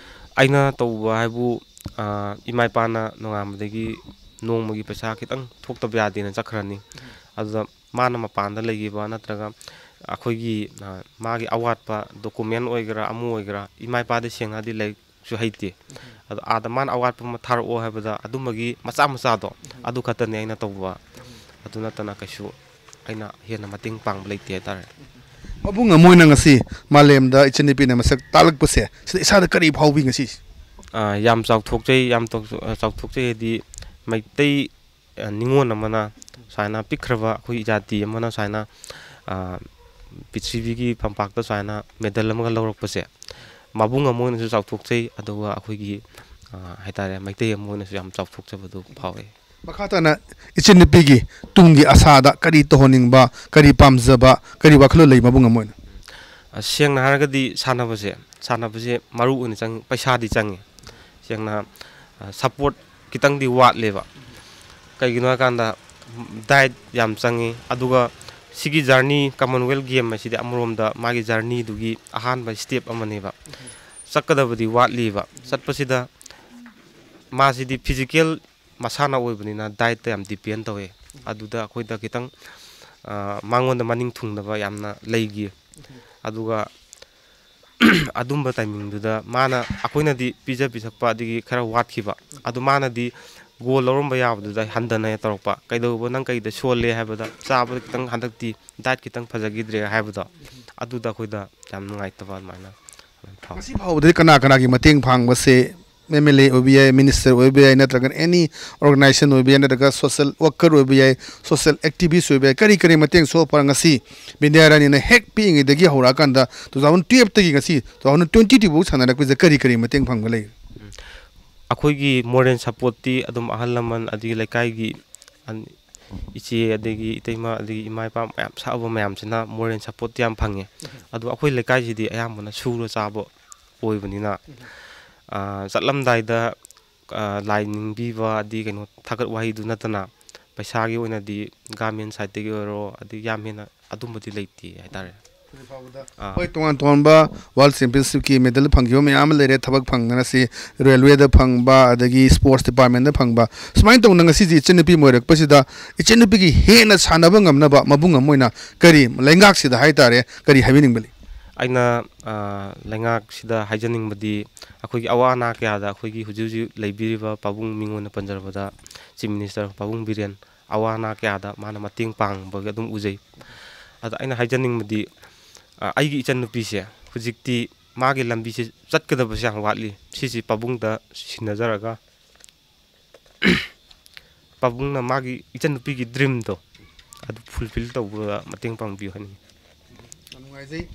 ꯑꯩꯅ ꯇꯧꯕ ꯍꯥꯏꯕꯨ, ꯑ, ꯏꯃꯥ ꯏꯄꯥꯅ ꯅꯣꯡꯉꯥꯟꯕꯗꯒꯤ ꯅꯣꯡꯃꯒꯤ ꯄꯩꯁꯥ ꯈꯤꯇꯪ ꯊꯣꯛꯇꯕ ꯌꯥꯗꯦꯅ ꯆꯠꯈ꯭ꯔꯅꯤ꯫ ꯑꯗꯨꯗ ꯃꯥꯅ ꯃꯄꯥꯟꯗ ꯂꯩꯈꯤꯕ ꯅꯠꯇ꯭ꯔꯒ ꯑꯩꯈꯣꯏꯒꯤ, ꯑ, ꯃꯥꯒꯤ ꯑꯋꯥꯠꯄ ꯗꯣꯀꯨꯃꯦꯟ ꯑꯣꯏꯒꯦꯔꯥ ꯑꯃ ꯑꯣꯏꯒꯦꯔꯥ, ꯏꯃꯥ ꯏꯄꯥꯗꯤ ꯁꯦꯡꯅ ꯍꯥꯏꯔꯗꯤ ꯂꯥꯏꯔꯤꯛꯁꯨ ꯍꯩꯇꯦ꯫ ꯑꯗꯣ ꯑꯥꯗ ꯃꯥꯅ ꯑꯋꯥꯠꯄ ꯑꯃ ꯊꯥꯔꯛꯑꯣ ꯍꯥꯏꯕꯗ ꯑꯗꯨꯝꯕꯒꯤ ꯃꯆꯥ ꯃꯆꯥꯗꯣ ꯑꯗꯨ ꯈꯛꯇꯅꯦ ꯑꯩꯅ ꯇꯧꯕ꯫ ꯑꯗꯨ ꯅꯠꯇꯅ ꯀꯩꯁꯨ ꯑꯩꯅ ꯍꯦꯟꯅ ꯃꯇꯦꯡ ꯄꯥꯡꯕ ꯂꯩꯇꯦ ꯍꯥꯏꯇꯥꯔꯦ꯫ ꯃꯕꯨꯡ ꯑꯃ ꯑꯣꯏꯅ ꯉꯁꯤ ꯃꯥꯂꯦꯝꯗ ꯏꯆꯟꯅꯨꯄꯤꯅ ꯃꯁꯛ ꯇꯥꯛꯂꯛꯄꯁꯦ, ꯁꯤꯗ ꯏꯁꯥꯗ ꯀꯔꯤ ꯐꯥꯎꯕꯤ ꯉꯁꯤ? ꯑ, ꯌꯥꯝ ꯆꯥꯎꯊꯣꯛꯆꯩ, ꯌꯥꯝ ꯇꯧ-, ꯑ, ꯆꯥꯎꯊꯣꯛꯆꯩ ꯍꯥꯏꯗꯤ ꯃꯩꯇꯩ, ꯑ, ꯅꯤꯉꯣꯜ ꯑꯃꯅ ꯁꯨꯃꯥꯏꯅ ꯄꯤꯛꯈ꯭ꯔꯕ ꯑꯩꯈꯣꯏ ꯖꯥꯇꯤ ꯑꯃꯅ ꯁꯨꯃꯥꯏꯅ, ꯑ, ꯄ꯭ꯔꯤꯊꯤꯕꯤꯒꯤ ꯐꯝꯄꯥꯛꯇ ꯁꯨꯃꯥꯏꯅ ꯃꯦꯗꯜ ꯑꯃꯒ ꯂꯧꯔꯛꯄꯁꯦ, ꯃꯕꯨꯡ ꯑꯃ ꯑꯣꯏꯅꯁꯨ ꯆꯥꯎꯊꯣꯛꯆꯩ, ꯑꯗꯨꯒ ꯑꯩꯈꯣꯏꯒꯤ, ꯑ, ꯍꯥꯏꯇꯥꯔꯦ, ꯃꯩꯇꯩ ꯑꯃ ꯑꯣꯏꯅꯁꯨ ꯌꯥꯝ ꯆꯥꯎꯊꯣꯛꯆꯕꯗꯨ ꯐꯥꯎꯋꯦ꯫ ꯃꯈꯥ ꯇꯥꯅ ꯏꯆꯟꯅꯨꯄꯤꯒꯤ ꯇꯨꯡꯒꯤ ꯑꯁꯥꯗ ꯀꯔꯤ ꯇꯧꯍꯟꯅꯤꯡꯕ, ꯀꯔꯤ ꯄꯥꯝꯖꯕ, ꯀꯔꯤ ꯋꯥꯈꯜꯂꯣꯟ ꯂꯩ ꯃꯕꯨꯡ ꯑꯃ ꯑꯣꯏꯅ? ꯑ, ꯁꯦꯡꯅ ꯍꯥꯏꯔꯒꯗꯤ ꯁꯥꯟꯅꯕꯁꯦ, ꯁꯥꯟꯅꯕꯁꯦ ꯃꯔꯨ ꯑꯣꯏꯅ ꯆꯪꯉꯤ, ꯄꯩꯁꯥꯗꯤ ꯆꯪꯉꯤ꯫ ꯁꯦꯡꯅ, ꯑ, ꯁꯞꯄꯣꯔꯠ ꯈꯤꯇꯪꯗꯤ ꯋꯥꯠꯂꯦꯕ꯫ ꯀꯩꯒꯤꯅꯣ ꯍꯥꯏꯀꯥꯟꯗ, ꯗꯥꯏꯠ ꯌꯥꯝ ꯆꯪꯉꯤ꯫ ꯑꯗꯨꯒ ꯁꯤꯒꯤ ꯖꯔꯅꯤ, ꯀꯃꯟꯋꯦꯜꯊ ꯒꯦꯝ ꯑꯁꯤꯗꯤ ꯑꯃꯔꯣꯝꯗ ꯃꯥꯒꯤ ꯖꯔꯅꯤꯗꯨꯒꯤ ꯑꯍꯥꯟꯕ ꯁ꯭ꯇꯦꯞ ꯑꯃꯅꯦꯕ꯫ ꯆꯠꯀꯗꯕꯗꯤ ꯋꯥꯠꯂꯤꯕ꯫ ꯆꯠꯄꯁꯤꯗ ꯃꯥꯁꯤꯗꯤ ꯐꯤꯖꯤꯀꯦꯜ ꯃꯁꯥꯟꯅ ꯑꯣꯏꯕꯅꯤꯅ ꯗꯥꯏꯠꯇ ꯌꯥꯝ ꯗꯤꯄꯦꯟ ꯇꯧꯋꯦ꯫ ꯑꯗꯨꯗ ꯑꯩꯈꯣꯏꯗ ꯈꯤꯇꯪ, ꯑ, ꯃꯉꯣꯟꯗ ꯃꯅꯤꯡ ꯊꯨꯡꯗꯕ ꯌꯥꯝꯅ ꯂꯩꯈꯤ꯫ ꯑꯗꯨꯒ ꯑꯗꯨꯝꯕ ꯇꯥꯏꯃꯤꯡꯗꯨꯗ ꯃꯥꯅ, ꯑꯩꯈꯣꯏꯅꯗꯤ ꯄꯤꯖ ꯄꯤꯊꯛꯄ ꯑꯗꯒꯤ ꯈꯔ ꯋꯥꯠꯈꯤꯕ꯫ ꯑꯗꯨ ꯃꯥꯅꯗꯤ ꯒꯣꯜ ꯂꯧꯔꯝꯕ ꯌꯥꯕꯗꯨꯗ ꯍꯟꯗꯅ ꯇꯧꯔꯛꯄ꯫ "ꯀꯩꯗꯧꯕ, ꯅꯪ ꯀꯩꯗ ꯁꯣꯜꯂꯦ?" ꯍꯥꯏꯕꯗ, "ꯆꯥꯕꯗ ꯈꯤꯇꯪ ꯍꯟꯗꯛꯇꯤ ꯗꯥꯏꯠ ꯈꯤꯇꯪ ꯐꯖꯈꯤꯗ꯭ꯔꯦ" ꯍꯥꯏꯕꯗꯣ, ꯑꯗꯨꯗ ꯑꯩꯈꯣꯏꯗ ꯌꯥꯝ ꯅꯨꯡꯉꯥꯏꯇꯕ ꯑꯗꯨꯃꯥꯏꯅ ꯐꯥꯎꯋꯤ꯫ ꯉꯁꯤ ꯐꯥꯎꯕꯗꯗꯤ ꯀꯅꯥ ꯀꯅꯥꯒꯤ ꯃꯇꯦꯡ ꯐꯪꯕꯁꯦ, ꯑꯦꯝ ꯑꯦꯜ ꯑꯦ ꯑꯣꯏꯕ ꯌꯥꯏ, ꯃꯤꯅꯤꯁꯇꯔ ꯑꯣꯏꯕ ꯌꯥꯏ, ꯅꯠꯇ꯭ꯔꯒꯅ ꯑꯦꯅꯤ ꯑꯣꯔꯒꯅꯥꯏꯖꯦꯁꯟ ꯑꯣꯏꯕ ꯌꯥꯏ, ꯅꯠꯇ꯭ꯔꯒ ꯁꯣꯁꯦꯜ ꯋꯥꯔꯀꯔ ꯑꯣꯏꯕ ꯌꯥꯏ, ꯁꯣꯁꯦꯜ ꯑꯦꯛꯇꯤꯚꯤꯁ ꯑꯣꯏꯕ ꯌꯥꯏ, ꯀꯔꯤ ꯀꯔꯤ ꯃꯇꯦꯡ so far ꯉꯁꯤ ꯕꯤꯟꯗ꯭ꯌꯥꯔꯥꯅꯤꯅ ꯍꯦꯛ ꯄꯤꯛꯏꯉꯩꯗꯒꯤ ꯍꯧꯔꯛꯑꯀꯥꯟꯗ two thousand twelve ꯇꯒꯤ ꯉꯁꯤ two thousand twenty two ꯐꯥꯎ ꯁꯥꯟꯅꯔꯛꯄꯁꯤꯗ ꯀꯔꯤ ꯀꯔꯤ ꯃꯇꯦꯡ ꯐꯪꯕ ꯂꯩ? ꯑꯩꯈꯣꯏꯒꯤ ꯃꯣꯔꯦꯜ ꯁꯞꯄꯣꯔꯠꯇꯤ ꯑꯗꯨꯝ ꯑꯍꯜ ꯂꯃꯟ, ꯑꯗꯒꯤ ꯂꯩꯀꯥꯏꯒꯤ ꯑꯟ-, ꯏꯆꯦ, ꯑꯗꯒꯤ ꯏꯇꯩꯃ, ꯑꯗꯒꯤ ꯏꯃꯥ ꯏꯄꯥ ꯃꯌꯥꯝ ꯁꯛꯑꯕ ꯃꯌꯥꯝꯁꯤꯅ ꯃꯣꯔꯦꯜ ꯁꯞꯄꯣꯔꯠꯇꯤ ꯌꯥꯝ ꯐꯪꯉꯦ꯫ ꯑꯗꯣ ꯑꯩꯈꯣꯏ ꯂꯩꯀꯥꯏꯁꯤꯗꯤ ꯑꯌꯥꯝꯕꯅ ꯁꯨꯔ ꯆꯥꯕ ꯑꯣꯏꯕꯅꯤꯅ, ꯑ, ꯆꯠꯂꯝꯗꯥꯏꯗ, ꯑ, ꯂꯥꯏ ꯅꯤꯡꯕꯤꯕ, ꯑꯗꯒꯤ ꯀꯩꯅꯣ, ꯊꯥꯒꯠ ꯋꯥꯍꯩꯗꯨ ꯅꯠꯇꯅ ꯄꯩꯁꯥꯒꯤ ꯑꯣꯏꯅꯗꯤ ꯒꯚꯔꯟꯃꯦꯟꯠ ꯁꯥꯏꯠꯇꯒꯤ ꯑꯣꯏꯔꯣ, ꯑꯗꯒꯤ ꯌꯥꯝ ꯍꯦꯟꯅ ꯑꯗꯨꯝꯕꯗꯤ ꯂꯩꯇꯦ ꯍꯥꯏꯇꯥꯔꯦ꯫ ꯑꯥ꯫ ꯍꯣꯏ, ꯇꯣꯉꯥꯟ ꯇꯣꯉꯥꯟꯕ ꯋꯥꯔꯜꯗ ꯆꯦꯝꯄꯤꯌꯟꯁꯤꯞꯀꯤ ꯃꯦꯗꯜ ꯐꯪꯈꯤꯕ ꯃꯌꯥꯝ ꯑꯃ ꯂꯩꯔꯦ, ꯊꯕꯛ ꯐꯪꯗꯅ ꯁꯤ ꯔꯦꯜꯋꯦꯗ ꯐꯪꯕ, ꯑꯗꯒꯤ ꯁ꯭ꯄꯣꯔꯠꯁ ꯗꯤꯄꯥꯔꯠꯃꯦꯟꯗ ꯐꯪꯕ, ꯁꯨꯃꯥꯏꯅ ꯇꯧꯅ ꯉꯁꯤꯁꯦ ꯏꯆꯟꯅꯨꯄꯤ ꯑꯃ ꯑꯣꯏꯔꯛꯄꯁꯤꯗ ꯏꯆꯟꯅꯨꯄꯤꯒꯤ ꯍꯦꯟꯅ ꯁꯥꯟꯅꯕ ꯉꯝꯅꯕ ꯃꯕꯨꯡ ꯑꯃ ꯑꯣꯏꯅ ꯀꯔꯤ ꯂꯩꯉꯥꯛꯁꯤꯗ ꯍꯥꯏꯇꯥꯔꯦ, ꯀꯔꯤ ꯍꯥꯏꯕꯤꯅꯤꯡꯕ ꯂꯩ? ꯑꯩꯅ, ꯑ, ꯂꯩꯉꯥꯛꯁꯤꯗ ꯍꯥꯏꯖꯅꯤꯡꯕꯗꯤ, ꯑꯩꯈꯣꯏꯒꯤ ꯑꯋꯥ ꯑꯅꯥ ꯀꯌꯥꯗ ꯑꯩꯈꯣꯏꯒꯤ ꯍꯧꯖꯤꯛ ꯍꯧꯖꯤꯛ ꯂꯩꯕꯤꯔꯤꯕ ꯄꯥꯕꯨꯡ, ꯃꯤꯡ ꯑꯣꯏꯅ ꯄꯟꯖꯔꯕꯗ ꯆꯤꯐ ꯃꯤꯅꯤꯁꯇꯔ ꯄꯥꯕꯨꯡ ꯕꯤꯔꯦꯟ, ꯑꯋꯥ ꯑꯅꯥ ꯀꯌꯥꯗ ꯃꯥꯅ ꯃꯇꯦꯡ ꯄꯥꯡꯕꯒꯤ ꯑꯗꯨꯝ ꯎꯖꯩ꯫ ꯑꯗ ꯑꯩꯅ ꯍꯥꯏꯖꯅꯤꯡꯕꯗꯤ, ꯑ, ꯑꯩꯒꯤ ꯏꯆꯟꯅꯨꯄꯤꯁꯦ ꯍꯧꯖꯤꯛꯇꯤ ꯃꯥꯒꯤ ꯂꯝꯕꯤꯁꯦ ꯆꯠꯀꯗꯕꯁꯦ ꯌꯥꯝ ꯋꯥꯠꯂꯤ꯫ ꯁꯤꯁꯤ ꯄꯥꯕꯨꯡꯗ ꯁꯤꯟꯅꯖꯔꯒ ꯄꯥꯕꯨꯡꯅ ꯃꯥꯒꯤ ꯏꯆꯟꯅꯨꯄꯤꯒꯤ ꯗ꯭ꯔꯤꯝꯗꯣ ꯑꯗꯨ ꯐꯨꯜꯐꯤꯜ ꯇꯧꯕꯗ ꯃꯇꯦꯡ ꯄꯥꯡꯕꯤꯌꯨ ꯍꯥꯏꯅꯤꯡꯉꯤ꯫ ꯌꯥꯝ ꯅꯨꯡꯉꯥꯏꯖꯩ꯫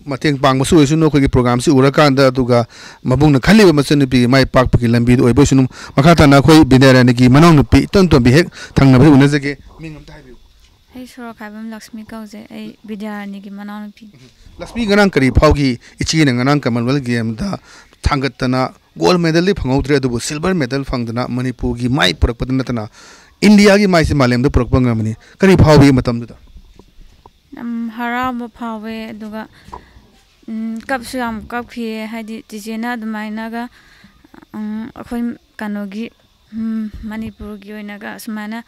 ꯃꯇꯦꯡ ꯄꯥꯡꯕꯁꯨ ꯑꯣꯏꯁꯅꯨ ꯑꯩꯈꯣꯏꯒꯤ ꯄ꯭ꯔꯣꯒ꯭ꯔꯥꯝꯁꯤ ꯎꯔꯀꯥꯟꯗ, ꯑꯗꯨꯒ ꯃꯕꯨꯡꯅ ꯈꯜꯂꯤꯕ ꯃꯆꯟꯅꯨꯄꯤꯒꯤ ꯃꯥꯏ ꯄꯥꯛꯄꯒꯤ ꯂꯝꯕꯤꯗꯨ ꯑꯣꯏꯕ ꯑꯣꯏꯁꯅꯨ꯫ ꯃꯈꯥ ꯇꯥꯅ ꯑꯩꯈꯣꯏ ꯕꯤꯗ꯭ꯌꯥꯔꯥꯅꯤꯒꯤ ꯃꯅꯥꯎꯅꯨꯄꯤ ꯏꯇꯣꯟ ꯇꯣꯟꯕꯤ ꯍꯦꯛ ꯊꯪꯅꯕꯗ ꯎꯅꯖꯒꯦ꯫ ꯃꯤꯡ ꯑꯝꯇ ꯍꯥꯏꯕꯤꯌꯨ꯫ ꯑꯩ ꯁꯣꯔꯣꯛꯈꯥꯏꯕꯝ ꯂꯛꯁꯃꯤ ꯀꯧꯖꯩ꯫ ꯑꯩ ꯕꯤꯗ꯭ꯌꯥꯔꯥꯅꯤꯒꯤ ꯃꯅꯥꯎꯅꯨꯄꯤꯅꯤ꯫ ꯂꯛꯁꯃꯤ, ꯉꯔꯥꯡ ꯀꯔꯤ ꯐꯥꯎꯈꯤ? ꯏꯆꯦꯅ ꯉꯔꯥꯡ Commonwealth Gameꯗ ꯊꯥꯡꯒꯠꯇꯅ gold medalꯗꯤ ꯐꯪꯍꯧꯗ꯭ꯔꯦ, ꯑꯗꯨꯕꯨ silver medal ꯐꯪꯗꯅ ꯃꯅꯤꯄꯨꯔꯒꯤ ꯃꯥꯏ ꯄꯨꯔꯛꯄꯗ ꯅꯠꯇꯅ ꯏꯟꯗꯤꯌꯥꯒꯤ ꯃꯥꯏꯁꯤ ꯃꯥꯂꯦꯝꯗ ꯄꯨꯔꯛꯄ ꯉꯝꯕꯅꯤ꯫ ꯀꯔꯤ ꯐꯥꯎꯏ ꯃꯇꯝꯗꯨꯗ? ꯌꯥꯝ ꯍꯔꯥꯎꯕ ꯐꯥꯎꯋꯦ꯫ ꯑꯗꯨꯒ, ꯎꯝ, ꯀꯞꯁꯨ ꯌꯥꯝ ꯀꯞꯈꯤꯌꯦ꯫ ꯍꯥꯏꯗꯤ ꯆꯤꯆꯦꯅ ꯑꯗꯨꯃꯥꯏꯅꯒ, ꯎꯝ, ꯑꯩꯈꯣꯏ ꯀꯩꯅꯣꯒꯤ, ꯎꯝ, ꯃꯅꯤꯄꯨꯔꯒꯤ ꯑꯣꯏꯅꯒ ꯑꯁꯨꯃꯥꯏꯅ,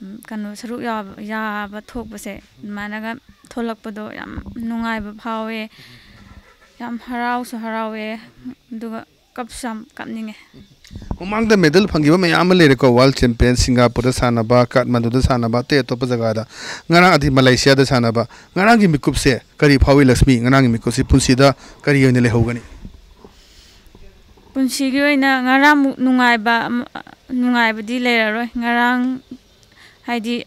ꯎꯝ, ꯀꯩꯅꯣ ꯁꯔꯨꯛ ꯌꯥꯕ, ꯌꯥꯕ ꯊꯣꯛꯄꯁꯦ, ꯑꯗꯨꯃꯥꯏꯅꯒ ꯊꯣꯛꯂꯛꯄꯗꯣ ꯌꯥꯝ ꯅꯨꯡꯉꯥꯏꯕ ꯐꯥꯎꯋꯦ꯫ ꯌꯥꯝ ꯍꯔꯥꯎꯁꯨ ꯍꯔꯥꯎꯋꯦ꯫ ꯑꯗꯨꯒ ꯀꯞꯁꯨ ꯌꯥꯝ ꯀꯞꯅꯤꯡꯉꯦ꯫ ꯃꯃꯥꯡꯗ medal ꯐꯪꯈꯤꯕ ꯃꯌꯥꯝ ꯑꯃ ꯂꯩꯔꯦꯀꯣ, World Champion, ꯁꯤꯡꯒꯥꯄꯨꯔꯗ ꯁꯥꯟꯅꯕ, ꯀꯥꯊꯃꯟꯗꯨꯗ ꯁꯥꯟꯅꯕ, ꯑꯇꯩ ꯑꯇꯣꯞꯄ ꯖꯒꯥꯗ꯫ ꯉꯔꯥꯡ ꯑꯗꯤ ꯃꯂꯥꯏꯁꯤꯌꯥꯗ ꯁꯥꯟꯅꯕ꯫ ꯉꯔꯥꯡꯒꯤ ꯃꯤꯀꯨꯞꯁꯦ ꯀꯔꯤ ꯐꯥꯎꯏ ꯂꯛꯁꯃꯤ? ꯉꯔꯥꯡꯒꯤ ꯃꯤꯀꯨꯞꯁꯤ ꯄꯨꯟꯁꯤꯗ ꯀꯔꯤ ꯑꯣꯏꯅ ꯂꯩꯍꯧꯒꯅꯤ? ꯄꯨꯟꯁꯤꯒꯤ ꯑꯣꯏꯅ ꯉꯔꯥꯡꯃꯨꯛ ꯅꯨꯡꯉꯥꯏꯕ ꯑꯃ, ꯅꯨꯡꯉꯥꯏꯕꯗꯤ ꯂꯩꯔꯔꯣꯏ꯫ ꯉꯔꯥꯡ ꯍꯥꯏꯗꯤ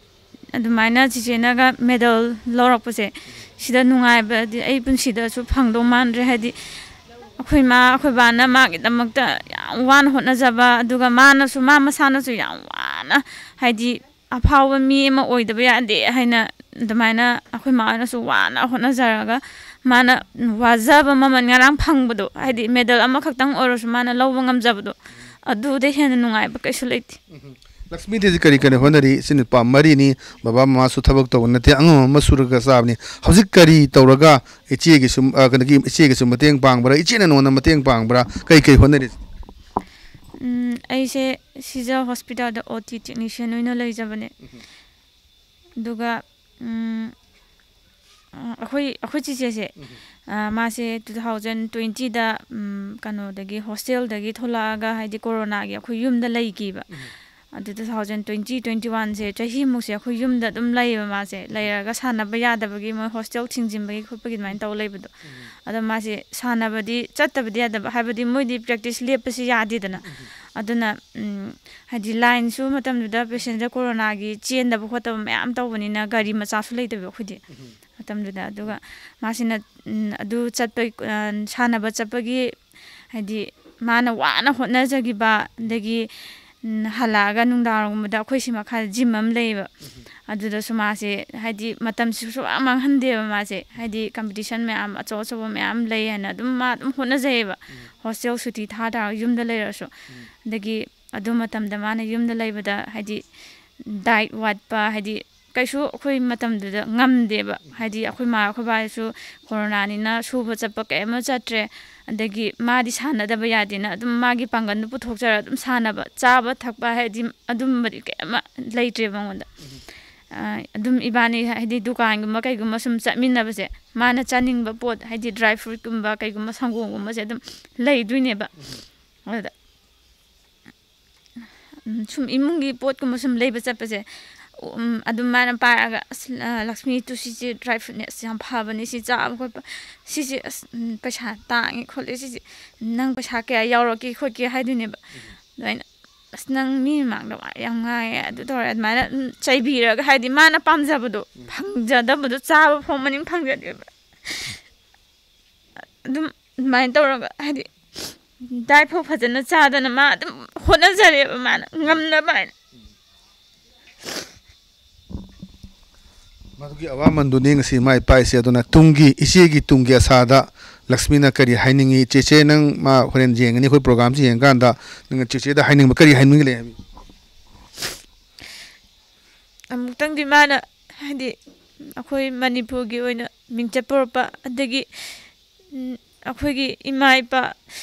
ꯑꯗꯨꯃꯥꯏꯅ ꯆꯤꯆꯦꯅꯒ medal ꯂꯧꯔꯛꯄꯁꯦ, ꯁꯤꯗ ꯅꯨꯡꯉꯥꯏꯕꯗꯤ ꯑꯩ ꯄꯨꯟꯁꯤꯗꯁꯨ ꯐꯪꯗꯧ ꯃꯥꯟꯗ꯭ꯔꯦ꯫ ꯍꯥꯏꯗꯤ ꯑꯩꯈꯣꯏ ꯏꯃꯥ ꯑꯩꯈꯣꯏ ꯕꯥꯅ ꯃꯥꯒꯤꯗꯃꯛꯇ ꯌꯥꯝ ꯋꯥꯅ ꯍꯣꯠꯅꯖꯕ, ꯑꯗꯨꯒ ꯃꯥꯅꯁꯨ, ꯃꯥ ꯃꯁꯥꯅꯁꯨ ꯌꯥꯝ ꯋꯥꯅ, ꯍꯥꯏꯗꯤ ꯑꯐꯥꯎꯕ ꯃꯤ ꯑꯃ ꯑꯣꯏꯗꯕ ꯌꯥꯗꯦ ꯍꯥꯏꯅ ꯑꯗꯨꯃꯥꯏꯅ ꯑꯩꯈꯣꯏ ꯃꯥ ꯍꯣꯏꯅꯁꯨ ꯋꯥꯅ ꯍꯣꯠꯅꯖꯔꯒ, ꯃꯥꯅ ꯋꯥꯖꯕ ꯃꯃꯜ ꯉꯔꯥꯡ ꯐꯪꯕꯗꯣ, ꯍꯥꯏꯗꯤ medal ꯑꯃꯈꯛꯇꯪ ꯑꯣꯏꯔꯁꯨ ꯃꯥꯅ ꯂꯧꯕ ꯉꯝꯖꯕꯗꯣ, ꯑꯗꯨꯗꯩ ꯍꯦꯟꯅ ꯅꯨꯡꯉꯥꯏꯕ ꯀꯩꯁꯨ ꯂꯩꯇꯦ꯫ ꯎꯝ꯫ ꯂꯛꯁꯃꯤꯗꯤ ꯍꯧꯖꯤꯛ ꯀꯔꯤ ꯀꯔꯤ ꯍꯣꯠꯅꯔꯤ? ꯏꯆꯤꯟ ꯅꯨꯄꯥ ꯃꯔꯤꯅꯤ, ꯕꯕꯥ ꯃꯃꯥꯁꯨ ꯊꯕꯛ ꯇꯧꯕ ꯅꯠꯇꯦ, ꯑꯉꯝ ꯑꯃ ꯁꯨꯔꯒ ꯆꯥꯕꯅꯤ꯫ ꯍꯧꯖꯤꯛ ꯀꯔꯤ ꯇꯧꯔꯒ ꯏꯆꯦꯒꯤꯁꯨ, ꯑ, ꯀꯩꯅꯣꯒꯤ, ꯏꯆꯦꯒꯤꯁꯨ ꯃꯇꯦꯡ ꯄꯥꯡꯕ꯭ꯔꯥ, ꯏꯆꯦꯅ ꯅꯉꯣꯟꯗ ꯃꯇꯦꯡ ꯄꯥꯡꯕ꯭ꯔꯥ, ꯀꯩ ꯀꯩ ꯍꯣꯠꯅꯔꯤ? ꯎꯝ, ꯑꯩꯁꯦ ꯁꯤꯖ hospitalꯗ O T technician ꯑꯣꯏꯅ ꯂꯩꯖꯕꯅꯦ꯫ ꯎꯝ꯫ ꯑꯗꯨꯒ, ꯎꯝ, ꯑ, ꯑꯩꯈꯣꯏ, ꯑꯩꯈꯣꯏ ꯆꯤꯆꯦꯁꯦ, ꯎꯝ꯫ ꯑ, ꯃꯥꯁꯦ two thousand twentyꯗ, ꯎꯝ, ꯀꯩꯅꯣꯗꯒꯤ, hostelꯗꯒꯤ ꯊꯣꯛꯂꯛꯑꯒ, ꯍꯥꯏꯗꯤ coronaꯒꯤ ꯑꯩꯈꯣꯏ ꯌꯨꯝꯗ ꯂꯩꯈꯤꯕ꯫ ꯎꯝ꯫ ꯑꯗꯨ two thousand twenty, twenty-oneꯁꯦ ꯆꯍꯤꯃꯨꯛꯁꯦ ꯑꯩꯈꯣꯏ ꯌꯨꯝꯗ ꯑꯗꯨꯝ ꯂꯩꯌꯦꯕ꯫ ꯃꯥꯁꯦ ꯂꯩꯔꯒ ꯁꯥꯟꯅꯕ ꯌꯥꯗꯕꯒꯤ, ꯃꯣꯏ hostel ꯊꯤꯡꯖꯤꯟꯕꯒꯤ ꯈꯣꯠꯄꯒꯤ ꯑꯗꯨꯃꯥꯏꯅ ꯇꯧ ꯂꯩꯕꯗꯣ꯫ ꯎꯝ꯫ ꯑꯗꯣ ꯃꯥꯁꯦ ꯁꯥꯟꯅꯕꯗꯤ ꯆꯠꯇꯕꯗꯤ ꯌꯥꯗꯕ, ꯍꯥꯏꯕꯗꯤ ꯃꯣꯏꯗꯤ practice ꯂꯦꯞꯄꯁꯤ ꯌꯥꯗꯦꯗꯅ꯫ ꯎꯝ꯫ ꯑꯗꯨꯅ, ꯎꯝ, ꯍꯥꯏꯗꯤ lineꯁꯨ ꯃꯇꯝꯗꯨꯗ passenger coronaꯒꯤ ꯆꯦꯟꯗꯕ ꯈꯣꯠꯇꯕ ꯃꯌꯥꯝ ꯇꯧꯕꯅꯤꯅ ꯒꯥꯔꯤ ꯃꯆꯥꯁꯨ ꯂꯩꯇꯕ ꯑꯩꯈꯣꯏꯗꯤ꯫ ꯎꯝ꯫ ꯃꯇꯝꯗꯨꯗ꯫ ꯑꯗꯨꯒ ꯃꯥꯁꯤꯅ, ꯎꯝ, ꯑꯗꯨ ꯆꯠꯄ, ꯑ, ꯁꯥꯟꯅꯕ ꯆꯠꯄꯒꯤ, ꯍꯥꯏꯗꯤ, ꯃꯥꯅ ꯋꯥꯅ ꯍꯣꯠꯅꯖꯈꯤꯕ, ꯑꯗꯒꯤ, ꯎꯝ, ꯍꯜꯂꯛꯑꯒ ꯅꯨꯡꯗꯥꯡꯋꯥꯏꯔꯝꯒꯨꯝꯕꯗ ꯑꯩꯈꯣꯏ ꯁꯤ ꯃꯈꯥꯗ ꯖꯤꯝ ꯑꯃ ꯂꯩꯌꯦꯕ꯫ ꯑꯗꯨꯗꯁꯨ ꯃꯥꯁꯦ, ꯍꯥꯏꯗꯤ, ꯃꯇꯝꯁꯨ ꯁꯨꯡꯃꯥꯡ ꯃꯥꯡꯍꯟꯗꯦꯕ ꯃꯥꯁꯦ꯫ ꯍꯥꯏꯗꯤ, ꯀꯝꯄꯤꯇꯤꯁꯟ ꯃꯌꯥꯝ ꯑꯆꯧ ꯑꯆꯧꯕ ꯃꯌꯥꯝ ꯂꯩ ꯍꯥꯏꯅ ꯑꯗꯨꯝ ꯃꯥ ꯑꯗꯨꯝ ꯍꯣꯠꯅꯖꯩꯌꯦꯕ꯫ ꯍꯣꯁꯇꯦꯜ ꯁꯨꯇꯤ ꯊꯥ ꯇꯥꯔꯒ ꯌꯨꯝꯗ ꯂꯩꯔꯁꯨ꯫ ꯑꯗꯒꯤ ꯑꯗꯨ ꯃꯇꯝꯗ ꯃꯥꯅ ꯌꯨꯝꯗ ꯂꯩꯕꯗ, ꯍꯥꯏꯗꯤ, ꯗꯥꯏꯠ ꯋꯥꯠꯄ, ꯍꯥꯏꯗꯤ, ꯀꯩꯁꯨ ꯑꯩꯈꯣꯏ ꯃꯇꯝꯗꯨꯗ ꯉꯝꯗꯦꯕ꯫ ꯍꯥꯏꯗꯤ, ꯑꯩꯈꯣꯏ ꯃꯥ ꯑꯩꯈꯣꯏ ꯕꯥꯁꯨ ꯀꯣꯔꯣꯅꯥꯅꯤꯅ ꯁꯨꯕ ꯆꯠꯄ ꯀꯩꯝ ꯆꯠꯇ꯭ꯔꯦ꯫ ꯑꯗꯒꯤ ꯃꯥꯗꯤ ꯁꯥꯟꯅꯗꯕ ꯌꯥꯗꯦꯅ ꯑꯗꯨꯝ ꯃꯥꯒꯤ ꯄꯥꯡꯒꯜꯗꯨ ꯄꯨꯊꯣꯛꯆꯔ ꯑꯗꯨꯝ ꯁꯥꯟꯅꯕ, ꯆꯥꯕ ꯊꯛꯄ ꯍꯥꯏꯗꯤ ꯑꯗꯨꯝꯕꯗꯤ ꯀꯩꯝ ꯂꯩꯇ꯭ꯔꯦꯕ ꯃꯉꯣꯟꯗ꯫ ꯑ, ꯑꯗꯨꯝ ꯏꯕꯥꯅꯤ ꯍꯥꯏꯗꯤ ꯗꯨꯀꯥꯟꯒꯨꯝꯕ ꯀꯩꯒꯨꯝꯕ ꯁꯨꯝ ꯆꯠꯃꯤꯟꯅꯕꯁꯦ, ꯃꯥꯅ ꯆꯥꯅꯤꯡꯕ ꯄꯣꯠ ꯍꯥꯏꯗꯤ ꯗ꯭ꯔꯥꯏ ꯐ꯭ꯔꯨꯏꯠꯀꯨꯝꯕ ꯀꯩꯒꯨꯝꯕ ꯁꯪꯒꯣꯝꯒꯨꯝꯕꯁꯦ ꯑꯗꯨꯝ ꯂꯩꯗꯣꯏꯅꯦꯕ꯫ ꯑꯗꯨꯗ ꯎꯝ, ꯁꯨꯝ ꯏꯃꯨꯡꯒꯤ ꯄꯣꯠꯀꯨꯝꯕ ꯁꯨꯝ ꯂꯩꯕ ꯆꯠꯄꯁꯦ, ꯎꯝ, ꯑꯗꯨꯝ ꯃꯥꯅ ꯄꯥꯏꯔꯒ, "ꯑꯁ, ꯑ, ꯂꯛꯁꯃꯤ, ꯇꯨ ꯁꯤꯁꯦ ꯗ꯭ꯔꯥꯏ ꯐ꯭ꯔꯨꯏꯠꯅꯦ, ꯑꯁ, ꯌꯥꯝ ꯐꯕꯅꯦ, ꯁꯤ ꯆꯥꯕ ꯈꯣꯠꯄ, ꯁꯤꯁꯦ, ꯑꯁ, ꯎꯝ, ꯄꯩꯁꯥ ꯇꯥꯡꯉꯦ ꯈꯣꯠꯂꯦ, ꯁꯤꯁꯦ ꯅꯪ ꯄꯩꯁꯥ ꯀꯌꯥ ꯌꯥꯎꯔꯛꯀꯦ ꯈꯣꯠꯀꯦ?" ꯍꯥꯏꯗꯣꯏꯅꯦꯕ꯫ ꯑꯗꯣ ꯑꯩꯅ, "ꯑꯁ, ꯅꯪ ꯃꯤ ꯃꯃꯥꯡꯗ ꯋꯥ ꯌꯥꯝ ꯉꯥꯡꯉꯦ, ꯑꯗꯨ ꯇꯧꯔꯦ", ꯑꯗꯨꯃꯥꯏꯅ, ꯎꯝ, ꯆꯩꯕꯤꯔꯒ, ꯍꯥꯏꯗꯤ ꯃꯥꯅ ꯄꯥꯝꯖꯕꯗꯣ ꯐꯪꯖꯗꯕꯗꯣ, ꯆꯥꯕ ꯐꯥꯎ ꯃꯅꯤꯡ ꯐꯪꯖꯗꯦꯕ꯫ ꯑꯗꯨꯝ ꯑꯗꯨꯃꯥꯏꯅ ꯇꯧꯔꯒ, ꯍꯥꯏꯗꯤ, ꯗꯥꯏꯠ ꯐꯥꯎ ꯐꯖꯅ ꯆꯥꯗꯅ ꯃꯥ ꯑꯗꯨꯝ ꯍꯣꯠꯅꯖꯔꯦꯕ, ꯃꯥꯅ ꯉꯝꯅꯕ ꯍꯥꯏꯅ꯫ ꯃꯗꯨꯒꯤ ꯑꯋꯥꯃꯟꯗꯨꯅꯤ ꯉꯁꯤ ꯃꯥꯏ ꯄꯥꯛꯏꯁꯦ꯫ ꯑꯗꯨꯅ ꯇꯨꯡꯒꯤ, ꯏꯆꯦꯒꯤ ꯇꯨꯡꯒꯤ ꯑꯁꯥꯗ ꯂꯛꯁꯃꯤꯅ ꯀꯔꯤ ꯍꯥꯏꯅꯤꯡꯉꯤ? ꯆꯦꯆꯦ, ꯅꯪ ꯃꯥ ꯍꯣꯔꯦꯟ ꯌꯦꯡꯒꯅꯤ ꯑꯩꯈꯣꯏ ꯄ꯭ꯔꯣꯒ꯭ꯔꯥꯝꯁꯤ ꯌꯦꯡꯀꯥꯟꯗ, ꯅꯪꯅ ꯆꯦꯆꯦꯗ ꯍꯥꯏꯅꯤꯡꯕ ꯀꯔꯤ ꯍꯥꯏꯅꯤꯡꯕ ꯂꯩ ꯍꯥꯏꯕꯤꯌꯨ? ꯑꯃꯨꯛꯇꯪꯗꯤ ꯃꯥꯅ, ꯍꯥꯏꯗꯤ, ꯑꯩꯈꯣꯏ ꯃꯅꯤꯄꯨꯔꯒꯤ ꯑꯣꯏꯅ ꯃꯤꯡꯆꯠ ꯄꯨꯔꯛꯄ, ꯑꯗꯒꯤ, ꯎꯝ, ꯑꯩꯈꯣꯏꯒꯤ ꯏꯃꯥ ꯏꯄꯥ,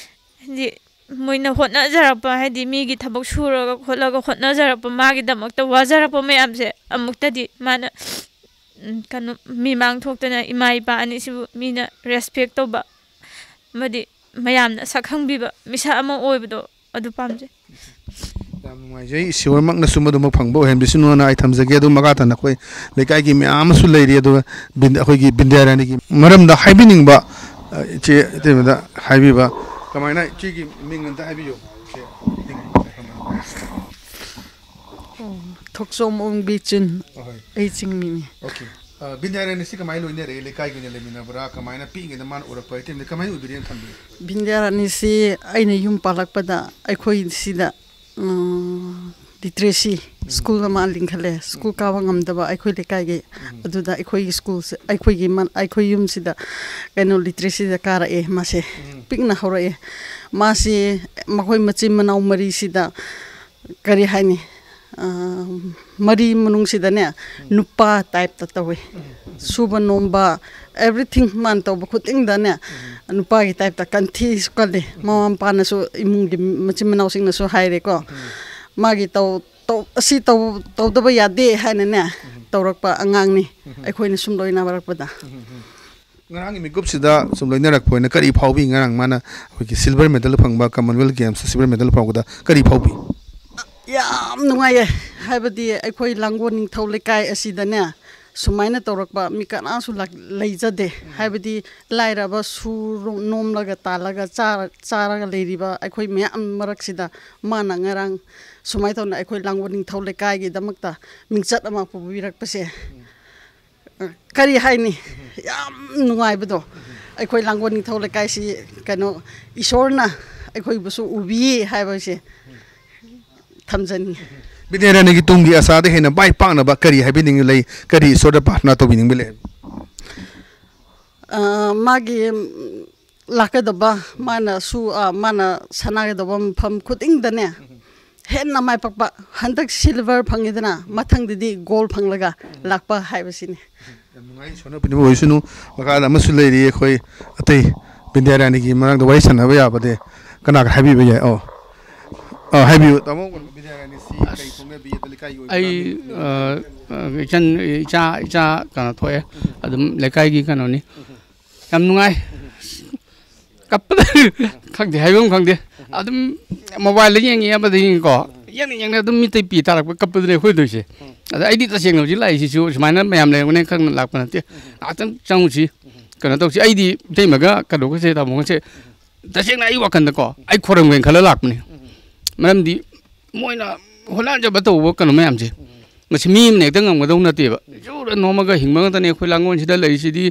ꯍꯥꯏꯗꯤ, ꯃꯣꯏꯅ ꯍꯣꯠꯅꯖꯔꯛꯄ, ꯍꯥꯏꯗꯤ, ꯃꯤꯒꯤ ꯊꯕꯛ ꯁꯨꯔꯒ ꯈꯣꯠꯂꯒ ꯍꯣꯠꯅꯖꯔꯛꯄ, ꯃꯥꯒꯤꯗꯃꯛꯇ ꯋꯥꯖꯔꯛꯄ ꯃꯌꯥꯝꯁꯦ ꯑꯃꯨꯛꯇꯗꯤ ꯃꯥꯅ, ꯎꯝ, ꯀꯩꯅꯣ, ꯃꯤꯃꯥꯡ ꯊꯣꯛꯇꯅ ꯏꯃꯥ ꯏꯄꯥ ꯑꯅꯤꯁꯤꯕꯨ ꯃꯤꯅ ꯔꯦꯁꯄꯦꯛ ꯇꯧꯕ ꯑꯃꯗꯤ ꯃꯌꯥꯝꯅ ꯁꯛ ꯈꯪꯕꯤꯕ ꯃꯤꯁꯛ ꯑꯃ ꯑꯣꯏꯕꯗꯣ ꯑꯗꯨ ꯄꯥꯝꯖꯩ꯫ ꯌꯥꯝ ꯅꯨꯡꯉꯥꯏꯖꯩ꯫ ꯏꯁꯣꯔꯃꯛꯅꯁꯨ ꯃꯗꯨꯃꯛ ꯐꯪꯕ ꯑꯣꯏꯍꯟꯕꯤꯁꯅꯨꯅ ꯑꯩ ꯊꯝꯖꯒꯦ꯫ ꯑꯗꯨ ꯃꯈꯥ ꯇꯥꯅ ꯑꯩꯈꯣꯏ ꯂꯩꯀꯥꯏꯒꯤ ꯃꯌꯥꯝ ꯑꯃꯁꯨ ꯂꯩꯔꯤ꯫ ꯑꯗꯨꯒ ꯕꯤꯟ-, ꯑꯩꯈꯣꯏꯒꯤ ꯕꯤꯟꯗ꯭ꯌꯥꯔꯥꯅꯤꯒꯤ ꯃꯔꯝꯗ ꯍꯥꯏꯕꯤꯅꯤꯡꯕ, ꯑ, ꯏꯆꯦ ꯏꯇꯩꯃꯗ ꯍꯥꯏꯕꯤꯕ, ꯀꯃꯥꯏꯅ, ꯏꯆꯦꯒꯤ ꯃꯤꯡ ꯑꯝꯇ ꯍꯥꯏꯕꯤꯌꯨ꯫ ꯏꯆꯦ, ꯃꯤꯡ꯫ ꯊꯣꯛꯆꯣꯝ ꯑꯣꯡꯕꯤ ꯆꯨꯟ꯫ ꯑꯍꯣꯏ꯫ ꯑꯩ ꯆꯤꯡꯃꯤꯅꯤ꯫ ꯑꯣꯀꯦ꯫ ꯑ, ꯕꯤꯟꯗ꯭ꯌꯥꯔꯥꯅꯤꯁꯤ ꯀꯃꯥꯏꯅ ꯂꯣꯏꯅꯔꯛꯏ? ꯂꯩꯀꯥꯏꯒꯤ ꯑꯣꯏꯅ ꯂꯩꯃꯤꯟꯅꯕ꯭ꯔꯥ? ꯀꯃꯥꯏꯅ ꯄꯤꯛꯏꯉꯩꯗ ꯃꯥꯅ ꯎꯔꯛꯄ ꯏꯇꯦꯝꯗꯤ ꯀꯃꯥꯏꯅ ꯎꯕꯤꯔꯦꯅ ꯊꯝꯕꯤꯌꯨ? ꯕꯤꯟꯗ꯭ꯌꯥꯔꯥꯅꯤꯁꯤ ꯑꯩꯅ ꯌꯨꯝ ꯄꯥꯜꯂꯛꯄꯗ ꯑꯩꯈꯣꯏꯁꯤꯗ ꯂꯤꯇ꯭ꯔꯦꯁꯤ ꯁ꯭ꯀꯨꯜ ꯑꯃ ꯂꯤꯡꯈꯠꯂꯦ꯫ ꯁ꯭ꯀꯨꯜ ꯀꯥꯕ ꯉꯝꯗꯕ ꯑꯩꯈꯣꯏ ꯂꯩꯀꯥꯏꯒꯤ, ꯑꯗꯨꯗ ꯑꯩꯈꯣꯏꯒꯤ ꯁ꯭ꯀꯨꯜꯁꯦ, ꯑꯩꯈꯣꯏꯒꯤ ꯃ- ꯑꯩꯈꯣꯏ ꯌꯨꯝꯁꯤꯗ ꯀꯩꯅꯣ ꯂꯤꯇ꯭ꯔꯦꯁꯤꯗ ꯀꯥꯔꯛꯑꯦ ꯃꯥꯁꯦ꯫ ꯄꯤꯛꯅ ꯍꯧꯔꯛꯑꯦ꯫ ꯃꯥꯁꯤ ꯃꯈꯣꯏ ꯃꯆꯤꯟ ꯃꯅꯥꯎ ꯃꯔꯤꯁꯤꯗ ꯀꯔꯤ ꯍꯥꯏꯅꯤ, ꯑ, ꯃꯔꯤ ꯃꯅꯨꯡꯁꯤꯗꯅꯦ ꯅꯨꯄꯥ ꯇꯥꯏꯞꯇ ꯇꯧꯋꯤ꯫ ꯁꯨꯕ ꯅꯣꯝꯕ, everything ꯃꯥꯅ ꯇꯧꯕ ꯈꯨꯗꯤꯡꯗꯅꯦ ꯅꯨꯄꯥꯒꯤ ꯇꯥꯏꯞꯇ ꯀꯟꯊꯤꯁꯨ ꯀꯜꯂꯤ꯫ ꯃꯃꯥ ꯃꯄꯥꯅꯁꯨ, ꯏꯃꯨꯡꯒꯤ ꯃꯆꯤꯟ ꯃꯅꯥꯎꯁꯤꯡꯅꯁꯨ ꯍꯥꯏꯔꯦꯀꯣ, ꯃꯥꯒꯤ ꯇꯧ ꯇꯧ ꯑꯁꯤ ꯇꯧ ꯇꯧꯗꯕ ꯌꯥꯗꯦ ꯍꯥꯏꯅꯅꯦ ꯇꯧꯔꯛꯄ ꯑꯉꯥꯡꯅꯤ꯫ ꯑꯩꯈꯣꯏꯅ ꯁꯨꯝ ꯂꯣꯏꯅꯕꯔꯛꯄꯗ꯫ ꯉꯔꯥꯡꯒꯤ ꯃꯤꯀꯨꯞꯁꯤꯗ ꯁꯨꯝ ꯂꯣꯏꯅꯔꯛꯄ ꯑꯣꯏꯅ ꯀꯔꯤ ꯐꯥꯎꯕꯤ? ꯉꯔꯥꯡ ꯃꯥꯅ ꯑꯩꯈꯣꯏꯒꯤ ꯁꯤꯜꯚꯔ ꯃꯦꯗꯜ ꯐꯪꯕ, ꯀꯃꯟꯋꯦꯜꯊ ꯒꯦꯝꯁꯇ ꯁꯤꯜꯚꯔ ꯃꯦꯗꯜ ꯐꯪꯕꯗ ꯀꯔꯤ ꯐꯥꯎꯕꯤ? ꯌꯥꯝ ꯅꯨꯡꯉꯥꯏꯌꯦ꯫ ꯍꯥꯏꯕꯗꯤ ꯑꯩꯈꯣꯏ ꯂꯥꯡꯒꯣꯜ ꯅꯤꯡꯊꯧ ꯂꯩꯀꯥꯏ ꯑꯁꯤꯗꯅꯦ ꯁꯨꯃꯥꯏꯅ ꯇꯧꯔꯛꯄ ꯃꯤ ꯀꯅꯥꯁꯨ ꯂꯥꯛ- ꯂꯩꯖꯗꯦ꯫ ꯍꯥꯏꯕꯗꯤ ꯂꯥꯏꯔꯕ ꯁꯨ ꯅꯣꯝꯂꯒ ꯇꯥꯜꯂꯒ ꯆꯥꯔ- ꯆꯥꯔꯒ ꯂꯩꯔꯤꯕ ꯑꯩꯈꯣꯏ ꯃꯌꯥꯝ ꯃꯔꯛꯁꯤꯗ ꯃꯥꯅ ꯉꯔꯥꯡ ꯁꯨꯃꯥꯏꯅ ꯇꯧꯅ ꯑꯩꯈꯣꯏ ꯂꯥꯡꯒꯣꯜ ꯅꯤꯡꯊꯧ ꯂꯩꯀꯥꯏꯒꯤꯗꯃꯛꯇ ꯃꯤꯡꯆꯠ ꯑꯃ ꯄꯨꯕꯤꯔꯛꯄꯁꯦ, ꯀꯔꯤ ꯍꯥꯏꯅꯤ, ꯌꯥꯝ ꯅꯨꯡꯉꯥꯏꯕꯗꯣ꯫ ꯑꯩꯈꯣꯏ ꯂꯥꯡꯒꯣꯜ ꯅꯤꯡꯊꯧ ꯂꯩꯀꯥꯏꯁꯤ ꯀꯩꯅꯣ, ꯏꯁꯣꯔꯅ ꯑꯩꯈꯣꯏꯕꯨꯁꯨ ꯎꯕꯤꯌꯦ ꯍꯥꯏꯕꯁꯦ ꯊꯝꯖꯅꯤꯡꯉꯤ꯫ ꯕꯤꯗ꯭ꯌꯥꯔꯥꯅꯤꯒꯤ ꯇꯨꯡꯒꯤ ꯑꯁꯥꯗ ꯍꯦꯟꯅ ꯃꯥꯏ ꯄꯥꯛꯅꯕ ꯀꯔꯤ ꯍꯥꯏꯕꯤꯅꯤꯡꯕ ꯂꯩ? ꯀꯔꯤ ꯏꯁꯣꯔꯗ ꯄ꯭ꯔꯥꯔꯊꯅꯥ ꯇꯧꯕꯤꯅꯤꯡꯕ ꯂꯩ? ꯑ, ꯃꯥꯒꯤ ꯎꯝ, ꯂꯥꯛꯀꯗꯕ, ꯃꯥꯅ ꯁꯨ ꯑ, ꯃꯥꯅ ꯁꯥꯟꯅꯒꯗꯕ ꯃꯐꯝ ꯈꯨꯗꯤꯡꯗꯅꯦ ꯍꯦꯟꯅ ꯃꯥꯏ ꯄꯥꯛꯄ, ꯍꯟꯗꯛ ꯁꯤꯜꯚꯔ ꯐꯪꯉꯤꯗꯅ, ꯃꯊꯪꯗꯗꯤ ꯒꯣꯜ ꯐꯪꯂꯒ ꯂꯥꯛꯄ ꯍꯥꯏꯕꯁꯤꯅꯤ꯫ ꯌꯥꯝ ꯅꯨꯡꯉꯥꯏ, ꯏꯁꯣꯔꯅ ꯄꯨꯅꯤꯡꯕ ꯑꯣꯏꯁꯅꯨ꯫ ꯃꯈꯥꯗ ꯑꯃꯁꯨ ꯂꯩꯔꯤ, ꯑꯩꯈꯣꯏ ꯑꯇꯩ ꯕꯤꯗ꯭ꯌꯥꯔꯥꯅꯤꯒꯤ ꯃꯔꯛꯇ ꯋꯥꯔꯤ ꯁꯥꯟꯅꯕ ꯌꯥꯕꯗꯤ ꯀꯅꯥꯒ ꯍꯥꯏꯕꯤꯕ ꯌꯥꯏ? ꯑꯣ, ꯑ, ꯍꯥꯏꯕꯤꯌꯨ ꯇꯥꯃꯣ꯫ ꯕꯤꯗ꯭ꯌꯥꯔꯥꯅꯤꯁꯤ ꯀꯩ ꯈꯣꯡꯅꯕꯤ ꯑꯗ ꯂꯩꯀꯥꯏꯒꯤ ꯑꯣꯏꯕ꯭ꯔꯥ? ꯑꯩ ꯑ, ꯑ, ꯏꯆꯟ ꯏꯆꯥ ꯏꯆꯥ ꯀꯩꯅꯣ ꯊꯣꯛꯑꯦ꯫ ꯑꯗꯨꯝ ꯂꯩꯀꯥꯏꯒꯤ ꯀꯩꯅꯣꯅꯤ꯫ ꯌꯥꯝ ꯅꯨꯡꯉꯥꯏ꯫ ꯀꯞꯄꯗ ꯈꯪꯗꯦ, ꯍꯥꯏꯐꯝ ꯈꯪꯗꯦ꯫ ꯑꯗꯨꯝ ꯃꯣꯕꯥꯏꯜꯗ ꯌꯦꯡꯉꯤ, ꯑꯃꯗ ꯌꯦꯡꯉꯤꯀꯣ, ꯌꯦꯡꯅ ꯌꯦꯡꯅ ꯑꯗꯨꯝ ꯃꯤꯠꯇꯩ ꯄꯤ ꯇꯥꯔꯛꯄ, ꯀꯞꯄꯗꯨꯅꯦ ꯑꯩꯈꯣꯏ ꯇꯧꯔꯤꯁꯦ꯫ ꯑꯗ ꯑꯩꯗꯤ ꯇꯁꯦꯡꯅ ꯍꯧꯖꯤꯛ ꯂꯥꯛꯏꯁꯤꯁꯨ ꯁꯨꯃꯥꯏꯅ ꯃꯌꯥꯝ ꯂꯩꯔꯝꯒꯅꯤ ꯈꯪꯅ ꯂꯥꯛꯄ ꯅꯠꯇꯦ꯫ ꯉꯥꯏꯍꯥꯛꯇꯪ ꯆꯪꯉꯨꯁꯤ, ꯀꯩꯅꯣ ꯇꯧꯁꯤ꯫ ꯑꯩꯗꯤ ꯏꯇꯩꯃꯒ ꯀꯩꯅꯣꯒꯁꯦ, ꯇꯥꯃꯣꯒꯁꯦ, ꯇꯁꯦꯡꯅ ꯑꯩ ꯋꯥꯈꯜꯗꯀꯣ, ꯑꯩ ꯈꯣꯏꯔꯝꯒꯦꯅ ꯈꯜꯂ ꯂꯥꯛꯄꯅꯦ꯫ ꯃꯔꯝꯗꯤ ꯃꯣꯏꯅ ꯍꯣꯠꯅꯖꯕ ꯇꯧꯕ ꯀꯩꯅꯣ ꯃꯌꯥꯝꯁꯦ, ꯃꯁꯤ ꯃꯤ ꯑꯃꯅ ꯍꯦꯛꯇ ꯉꯝꯒꯗꯧ ꯅꯠꯇꯦꯕ꯫ ꯁꯨꯔ ꯅꯣꯝꯃꯒ ꯍꯤꯡꯕ ꯉꯥꯛꯇꯅꯤ ꯑꯩꯈꯣꯏ ꯂꯥꯡꯒꯣꯜꯁꯤꯗ ꯂꯩꯔꯤꯁꯤꯗꯤ꯫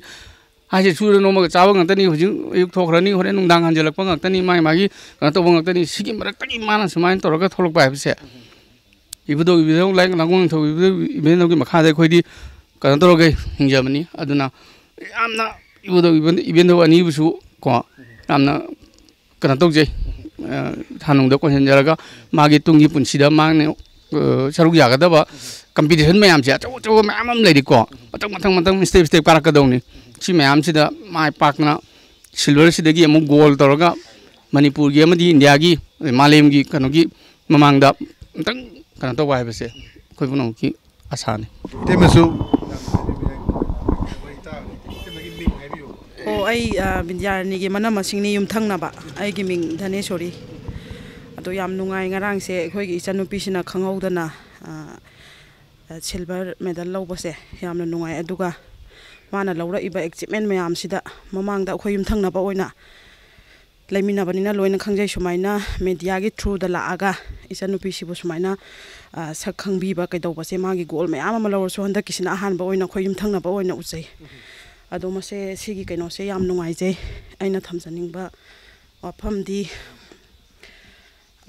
ꯍꯥꯏꯁꯦ ꯁꯨꯔ ꯅꯣꯝꯃꯒ ꯆꯥꯕ ꯉꯥꯛꯇꯅꯤ꯫ ꯍꯧꯖꯤꯛ ꯑꯌꯨꯛ ꯊꯣꯛꯈ꯭ꯔꯅꯤ, ꯍꯣꯔꯦꯟ ꯅꯨꯡꯗꯥꯡ ꯍꯟꯖꯤꯜꯂꯛꯄ ꯉꯥꯛꯇꯅꯤ꯫ ꯃꯥꯒꯤ ꯃꯥꯒꯤ ꯀꯩꯅꯣ ꯇꯧꯕ ꯉꯥꯛꯇꯅꯤ꯫ ꯁꯤꯒꯤ ꯃꯔꯛꯇꯒꯤ ꯃꯥꯅ ꯁꯨꯃꯥꯏꯅ ꯇꯧꯔꯒ ꯊꯣꯛꯂꯛꯄ ꯍꯥꯏꯕꯁꯦ, ꯏꯕꯨꯙꯧ ꯏꯕꯦꯟꯙꯧ ꯂꯥꯏ ꯂꯥꯡꯒꯣꯜ ꯅꯤꯡꯊꯧ ꯏꯕꯨꯙꯧ ꯏꯕꯦꯟꯙꯧꯒꯤ ꯃꯈꯥꯗ ꯑꯩꯈꯣꯏꯗꯤ ꯀꯩꯅꯣ ꯇꯧꯔꯒ ꯍꯤꯡꯖꯕꯅꯤ꯫ ꯑꯗꯨꯅ ꯌꯥꯝꯅ ꯏꯕꯨꯙꯧ ꯏꯕꯦꯟ-, ꯏꯕꯦꯟꯙꯧ ꯑꯅꯤꯕꯨꯁꯨ ꯀꯣ, ꯌꯥꯝꯅ ꯀꯩꯅꯣ ꯇꯧꯖꯩ, ꯑ, ꯊꯥꯅꯨꯡꯗ ꯀꯣꯟꯁꯤꯟꯖꯔꯒ ꯃꯥꯒꯤ ꯇꯨꯡꯒꯤ ꯄꯨꯟꯁꯤꯗ ꯃꯥꯅ, ꯑ, ꯁꯔꯨꯛ ꯌꯥꯒꯗꯕ ꯀꯝꯄꯤꯇꯤꯁꯟ ꯃꯌꯥꯝꯁꯦ, ꯑꯆꯧ ꯑꯆꯧꯕ ꯃꯌꯥꯝ ꯑꯃ ꯂꯩꯔꯤꯀꯣ, ꯃꯊꯪ ꯃꯊꯪ ꯃꯊꯪ ꯁ꯭ꯇꯦꯞ ꯁ꯭ꯇꯦꯞ ꯀꯥꯔꯛꯀꯗꯧꯅꯤ꯫ ꯁꯤ ꯃꯌꯥꯝꯁꯤꯗ ꯃꯥꯏ ꯄꯥꯛꯇꯅ ꯁꯤꯜꯚꯔꯁꯤꯗꯒꯤ ꯑꯃꯨꯛ ꯒꯣꯜ ꯇꯧꯔꯒ ꯃꯅꯤꯄꯨꯔꯒꯤ ꯑꯃꯗꯤ ꯏꯟꯗꯤꯌꯥꯒꯤ, ꯑꯗꯩ ꯃꯥꯂꯦꯝꯒꯤ ꯀꯩꯅꯣꯒꯤ ꯃꯃꯥꯡꯗ ꯑꯝꯇꯪ ꯀꯩꯅꯣ ꯇꯧꯕ ꯍꯥꯏꯕꯁꯦ ꯑꯩꯈꯣꯏ ꯄꯨꯝꯅꯃꯛꯀꯤ ꯑꯁꯥꯅꯤ꯫ ꯏꯇꯩꯃꯁꯨ ꯏꯇꯩꯃꯒꯤ ꯃꯤꯡ ꯍꯥꯏꯕꯤꯌꯨ꯫ ꯑꯣ, ꯑꯩ, ꯑ, ꯕꯤꯟꯗ꯭ꯌꯥꯔꯥꯅꯤꯒꯤ ꯃꯅꯝ ꯃꯁꯤꯡꯅꯤ, ꯌꯨꯝꯊꯪꯅꯕ꯫ ꯑꯩꯒꯤ ꯃꯤꯡ ꯙꯅꯦꯁꯣꯔꯤ꯫ ꯑꯗꯣ ꯌꯥꯝ ꯅꯨꯡꯉꯥꯏ, ꯉꯔꯥꯡꯁꯦ ꯑꯩꯈꯣꯏꯒꯤ ꯏꯆꯟꯅꯨꯄꯤꯁꯤꯅ ꯈꯪꯍꯧꯗꯅ, ꯑ, ꯑ, ꯁꯤꯜꯚꯔ ꯃꯦꯗꯜ ꯂꯧꯕꯁꯦ ꯌꯥꯝꯅ ꯅꯨꯡꯉꯥꯏ꯫ ꯑꯗꯨꯒ ꯃꯥꯅ ꯂꯧꯔꯛꯏꯕ ꯑꯦꯆꯤꯞꯃꯦꯟ ꯃꯌꯥꯝꯁꯤꯗ ꯃꯃꯥꯡꯗ ꯑꯩꯈꯣꯏ ꯌꯨꯝꯊꯪꯅꯕ ꯑꯣꯏꯅ ꯂꯩꯃꯤꯟꯅꯕꯅꯤꯅ ꯂꯣꯏꯅ ꯈꯪꯖꯩ꯫ ꯁꯨꯃꯥꯏꯅ ꯃꯦꯗꯤꯌꯥꯒꯤ ꯊ꯭ꯔꯨꯗ ꯂꯥꯛꯑꯒ ꯏꯆꯟꯅꯨꯄꯤꯁꯤꯕꯨ ꯁꯨꯃꯥꯏꯅ, ꯑ, ꯁꯛ ꯈꯪꯕꯤꯕ ꯀꯩꯗꯧꯕꯁꯦ, ꯃꯥꯒꯤ ꯒꯣꯜ ꯃꯌꯥꯝ ꯑꯃ ꯂꯧꯔꯁꯨ ꯍꯟꯗꯛꯀꯤꯁꯤꯅ ꯑꯍꯥꯟꯕ ꯑꯣꯏꯅ ꯑꯩꯈꯣꯏ ꯌꯨꯝꯊꯪꯅꯕ ꯑꯣꯏꯅ ꯎꯖꯩ꯫ ꯑꯗꯣ ꯃꯁꯦ, ꯁꯤꯒꯤ ꯀꯩꯅꯣꯁꯦ ꯌꯥꯝ ꯅꯨꯡꯉꯥꯏꯖꯩ꯫ ꯑꯩꯅ ꯊꯝꯖꯅꯤꯡꯕ ꯋꯥꯐꯝꯗꯤ,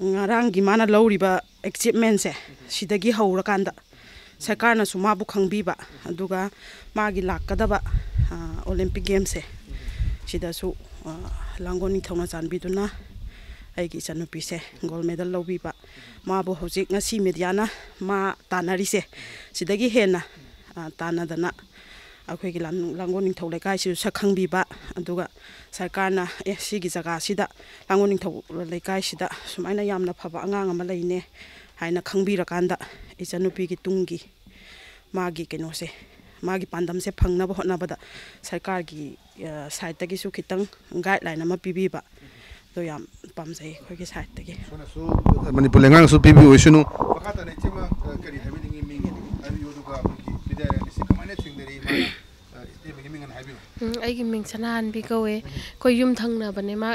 ꯉꯔꯥꯡꯒꯤ ꯃꯥꯅ ꯂꯧꯔꯤꯕ ꯑꯦꯆꯤꯞꯃꯦꯟꯁꯦ ꯁꯤꯗꯒꯤ ꯍꯧꯔꯀꯥꯟꯗ ꯁꯔꯀꯥꯔꯅꯁꯨ ꯃꯥꯕꯨ ꯈꯪꯕꯤꯕ, ꯑꯗꯨꯒ ꯃꯥꯒꯤ ꯂꯥꯛꯀꯗꯕ, ꯑ, ꯑꯣꯂꯦꯝꯄꯤꯛ ꯒꯦꯝꯁꯦ ꯁꯤꯗꯁꯨ, ꯑ, ꯂꯥꯡꯒꯣꯜ ꯅꯤꯡꯊꯧꯅ ꯆꯥꯟꯕꯤꯗꯨꯅ ꯑꯩꯒꯤ ꯏꯆꯟꯅꯨꯄꯤꯁꯦ ꯒꯣꯜ ꯃꯦꯗꯜ ꯂꯧꯕꯤꯕ, ꯃꯥꯕꯨ ꯍꯧꯖꯤꯛ ꯉꯁꯤ ꯃꯦꯗꯤꯌꯥꯅ ꯃꯥ ꯇꯥꯟꯅꯔꯤꯁꯦ ꯁꯤꯗꯒꯤ ꯍꯦꯟꯅ, ꯑ, ꯇꯥꯟꯅꯗꯅ ꯑꯩꯈꯣꯏꯒꯤ ꯂꯥꯡ-, ꯂꯥꯡꯒꯣꯜ ꯅꯤꯡꯊꯧ ꯂꯩꯀꯥꯏꯁꯤꯁꯨ ꯁꯛ ꯈꯪꯕꯤꯕ, ꯑꯗꯨꯒ ꯁꯔꯀꯥꯔꯅ, "ꯑꯦ, ꯁꯤꯒꯤ ꯖꯒꯥꯁꯤꯗ, ꯂꯥꯡꯒꯣꯜ ꯅꯤꯡꯊꯧ ꯂꯩꯀꯥꯏꯁꯤꯗ ꯁꯨꯃꯥꯏꯅ ꯌꯥꯝꯅ ꯐꯕ ꯑꯉꯥꯡ ꯑꯃ ꯂꯩꯅꯦ" ꯍꯥꯏꯅ ꯈꯪꯕꯤꯔꯀꯥꯟꯗ, ꯏꯆꯟꯅꯨꯄꯤꯒꯤ ꯇꯨꯡꯒꯤ ꯃꯥꯒꯤ ꯀꯩꯅꯣꯁꯦ, ꯃꯥꯒꯤ ꯄꯥꯟꯗꯝꯁꯦ ꯐꯪꯅꯕ ꯍꯣꯠꯅꯕꯗ ꯁꯔꯀꯥꯔꯒꯤ, ꯑ, ꯁꯥꯏꯠꯇꯒꯤꯁꯨ ꯈꯤꯇꯪ ꯒꯥꯏꯗꯂꯥꯏꯟ ꯑꯃ ꯄꯤꯕꯤꯕ, ꯑꯗꯣ ꯌꯥꯝ ꯄꯥꯝꯖꯩ ꯑꯩꯈꯣꯏꯒꯤ ꯁꯥꯏꯠꯇꯒꯤ꯫ ꯁꯣꯝꯅꯁꯨ ꯃꯅꯤꯄꯨꯔ ꯂꯩꯉꯥꯛꯅꯁꯨ ꯄꯤꯕꯤꯌꯨ ꯑꯣꯏꯁꯅꯨ꯫ ꯃꯈꯥ ꯇꯥꯅ ꯏꯆꯦꯃ, ꯑ, ꯀꯔꯤ ꯍꯥꯏꯕꯤꯅꯤꯡꯉꯤ? ꯃꯤꯡ ꯍꯥꯏꯕꯤꯌꯨ, ꯑꯗꯨꯒ ꯑꯩꯈꯣꯏꯒꯤ ꯕꯤꯗ꯭ꯌꯥꯔꯥꯅꯤꯁꯤ ꯀꯃꯥꯏꯅ ꯊꯦꯡꯅꯔꯤ? ꯃꯥꯅ, ꯑ, ꯏꯆꯦꯃꯒꯤ ꯃꯤꯡ ꯑꯅ ꯍꯥꯏꯕꯤꯌꯨ꯫ ꯎꯝ, ꯑꯩꯒꯤ ꯃꯤꯡ ꯁꯅꯥꯍꯟꯕꯤ ꯀꯧꯋꯦ꯫ ꯑꯩꯈꯣꯏ ꯌꯨꯝ ꯊꯪꯅꯕꯅꯦ꯫ ꯃꯥ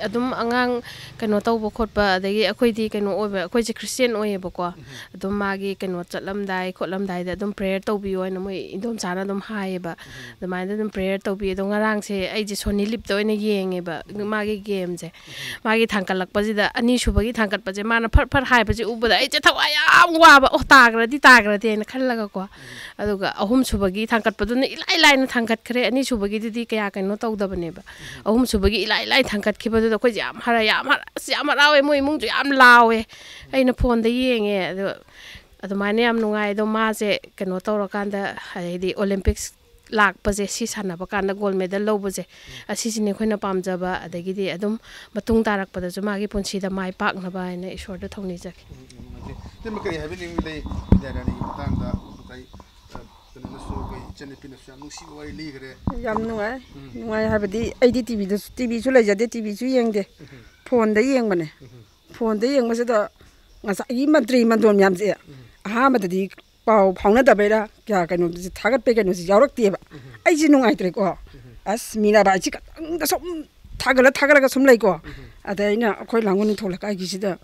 ꯑꯗꯨꯝ ꯑꯉꯥꯡ ꯀꯩꯅꯣ ꯇꯧꯕ ꯈꯣꯠꯄ, ꯑꯗꯒꯤ ꯑꯩꯈꯣꯏꯗꯤ ꯀꯩꯅꯣ ꯑꯣꯏꯕ, ꯑꯩꯈꯣꯏꯁꯦ ꯈ꯭ꯔꯤꯁꯇꯦꯟ ꯑꯣꯏꯌꯦꯕꯀꯣ꯫ ꯑꯗꯨꯝ ꯃꯥꯒꯤ ꯀꯩꯅꯣ ꯆꯠꯂꯝꯗꯥꯏ ꯈꯣꯠꯂꯝꯗꯥꯏꯗ ꯑꯗꯨꯝ ꯄ꯭ꯔꯦꯌꯔ ꯇꯧꯕꯤꯌꯣ ꯍꯥꯏꯅ ꯃꯣꯏ ꯏꯟꯗꯣꯝꯆꯥꯅ ꯑꯗꯨꯝ ꯍꯥꯏꯌꯦꯕ꯫ ꯑꯗꯨꯃꯥꯏꯅ ꯑꯗꯨꯝ ꯄ꯭ꯔꯦꯌꯔ ꯇꯧꯕꯤ꯫ ꯑꯗꯣ ꯉꯔꯥꯡꯁꯦ ꯑꯩꯁꯦ ꯁꯣꯅꯤ ꯂꯤꯞꯇ ꯑꯣꯏꯅ ꯌꯦꯡꯉꯦꯕ ꯃꯥꯒꯤ ꯒꯦꯝꯁꯦ꯫ ꯃꯥꯒꯤ ꯊꯥꯡꯀꯠꯂꯛꯄꯁꯤꯗ, ꯑꯅꯤꯁꯨꯕꯒꯤ ꯊꯥꯡꯀꯠꯄꯁꯦ ꯃꯥꯅ ꯐꯠ ꯐꯠ ꯍꯥꯏꯕꯁꯦ ꯎꯕꯗ ꯑꯩꯁꯦ ꯊꯋꯥꯏ ꯌꯥꯝ ꯋꯥꯕ꯫ "ꯑꯣ, ꯇꯥꯈ꯭ꯔꯗꯤ ꯇꯥꯈ꯭ꯔꯗꯤ" ꯍꯥꯏꯅ ꯈꯜꯂꯒꯀꯣ꯫ ꯑꯗꯨꯒ ꯑꯍꯨꯝꯁꯨꯕꯒꯤ ꯊꯥꯡꯀꯠꯄꯗꯨꯅ ꯏꯂꯥꯏ ꯂꯥꯏꯅ ꯊꯥꯡꯀꯠꯈ꯭ꯔꯦ꯫ ꯑꯅꯤꯁꯨꯕꯒꯤꯗꯨꯗꯤ ꯀꯌꯥ ꯀꯩꯅꯣ ꯇꯧꯗꯕꯅꯦꯕ꯫ ꯑꯍꯨꯝꯁꯨꯕꯒꯤ ꯏꯂꯥꯏ ꯂꯥꯏ ꯊꯥꯡꯀꯠꯈꯤꯕꯗꯨꯗ ꯑꯩꯈꯣꯏꯁꯦ ꯌꯥꯝ ꯍꯔꯥꯎ, ꯌꯥꯝ ꯍꯔꯥꯎ, ꯑꯁ, ꯌꯥꯝ ꯍꯔꯥꯎꯋꯦ꯫ ꯃꯣꯏ ꯏꯃꯨꯡꯁꯨ ꯌꯥꯝ ꯂꯥꯎꯋꯦ꯫ ꯑꯩꯅ ꯐꯣꯟꯗ ꯌꯦꯡꯉꯦ꯫ ꯑꯗꯣ ꯑꯗꯨꯃꯥꯏꯅ ꯌꯥꯝ ꯅꯨꯡꯉꯥꯏ꯫ ꯑꯗꯣ ꯃꯥꯁꯦ ꯀꯩꯅꯣ ꯇꯧꯔꯀꯥꯟꯗ, ꯍꯥꯏꯗꯤ ꯑꯣꯂꯦꯝꯄꯤꯛꯁ ꯂꯥꯛꯄꯁꯦ, ꯁꯤ ꯁꯥꯟꯅꯕ ꯀꯥꯟꯗ ꯒꯣꯜ ꯃꯦꯗꯜ ꯂꯧꯕꯁꯦ, ꯑꯁꯤꯁꯤꯅꯦ ꯑꯩꯈꯣꯏꯅ ꯄꯥꯝꯖꯕ꯫ ꯑꯗꯒꯤꯗꯤ ꯑꯗꯨꯝ ꯃꯇꯨꯡ ꯇꯥꯔꯛꯄꯗꯁꯨ ꯃꯥꯒꯤ ꯄꯨꯟꯁꯤꯗ ꯃꯥꯏ ꯄꯥꯛꯅꯕ ꯍꯥꯏꯅ ꯏꯁꯣꯔꯗ ꯊꯧꯅꯤꯖꯒꯦ꯫ ꯎꯝ, ꯎꯝ, ꯑꯗꯨ ꯏꯇꯩꯃ ꯀꯔꯤ ꯍꯥꯏꯕꯤꯅꯤꯡꯕ ꯂꯩ ꯕꯤꯗ꯭ꯌꯥꯔꯥꯅꯤꯒꯤ ꯃꯇꯥꯡꯗ? ꯉꯁꯥꯏ, ꯑ, ꯀꯩꯅꯣꯅꯁꯨ, ꯑꯩꯈꯣꯏ ꯏꯆꯟꯅꯨꯄꯤꯅꯁꯨ ꯌꯥꯝ ꯅꯨꯡꯁꯤꯕ ꯋꯥꯔꯤ ꯂꯤꯈ꯭ꯔꯦ꯫ ꯌꯥꯝ ꯅꯨꯡꯉꯥꯏ꯫ ꯅꯨꯡꯉꯥꯏ ꯍꯥꯏꯕꯗꯤ ꯑꯩꯗꯤ ꯇꯤꯚꯤꯗꯁꯨ, ꯇꯤꯚꯤꯁꯨ ꯂꯩꯖꯗꯦ, ꯇꯤꯚꯤꯁꯨ ꯌꯦꯡꯗꯦ꯫ ꯐꯣꯟꯗ ꯌꯦꯡꯕꯅꯦ꯫ ꯐꯣꯟꯗ ꯌꯦꯡꯕꯁꯤꯗ ꯉꯁꯥꯏꯒꯤ ꯃꯟꯇ꯭ꯔꯤ ꯃꯟꯗꯣꯟ ꯃꯌꯥꯝꯁꯦ ꯑꯍꯥꯟꯕꯗꯗꯤ ꯄꯥꯎ ꯐꯥꯎꯅꯗꯕꯩꯔꯥ ꯀꯌꯥ ꯀꯩꯅꯣꯁꯦ, ꯊꯥꯒꯠꯄꯩ ꯀꯩꯅꯣꯁꯦ ꯌꯥꯎꯔꯛꯇꯦꯕ꯫ ꯑꯩꯁꯦ ꯅꯨꯡꯉꯥꯏꯇ꯭ꯔꯦꯀꯣ꯫ ꯑꯁ, ꯃꯤꯔꯥꯕꯥꯏꯁꯤ ꯈꯛꯇꯪꯗ ꯁꯨꯝ ꯊꯥꯒꯠꯂ ꯊꯥꯒꯠꯂꯒ ꯁꯨꯝ ꯂꯩꯀꯣ꯫ ꯑꯗ ꯑꯩꯅ ꯑꯩꯈꯣꯏ ꯂꯥꯡꯒꯣꯜ ꯅꯤꯡꯊꯧ ꯂꯩꯀꯥꯏꯒꯤꯁꯤꯗ,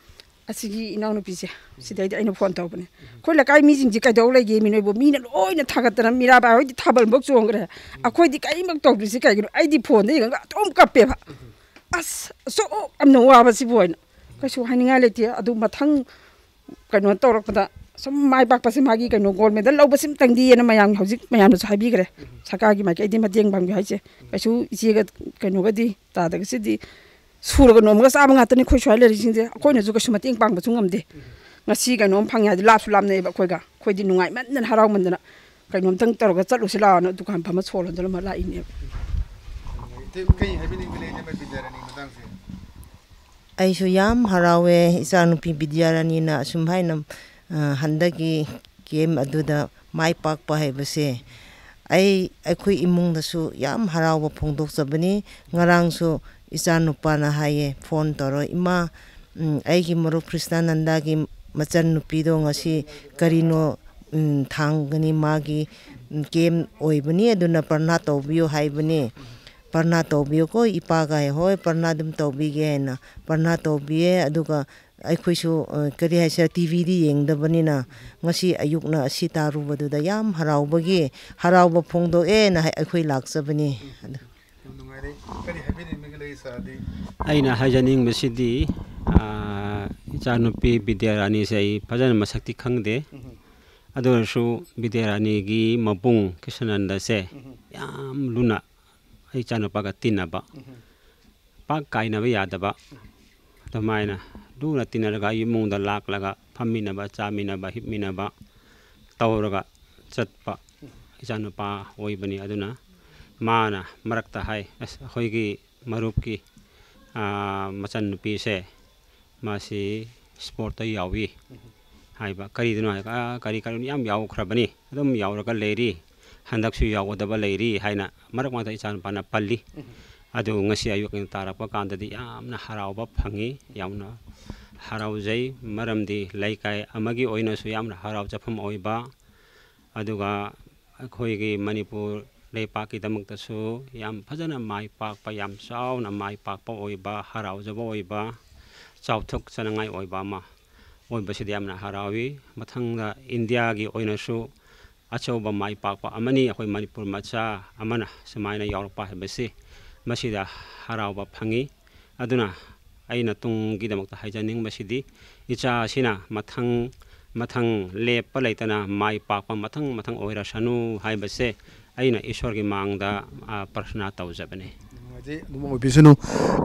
ꯑꯁꯤꯒꯤ ꯏꯅꯥꯎꯅꯨꯄꯤꯁꯦ, ꯁꯤꯗꯩꯗ ꯑꯩꯅ ꯐꯣꯟ ꯇꯧꯕꯅꯦ, "ꯑꯩꯈꯣꯏ ꯂꯩꯀꯥꯏ ꯃꯤꯁꯤꯡꯁꯦ ꯀꯩꯗꯧ ꯂꯩꯒꯦ ꯃꯤ ꯅꯣꯏꯕꯨ? ꯃꯤꯅ ꯂꯣꯏꯅ ꯊꯥꯒꯠꯇꯅ ꯃꯤꯔꯥꯕꯥꯏ ꯍꯣꯏꯗꯤ ꯊꯥꯕꯜꯐꯧ ꯆꯣꯡꯈ꯭ꯔꯦ, ꯑꯩꯈꯣꯏꯗꯤ ꯀꯔꯤꯃꯛ ꯇꯧꯗ꯭ꯔꯤꯁꯤ ꯀꯩꯒꯤꯅꯣ?" ꯑꯩꯗꯤ ꯐꯣꯟꯗ ꯌꯦꯡꯉꯒ ꯑꯗꯨꯝ ꯀꯞꯄꯦꯕ꯫ "ꯑꯁ, ꯑꯁꯨꯛ ꯌꯥꯝꯅ ꯋꯥꯕꯁꯤꯕꯨ" ꯍꯥꯏꯅ꯫ ꯀꯩꯁꯨ ꯍꯥꯏꯅꯤꯡꯉꯥꯏ ꯂꯩꯇꯦ꯫ ꯑꯗꯨ ꯃꯊꯪ ꯀꯩꯅꯣ ꯇꯧꯔꯛꯄꯗ ꯁꯨꯝ ꯃꯥꯏ ꯄꯥꯛꯄꯁꯦ, ꯃꯥꯒꯤ ꯀꯩꯅꯣ ꯒꯣꯜ ꯃꯦꯗꯜ ꯂꯧꯕꯁꯤꯃꯇꯪꯗꯤꯅ ꯃꯌꯥꯝ ꯍꯧꯖꯤꯛ ꯃꯌꯥꯝꯅꯁꯨ ꯍꯥꯏꯕꯤꯈ꯭ꯔꯦ꯫ ꯁꯔꯀꯥꯔꯒꯤ ꯃꯥꯏꯀꯩꯗꯒꯤ ꯃꯇꯦꯡ ꯄꯥꯡꯕꯤꯌꯨ ꯍꯥꯏꯁꯦ꯫ ꯀꯩꯁꯨ ꯏꯆꯦꯒ ꯀꯩꯅꯣꯒꯗꯤ, ꯇꯥꯗꯒꯁꯤꯗꯤ ꯁꯨꯔꯒ ꯅꯣꯝꯃꯒ ꯆꯥꯕ ꯉꯥꯛꯇꯅꯤ ꯑꯩꯈꯣꯏ ꯁ꯭ꯋꯥꯏ ꯂꯩꯔꯤꯁꯤꯡꯁꯦ꯫ ꯑꯩꯈꯣꯏꯅꯁꯨ ꯀꯩꯁꯨ ꯃꯇꯦꯡ ꯄꯥꯡꯕꯁꯨ ꯉꯝꯗꯦ꯫ ꯉꯁꯤ ꯀꯩꯅꯣꯝ ꯐꯪꯉꯦ ꯍꯥꯏꯗꯤ ꯂꯥꯞꯁꯨ ꯂꯥꯞꯅꯩꯑꯕ ꯑꯩꯈꯣꯏꯒ꯫ ꯑꯩꯈꯣꯏꯗꯤ ꯅꯨꯡꯉꯥꯏꯃꯟꯗꯅ, ꯍꯔꯥꯎꯃꯟꯗꯅ ꯀꯩꯅꯣꯝꯇꯪ ꯇꯧꯔꯒ ꯆꯠꯂꯨꯁꯤ ꯂꯥꯛꯑꯣꯅ ꯗꯨꯀꯥꯟ ꯐꯝꯃ ꯁꯣ ꯂꯣꯟꯖꯜꯂꯝꯃ ꯂꯥꯛꯏꯅꯦꯕ꯫ ꯏꯇꯩ, ꯀꯩ ꯍꯥꯏꯕꯤꯅꯤꯡꯕ ꯂꯩ ꯏꯇꯩꯃ ꯕꯤꯗ꯭ꯌꯥꯔꯥꯅꯤꯒꯤ ꯃꯇꯥꯡꯁꯦ? ꯑꯩꯁꯨ ꯌꯥꯝ ꯍꯔꯥꯎꯋꯦ, ꯏꯆꯥꯅꯨꯄꯤ ꯕꯤꯗ꯭ꯌꯥꯔꯥꯅꯤꯅ ꯑꯁꯨꯝ ꯍꯥꯏꯅ, ꯑ, ꯍꯟꯗꯛꯀꯤ ꯀꯦꯝ ꯑꯗꯨꯗ ꯃꯥꯏ ꯄꯥꯛꯄ ꯍꯥꯏꯕꯁꯦ꯫ ꯑꯩ, ꯑꯩꯈꯣꯏ ꯏꯃꯨꯡꯗꯁꯨ ꯌꯥꯝ ꯍꯔꯥꯎꯕ ꯐꯣꯡꯗꯣꯛꯆꯕꯅꯤ꯫ ꯉꯔꯥꯡꯁꯨ ꯏꯆꯥꯅꯨꯄꯥꯅ ꯍꯥꯏꯌꯦ, ꯐꯣꯟ ꯇꯧꯔ, "ꯏꯃꯥ, ꯎꯝ, ꯑꯩꯒꯤ ꯃꯔꯨꯞ ꯀ꯭ꯔꯤꯁꯅꯥꯅꯟꯗꯥꯒꯤ ꯃꯆꯟꯅꯨꯄꯤꯗꯣ ꯉꯁꯤ ꯀꯔꯤꯅꯣ ꯎꯝ, ꯊꯥꯡꯒꯅꯤ, ꯃꯥꯒꯤ, ꯎꯝ, ꯀꯦꯝ ꯑꯣꯏꯕꯅꯤ, ꯑꯗꯨꯅ ꯄ꯭ꯔꯅꯥ ꯇꯧꯕꯤꯌꯨ ꯍꯥꯏꯕꯅꯤ꯫ "ꯄ꯭ꯔꯅꯥ ꯇꯧꯕꯤꯌꯨꯀꯣ ꯏꯄꯥꯒ" ꯍꯥꯏ꯫ "ꯍꯣꯏ, ꯄ꯭ꯔꯅꯥ ꯑꯗꯨꯝ ꯇꯧꯕꯤꯒꯦ" ꯍꯥꯏꯅ ꯄ꯭ꯔꯅꯥ ꯇꯧꯕꯤꯌꯦ꯫ ꯑꯗꯨꯒ ꯑꯩꯈꯣꯏꯁꯨ, ꯑ, ꯀꯔꯤ ꯍꯥꯏꯁꯤꯔꯥ, ꯇꯤ ꯚꯤꯗꯤ ꯌꯦꯡꯗꯕꯅꯤꯅ ꯉꯁꯤ ꯑꯌꯨꯛꯅ ꯑꯁꯤ ꯇꯥꯔꯨꯕꯗꯨꯗ ꯌꯥꯝ ꯍꯔꯥꯎꯕꯒꯤ, ꯍꯔꯥꯎꯕ ꯐꯣꯡꯗꯣꯛꯑꯦꯅ ꯍꯥꯏ-, ꯑꯩꯈꯣꯏ ꯂꯥꯛꯆꯕꯅꯤ꯫ ꯑꯗꯨ ꯌꯥꯝ ꯅꯨꯡꯉꯥꯏꯔꯦ꯫ ꯀꯔꯤ ꯍꯥꯏꯕꯤꯅꯤꯡꯕꯒ ꯂꯩ, ꯁꯥꯔꯗꯤ? ꯑꯩꯅ ꯍꯥꯏꯖꯅꯤꯡꯕꯁꯤꯗꯤ, ꯑꯥ, ꯏꯆꯥꯅꯨꯄꯤ ꯕꯤꯗ꯭ꯌꯥꯔꯥꯅꯤꯁꯦ ꯑꯩ ꯐꯖꯅ ꯃꯁꯛꯇꯤ ꯈꯪꯗꯦ꯫ ꯎꯝ꯫ ꯑꯗꯨ ꯑꯣꯏꯔꯁꯨ ꯕꯤꯗ꯭ꯌꯥꯔꯥꯅꯤꯒꯤ ꯃꯕꯨꯡ ꯀ꯭ꯔꯤꯁꯅꯅꯟꯗꯁꯦ ꯎꯝ꯫ ꯌꯥꯝ ꯂꯨꯅ ꯑꯩ ꯏꯆꯥꯅꯨꯄꯥꯒ ꯇꯤꯟꯅꯕ, ꯎꯝ꯫ ꯄꯥꯛ ꯀꯥꯏꯅꯕ ꯌꯥꯗꯕ, ꯑꯗꯨꯃꯥꯏꯅ ꯂꯨꯅ ꯇꯤꯟꯅꯔꯒ ꯑꯩ ꯏꯃꯨꯡꯗ ꯂꯥꯛꯂꯒ ꯐꯝꯃꯤꯟꯅꯕ, ꯆꯥꯃꯤꯟꯅꯕ, ꯍꯤꯞꯃꯤꯟꯅꯕ ꯇꯧꯔꯒ ꯆꯠꯄ ꯏꯆꯥꯅꯨꯄꯥ ꯑꯣꯏꯕꯅꯤ꯫ ꯑꯗꯨꯅ ꯃꯥꯅ ꯃꯔꯛꯇ ꯍꯥꯏ, "ꯑꯁ, ꯑꯩꯈꯣꯏꯒꯤ ꯃꯔꯨꯞꯀꯤ, ꯑꯥ, ꯃꯆꯟꯅꯨꯄꯤꯁꯦ ꯃꯥꯁꯤ ꯁ꯭ꯄꯣꯔꯠꯇ ꯌꯥꯎꯏ" ꯍꯥꯏꯕ꯫ "ꯀꯔꯤꯗꯅꯣ?" ꯍꯥꯏꯔꯒ, "ꯑꯥ, ꯀꯔꯤ ꯀꯔꯤꯅꯣ ꯌꯥꯝ ꯌꯥꯎꯈ꯭ꯔꯕꯅꯤ, ꯑꯗꯨꯝ ꯌꯥꯎꯔꯒ ꯂꯩꯔꯤ, ꯍꯟꯗꯛꯁꯨ ꯌꯥꯎꯒꯗꯕ ꯂꯩꯔꯤ" ꯍꯥꯏꯅ ꯃꯔꯛ ꯃꯔꯛꯇ ꯏꯆꯥꯅꯨꯄꯥꯅ ꯄꯜꯂꯤ꯫ ꯑꯗꯨ ꯉꯁꯤ ꯑꯌꯨꯛ ꯑꯩꯅ ꯇꯥꯔꯛꯄ ꯀꯥꯟꯗꯗꯤ ꯌꯥꯝꯅ ꯍꯔꯥꯎꯕ ꯐꯪꯉꯤ, ꯌꯥꯝꯅ ꯍꯔꯥꯎꯖꯩ꯫ ꯃꯔꯝꯗꯤ ꯂꯩꯀꯥꯏ ꯑꯃꯒꯤ ꯑꯣꯏꯅꯁꯨ ꯌꯥꯝꯅ ꯍꯔꯥꯎꯖꯐꯝ ꯑꯣꯏꯕ, ꯑꯗꯨꯒ ꯑꯩꯈꯣꯏꯒꯤ ꯃꯅꯤꯄꯨꯔ ꯂꯩꯄꯥꯛꯀꯤꯗꯃꯛꯇꯁꯨ ꯌꯥꯝ ꯐꯖꯅ ꯃꯥꯏ ꯄꯥꯛꯄ, ꯌꯥꯝ ꯆꯥꯎꯅ ꯃꯥꯏ ꯄꯥꯛꯄ ꯑꯣꯏꯕ, ꯍꯔꯥꯎꯖꯕ ꯑꯣꯏꯕ, ꯆꯥꯎꯊꯣꯛꯆꯅꯉꯥꯏ ꯑꯣꯏꯕ ꯑꯃ ꯑꯣꯏꯕꯁꯤꯗ ꯌꯥꯝꯅ ꯍꯔꯥꯎꯏ꯫ ꯃꯊꯪꯗ ꯏꯟꯗꯤꯌꯥꯒꯤ ꯑꯣꯏꯅꯁꯨ ꯑꯆꯧꯕ ꯃꯥꯏ ꯄꯥꯛꯄ ꯑꯃꯅꯤ꯫ ꯑꯩꯈꯣꯏ ꯃꯅꯤꯄꯨꯔ ꯃꯆꯥ ꯑꯃꯅ ꯁꯨꯃꯥꯏꯅ ꯌꯥꯎꯔꯛꯄ ꯍꯥꯏꯕꯁꯤ, ꯃꯁꯤꯗ ꯍꯔꯥꯎꯕ ꯐꯪꯉꯤ꯫ ꯑꯗꯨꯅ ꯑꯩꯅ ꯇꯨꯡꯒꯤꯗꯃꯛꯇ ꯍꯥꯏꯖꯅꯤꯡꯕꯁꯤꯗꯤ, ꯏꯆꯥ ꯑꯁꯤꯅ ꯃꯊꯪ ꯃꯊꯪ ꯂꯦꯞꯄ ꯂꯩꯇꯅ ꯃꯥꯏ ꯄꯥꯛꯄ ꯃꯊꯪ ꯃꯊꯪ ꯑꯣꯏꯔꯁꯅꯨ ꯍꯥꯏꯕꯁꯦ ꯑꯩꯅ ꯏꯁꯣꯔꯒꯤ ꯃꯥꯡꯗ, ꯑ, ꯄ꯭ꯔꯊꯅꯥ ꯇꯧꯖꯕꯅꯤ꯫ ꯅꯨꯡꯉꯥꯏꯖꯩ, ꯑꯗꯨꯝ ꯑꯣꯏꯕꯤꯁꯅꯨ꯫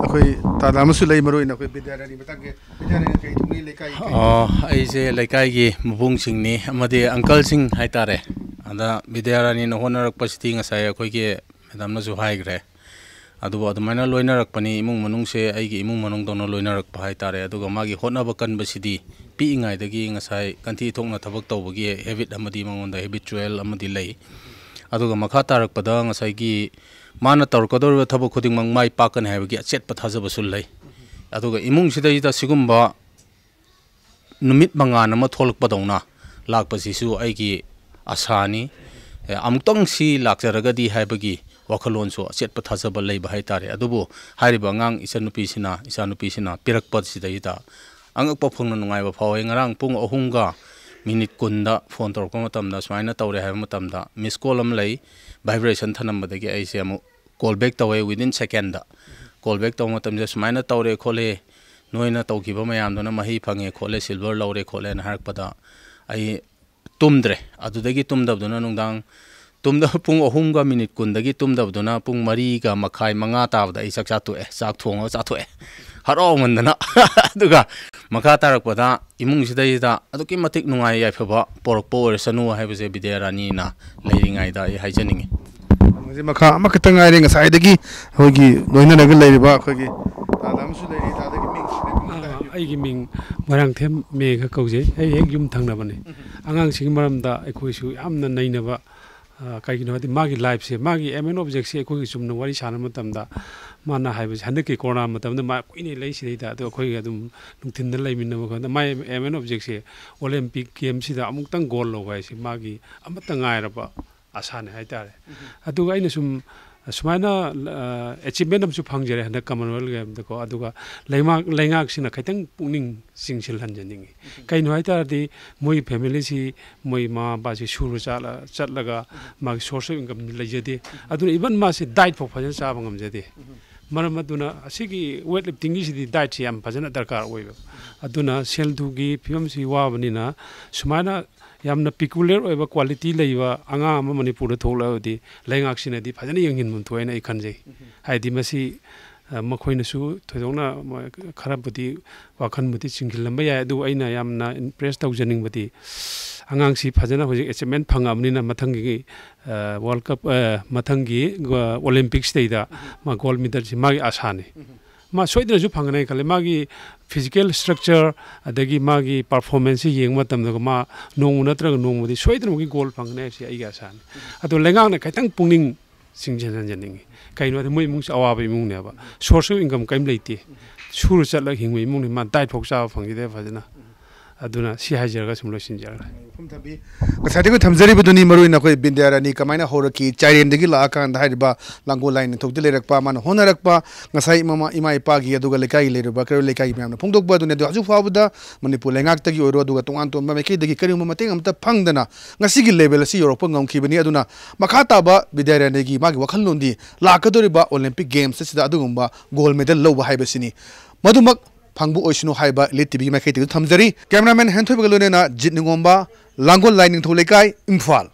ꯑꯩꯈꯣꯏ ꯇꯥꯗ ꯑꯃꯁꯨ ꯂꯩ, ꯃꯔꯨ ꯑꯣꯏꯅ ꯑꯩꯈꯣꯏ ꯕꯤꯗ꯭ꯌꯥꯔꯥꯅꯤ ꯃꯇꯥꯡꯒꯤ꯫ ꯕꯤꯗ꯭ꯌꯥꯔꯥꯅꯤ ꯀꯩ ꯊꯨꯡꯅꯤ ꯂꯩꯀꯥꯏꯒꯤ ꯀꯩ? ꯑꯣ, ꯑꯩꯁꯦ ꯂꯩꯀꯥꯏꯒꯤ ꯃꯕꯨꯡꯁꯤꯡꯅꯤ ꯑꯃꯗꯤ ꯑꯪꯀꯜꯁꯤꯡ ꯍꯥꯏꯇꯥꯔꯦ꯫ ꯑꯗ ꯕꯤꯗ꯭ꯌꯥꯔꯥꯅꯤꯅ ꯍꯣꯠꯅꯔꯛꯄꯁꯤꯗꯤ ꯉꯁꯥꯏ ꯑꯩꯈꯣꯏꯒꯤ ꯃꯦꯗꯥꯝꯅꯁꯨ ꯍꯥꯏꯈ꯭ꯔꯦ꯫ ꯑꯗꯨꯕꯨ ꯑꯗꯨꯃꯥꯏꯅ ꯂꯣꯏꯅꯔꯛꯄꯅꯤ, ꯏꯃꯨꯡ ꯃꯅꯨꯡꯁꯦ ꯑꯩꯒꯤ ꯏꯃꯨꯡ ꯃꯅꯨꯡꯗꯧꯅ ꯂꯣꯏꯅꯔꯛꯄ ꯍꯥꯏꯇꯥꯔꯦ꯫ ꯑꯗꯨꯒ ꯃꯥꯒꯤ ꯍꯣꯠꯅꯕ ꯀꯟꯕꯁꯤꯗꯤ ꯄꯤꯛꯏꯉꯩꯗꯒꯤ ꯉꯁꯥꯏ ꯀꯟꯊꯤ ꯊꯣꯛꯅ ꯊꯕꯛ ꯇꯧꯕꯒꯤ ꯍꯦꯕꯤꯠ ꯑꯃꯗꯤ ꯃꯉꯣꯟꯗ ꯍꯦꯕꯤꯆꯨꯋꯦꯜ ꯑꯃꯗꯤ ꯂꯩ꯫ ꯑꯗꯨꯒ ꯃꯈꯥ ꯇꯥꯔꯛꯄꯗ ꯉꯁꯥꯏꯒꯤ ꯃꯥꯅ ꯇꯧꯔꯛꯀꯗꯧꯔꯤꯕ ꯊꯕꯛ ꯈꯨꯗꯤꯡꯃꯛ ꯃꯥꯏ ꯄꯥꯛꯀꯅꯤ ꯍꯥꯏꯕꯒꯤ ꯑꯆꯦꯠꯄ ꯊꯥꯖꯕꯁꯨ ꯂꯩ꯫ ꯑꯗꯨꯒ ꯏꯃꯨꯡꯁꯤꯗꯩꯗ ꯁꯤꯒꯨꯝꯕ ꯅꯨꯃꯤꯠ ꯃꯉꯥꯜ ꯑꯃ ꯊꯣꯛꯂꯛꯄꯗꯧꯅ ꯂꯥꯛꯄꯁꯤꯁꯨ ꯑꯩꯒꯤ ꯑꯁꯥꯅꯤ꯫ ꯑꯦ, ꯑꯃꯨꯛꯇꯪ ꯁꯤ ꯂꯥꯛꯆꯔꯒꯗꯤ ꯍꯥꯏꯕꯒꯤ ꯋꯥꯈꯜꯂꯣꯟꯁꯨ ꯑꯆꯦꯠꯄ ꯊꯥꯖꯕ ꯂꯩꯕ ꯍꯥꯏꯇꯥꯔꯦ꯫ ꯑꯗꯨꯕꯨ ꯍꯥꯏꯔꯤꯕ ꯑꯉꯥꯡ ꯏꯆꯟꯅꯨꯄꯤꯁꯤꯅ, ꯏꯆꯥꯅꯨꯄꯤꯁꯤꯅ ꯄꯤꯔꯛꯄꯁꯤꯗꯩꯗ ꯑꯉꯛꯄ ꯐꯪꯅ ꯅꯨꯡꯉꯥꯏꯕ ꯐꯥꯎꯋꯦ꯫ ꯉꯔꯥꯡ ꯄꯨꯡ ꯑꯍꯨꯝꯒ ꯃꯤꯅꯤꯠ ꯀꯨꯟꯗ ꯐꯣꯟ ꯇꯧꯔꯛꯄ ꯃꯇꯝꯗ, ꯁꯨꯃꯥꯏꯅ ꯇꯧꯔꯦ ꯍꯥꯏꯕ ꯃꯇꯝꯗ, ꯃꯤꯁ ꯀꯣꯜ ꯑꯃ ꯂꯩ, ꯚꯥꯏꯕ꯭ꯔꯦꯁꯟ ꯊꯅꯝꯕꯗꯒꯤ ꯑꯩꯁꯦ ꯑꯃꯨꯛ ꯀꯣꯜ ꯕꯦꯛ ꯇꯧꯋꯦ꯫ ꯋꯤꯗꯤꯟ ꯁꯦꯀꯦꯟꯗ ꯀꯣꯜ ꯕꯦꯛ ꯇꯧꯕ ꯃꯇꯝꯁꯤꯗ, "ꯁꯨꯃꯥꯏꯅ ꯇꯧꯔꯦ ꯈꯣꯠꯂꯦ, ꯅꯣꯏꯅ ꯇꯧꯈꯤꯕ ꯃꯌꯥꯝꯗꯨꯅ ꯃꯍꯩ ꯐꯪꯉꯦ ꯈꯣꯠꯂꯦ, ꯁꯤꯜꯚꯔ ꯂꯧꯔꯦ ꯈꯣꯠꯂꯦꯅ" ꯍꯥꯏꯔꯛꯄꯗ, ꯑꯩ ꯇꯨꯝꯗ꯭ꯔꯦ꯫ ꯑꯗꯨꯗꯒꯤ ꯇꯨꯝꯗꯕꯗꯨꯅ ꯅꯨꯡꯗꯥꯡ ꯇꯨꯝꯗ-, ꯄꯨꯡ ꯑꯍꯨꯝꯒ ꯃꯤꯅꯤꯠ ꯀꯨꯟꯗꯒꯤ ꯇꯨꯝꯗꯕꯗꯨꯅ ꯄꯨꯡ ꯃꯔꯤꯒ ꯃꯈꯥꯏ, ꯃꯉꯥ ꯇꯥꯕꯗ ꯑꯩ ꯆꯥꯛ ꯆꯥ ꯇꯣꯛꯑꯦ, ꯆꯥꯛ ꯊꯣꯡꯉꯒ ꯆꯥꯊꯣꯛꯑꯦ꯫ ꯍꯔꯥꯎꯃꯟꯗꯅ꯫ ꯑꯗꯨꯒ ꯃꯈꯥ ꯇꯥꯔꯛꯄꯗ ꯏꯃꯨꯡꯁꯤꯗꯩꯗ ꯑꯗꯨꯛꯀꯤ ꯃꯇꯤꯛ ꯅꯨꯡꯉꯥꯏ ꯌꯥꯏꯐꯕ ꯄꯣꯔꯛꯄ ꯑꯣꯏꯔꯁꯅꯨ ꯍꯥꯏꯕꯁꯦ ꯕꯤꯗ꯭ꯌꯥꯔꯥꯅꯤꯅ ꯂꯩꯔꯤꯉꯩꯗ ꯑꯩ ꯍꯥꯏꯖꯅꯤꯡꯉꯤ꯫ ꯍꯧꯖꯤꯛ ꯃꯈꯥ ꯑꯃꯈꯛꯇ ꯉꯥꯏꯔꯦ꯫ ꯉꯁꯥꯏꯗꯒꯤ ꯑꯩꯈꯣꯏꯒꯤ ꯂꯣꯏꯅꯔꯒ ꯂꯩꯔꯤꯕ ꯑꯩꯈꯣꯏꯒꯤ ꯇꯥꯗ ꯑꯃꯁꯨ ꯂꯩꯔꯤ꯫ ꯇꯥꯗꯒꯤ ꯃꯤꯡ ꯍꯥꯏꯕꯤꯌꯨ꯫ ꯑꯥ, ꯑꯩꯒꯤ ꯃꯤꯡ ꯃꯣꯏꯔꯥꯡꯊꯦꯝ ꯃꯦꯒ ꯀꯧꯖꯩ꯫ ꯑꯩ ꯍꯦꯛ ꯌꯨꯝ ꯊꯪꯅꯕꯅꯦ꯫ ꯑꯉꯥꯡꯁꯤꯒꯤ ꯃꯔꯝꯗ ꯑꯩꯈꯣꯏꯁꯨ ꯌꯥꯝꯅ ꯅꯩꯅꯕ, ꯑ, ꯀꯩꯒꯤꯅꯣ ꯍꯥꯏꯗꯤ ꯃꯥꯒꯤ ꯂꯥꯏꯐꯁꯦ, ꯃꯥꯒꯤ ꯑꯦꯝ ꯑꯦꯟ ꯑꯣꯕꯖꯦꯛꯁꯦ ꯑꯩꯈꯣꯏꯒꯤ ꯆꯨꯝꯅ ꯋꯥꯔꯤ ꯁꯥꯟꯅꯕ ꯃꯇꯝꯗ ꯃꯥꯅ ꯍꯥꯏꯕꯁꯦ, ꯍꯟꯗꯛꯀꯤ ꯀꯣꯔꯣꯅꯥ ꯃꯇꯝꯗ ꯃꯥ ꯀꯨꯏꯅ ꯂꯩ ꯁꯤꯗꯩꯗ, ꯑꯗꯣ ꯑꯩꯈꯣꯏꯒ ꯑꯗꯨꯝ ꯅꯨꯡꯊꯤꯟꯗ ꯂꯩꯃꯤꯟꯅꯕ ꯀꯥꯟꯗ ꯃꯥꯏ ꯑꯦꯝ ꯑꯦꯟ ꯑꯣꯕꯖꯦꯛꯁꯦ ꯑꯣꯂꯦꯝꯄꯤꯛ ꯒꯦꯝꯁꯤꯗ ꯑꯃꯨꯛꯇꯪ ꯒꯣꯜ ꯂꯧꯕ ꯍꯥꯏꯁꯦ ꯃꯥꯒꯤ ꯑꯃꯠꯇ ꯉꯥꯏꯔꯕ ꯑꯁꯥꯅꯦ ꯍꯥꯏꯇꯥꯔꯦ꯫ ꯑꯗꯨꯒ ꯑꯩꯅ ꯁꯨꯝ ꯁꯨꯃꯥꯏꯅ, ꯑ, ꯑꯦꯆꯤꯞꯃꯦꯟ ꯑꯃꯁꯨ ꯐꯪꯖꯔꯦ ꯍꯟꯗꯛ ꯀꯃꯟꯋꯦꯜꯊ ꯒꯦꯝꯗꯀꯣ꯫ ꯑꯗꯨꯒ ꯂꯩꯉꯥꯛ-, ꯂꯩꯉꯥꯛꯁꯤꯅ ꯈꯤꯇꯪ ꯄꯨꯛꯅꯤꯡ ꯆꯤꯡꯁꯤꯜꯍꯟꯖꯅꯤꯡꯉꯤ꯫ ꯀꯩꯅꯣ ꯍꯥꯏ ꯇꯥꯔꯗꯤ ꯃꯣꯏꯒꯤ ꯐꯦꯃꯤꯂꯤꯁꯤ, ꯃꯣꯏ ꯃꯃꯥ ꯃꯄꯥꯁꯤ ꯁꯨꯔ ꯆꯥꯠꯂ-, ꯆꯠꯂꯒ ꯃꯥꯒꯤ ꯁꯣꯔꯁ ꯑꯣꯐ ꯏꯟꯀꯝ ꯂꯩꯖꯗꯦ꯫ ꯑꯗꯨꯅ ꯏꯚꯟ ꯃꯥꯁꯤ ꯗꯥꯏꯠ ꯐꯥꯎ ꯐꯖꯅ ꯆꯥꯕ ꯉꯝꯖꯗꯦ꯫ ꯃꯔꯝ ꯑꯗꯨꯅ ꯑꯁꯤꯒꯤ ꯋꯦꯠ ꯂꯤꯐꯇꯤꯡꯒꯤꯁꯤꯗꯤ ꯗꯥꯏꯠꯁꯤ ꯌꯥꯝ ꯐꯖꯅ ꯗꯔꯀꯥꯔ ꯑꯣꯏꯕ꯫ ꯑꯗꯨꯅ ꯁꯦꯜ ꯊꯨꯝꯒꯤ ꯐꯤꯕꯝꯁꯤ ꯋꯥꯕꯅꯤꯅ ꯁꯨꯃꯥꯏꯅ ꯌꯥꯝꯅ ꯄꯤꯀꯨꯂꯔ ꯑꯣꯏꯕ ꯀ꯭ꯋꯥꯂꯤꯇꯤ ꯂꯩꯕ ꯑꯉꯥꯡ ꯑꯃ ꯃꯅꯤꯄꯨꯔꯗ ꯊꯣꯛꯂꯛꯑꯕꯗꯤ ꯂꯩꯉꯥꯛꯁꯤꯅꯗꯤ ꯐꯖꯅ ꯌꯦꯡꯁꯤꯟꯐꯝ ꯊꯣꯛꯑꯦꯅ ꯑꯩ ꯈꯟꯖꯩ꯫ ꯍꯥꯏꯗꯤ ꯃꯁꯤ, ꯑ, ꯃꯈꯣꯏꯅꯁꯨ ꯊꯣꯏꯗꯣꯛꯅ ꯃ-, ꯈꯔꯕꯨꯗꯤ ꯋꯥꯈꯜꯕꯨꯗꯤ ꯆꯤꯡꯁꯤꯜꯂꯝꯕ ꯌꯥꯏ, ꯑꯗꯨꯕꯨ ꯑꯩꯅ ꯌꯥꯝꯅ ꯏꯝꯄ꯭ꯔꯦꯁ ꯇꯧꯖꯅꯤꯡꯕꯗꯤ ꯑꯉꯥꯡꯁꯤ ꯐꯖꯅ ꯍꯧꯖꯤꯛ ꯑꯦꯆꯤꯞꯃꯦꯟ ꯐꯪꯉꯕꯅꯤꯅ ꯃꯊꯪꯒꯤ, ꯑ, ꯋꯥꯔꯜ ꯀꯞ, ꯑ, ꯃꯊꯪꯒꯤ, ꯑ, ꯑꯣꯂꯦꯝꯄꯤꯛꯁꯤꯗꯩꯗ ꯃꯥ ꯒꯣꯜ ꯃꯦꯗꯜꯁꯤ ꯃꯥꯒꯤ ꯑꯥꯁꯥꯅꯤ꯫ ꯃꯥ ꯁꯣꯏꯗꯅꯁꯨ ꯐꯪꯒꯅꯤ ꯈꯜꯂꯦ꯫ ꯃꯥꯒꯤ ꯐꯤꯖꯤꯀꯦꯜ ꯁ꯭ꯇ꯭ꯔꯛꯆꯔ ꯑꯗꯒꯤ ꯃꯥꯒꯤ ꯄꯔꯐꯣꯔꯃꯦꯟꯁꯁꯤ ꯌꯦꯡꯕ ꯃꯇꯝꯗ ꯃꯥ ꯅꯣꯡꯃ ꯅꯠꯇ꯭ꯔꯒ ꯅꯣꯡꯃꯗꯤ ꯁꯣꯏꯗꯅꯃꯛꯀꯤ ꯒꯣꯜ ꯐꯪꯒꯅꯤ ꯍꯥꯏꯕꯁꯤ ꯑꯩꯒꯤ ꯑꯥꯁꯥꯅꯤ꯫ ꯑꯗꯣ ꯂꯩꯉꯥꯛꯅ ꯈꯤꯇꯪ ꯄꯨꯛꯅꯤꯡ ꯆꯤꯡꯁꯤꯟꯍꯟꯖꯅꯤꯡꯉꯤ꯫ ꯀꯩꯅꯣ ꯍꯥꯏꯗꯤ ꯃꯣꯏ ꯏꯃꯨꯡꯁꯦ ꯑꯋꯥꯕ ꯏꯃꯨꯡꯅꯦꯕ꯫ ꯁꯣꯔꯁ ꯑꯣꯐ ꯏꯟꯀꯝ ꯀꯔꯤꯝ ꯂꯩꯇꯦ꯫ ꯁꯨꯔ ꯆꯠꯂꯒ ꯍꯤꯡꯕ ꯏꯃꯨꯡꯅꯤ꯫ ꯃꯥ ꯗꯥꯏꯠ ꯐꯥꯎ ꯆꯥꯕ ꯐꯪꯈꯤꯗꯦ ꯐꯖꯅ꯫ ꯑꯗꯨꯅ ꯁꯤ ꯍꯥꯏꯖꯔꯒ ꯁꯨꯝ ꯂꯣꯏꯁꯤꯟꯖꯔꯒꯦ꯫ ꯃꯐꯝ ꯊꯝꯕꯤ꯫ ꯉꯁꯥꯏꯗꯒꯤ ꯊꯝꯖꯔꯤꯕꯗꯨꯅꯤ, ꯃꯔꯨꯑꯣꯏꯅ ꯑꯩꯈꯣꯏ ꯕꯤꯗ꯭ꯌꯥꯔꯥꯅꯤ ꯀꯃꯥꯏꯅ ꯍꯧꯔꯛꯈꯤ, ꯆꯥꯏꯔꯦꯟꯗꯒꯤ ꯂꯥꯛꯑꯀꯥꯟꯗ ꯍꯥꯏꯔꯤꯕ ꯂꯥꯡꯒꯣꯜ ꯂꯥꯏ ꯅꯤꯡꯊꯧꯗ ꯂꯩꯔꯛꯄ, ꯃꯥꯅ ꯍꯣꯠꯅꯔꯛꯄ, ꯉꯁꯥꯏ ꯃꯃꯥ ꯏꯃꯥ ꯏꯄꯥꯒꯤ ꯑꯗꯨꯒ ꯂꯩꯀꯥꯏꯒꯤ ꯂꯩꯔꯤꯕ ꯀꯩꯔꯣꯏ ꯂꯩꯀꯥꯏꯒꯤ ꯃꯌꯥꯝꯅ ꯐꯣꯡꯗꯣꯛꯄ ꯑꯗꯨꯅꯤ꯫ ꯑꯗꯨ ꯍꯧꯖꯤꯛ ꯐꯥꯎꯕꯗ ꯃꯅꯤꯄꯨꯔ ꯂꯩꯉꯥꯛꯇꯒꯤ ꯑꯣꯏꯔꯣ ꯑꯗꯨꯒ ꯇꯣꯉꯥꯟ ꯇꯣꯉꯥꯟꯕ ꯃꯥꯏꯀꯩꯗꯒꯤ ꯀꯔꯤꯒꯨꯝꯕ ꯃꯇꯦꯡ ꯑꯃꯠꯇ ꯐꯪꯗꯅ ꯉꯁꯤꯒꯤ ꯂꯦꯚꯦꯜ ꯑꯁꯤ ꯌꯧꯔꯛꯄ ꯉꯝꯈꯤꯕꯅꯤ꯫ ꯑꯗꯨꯅ ꯃꯈꯥ ꯇꯥꯕ ꯕꯤꯗ꯭ꯌꯥꯔꯥꯅꯤꯒꯤ ꯃꯥꯒꯤ ꯋꯥꯈꯜꯂꯣꯟꯗꯤ ꯂꯥꯛꯀꯗꯧꯔꯤꯕ ꯑꯣꯂꯦꯝꯄꯤꯛ ꯒꯦꯝꯁ ꯑꯁꯤꯗ ꯑꯗꯨꯒꯨꯝꯕ ꯒꯣꯜ ꯃꯦꯗꯜ ꯂꯧꯕ ꯍꯥꯏꯕꯁꯤꯅꯤ꯫ ꯃꯗꯨꯃꯛ ꯐꯪꯕ ꯑꯣꯏꯁꯅꯨ ꯍꯥꯏꯕ ꯏꯂꯤꯠ ꯇꯤꯚꯤꯒꯤ ꯃꯥꯏꯀꯩꯗꯒꯤ ꯊꯝꯖꯔꯤ꯫ ꯀꯦꯃꯦꯔꯥꯃꯦꯟ ꯍꯦꯟꯊꯣꯏꯕꯒ ꯂꯣꯏꯅꯅ ꯖꯤꯠ ꯅꯤꯉꯣꯝꯕ, ꯂꯥꯡꯒꯣꯜ ꯂꯥꯏ ꯅꯤꯡꯊꯧ ꯂꯩꯀꯥꯏ, ꯏꯝꯐꯥꯜ꯫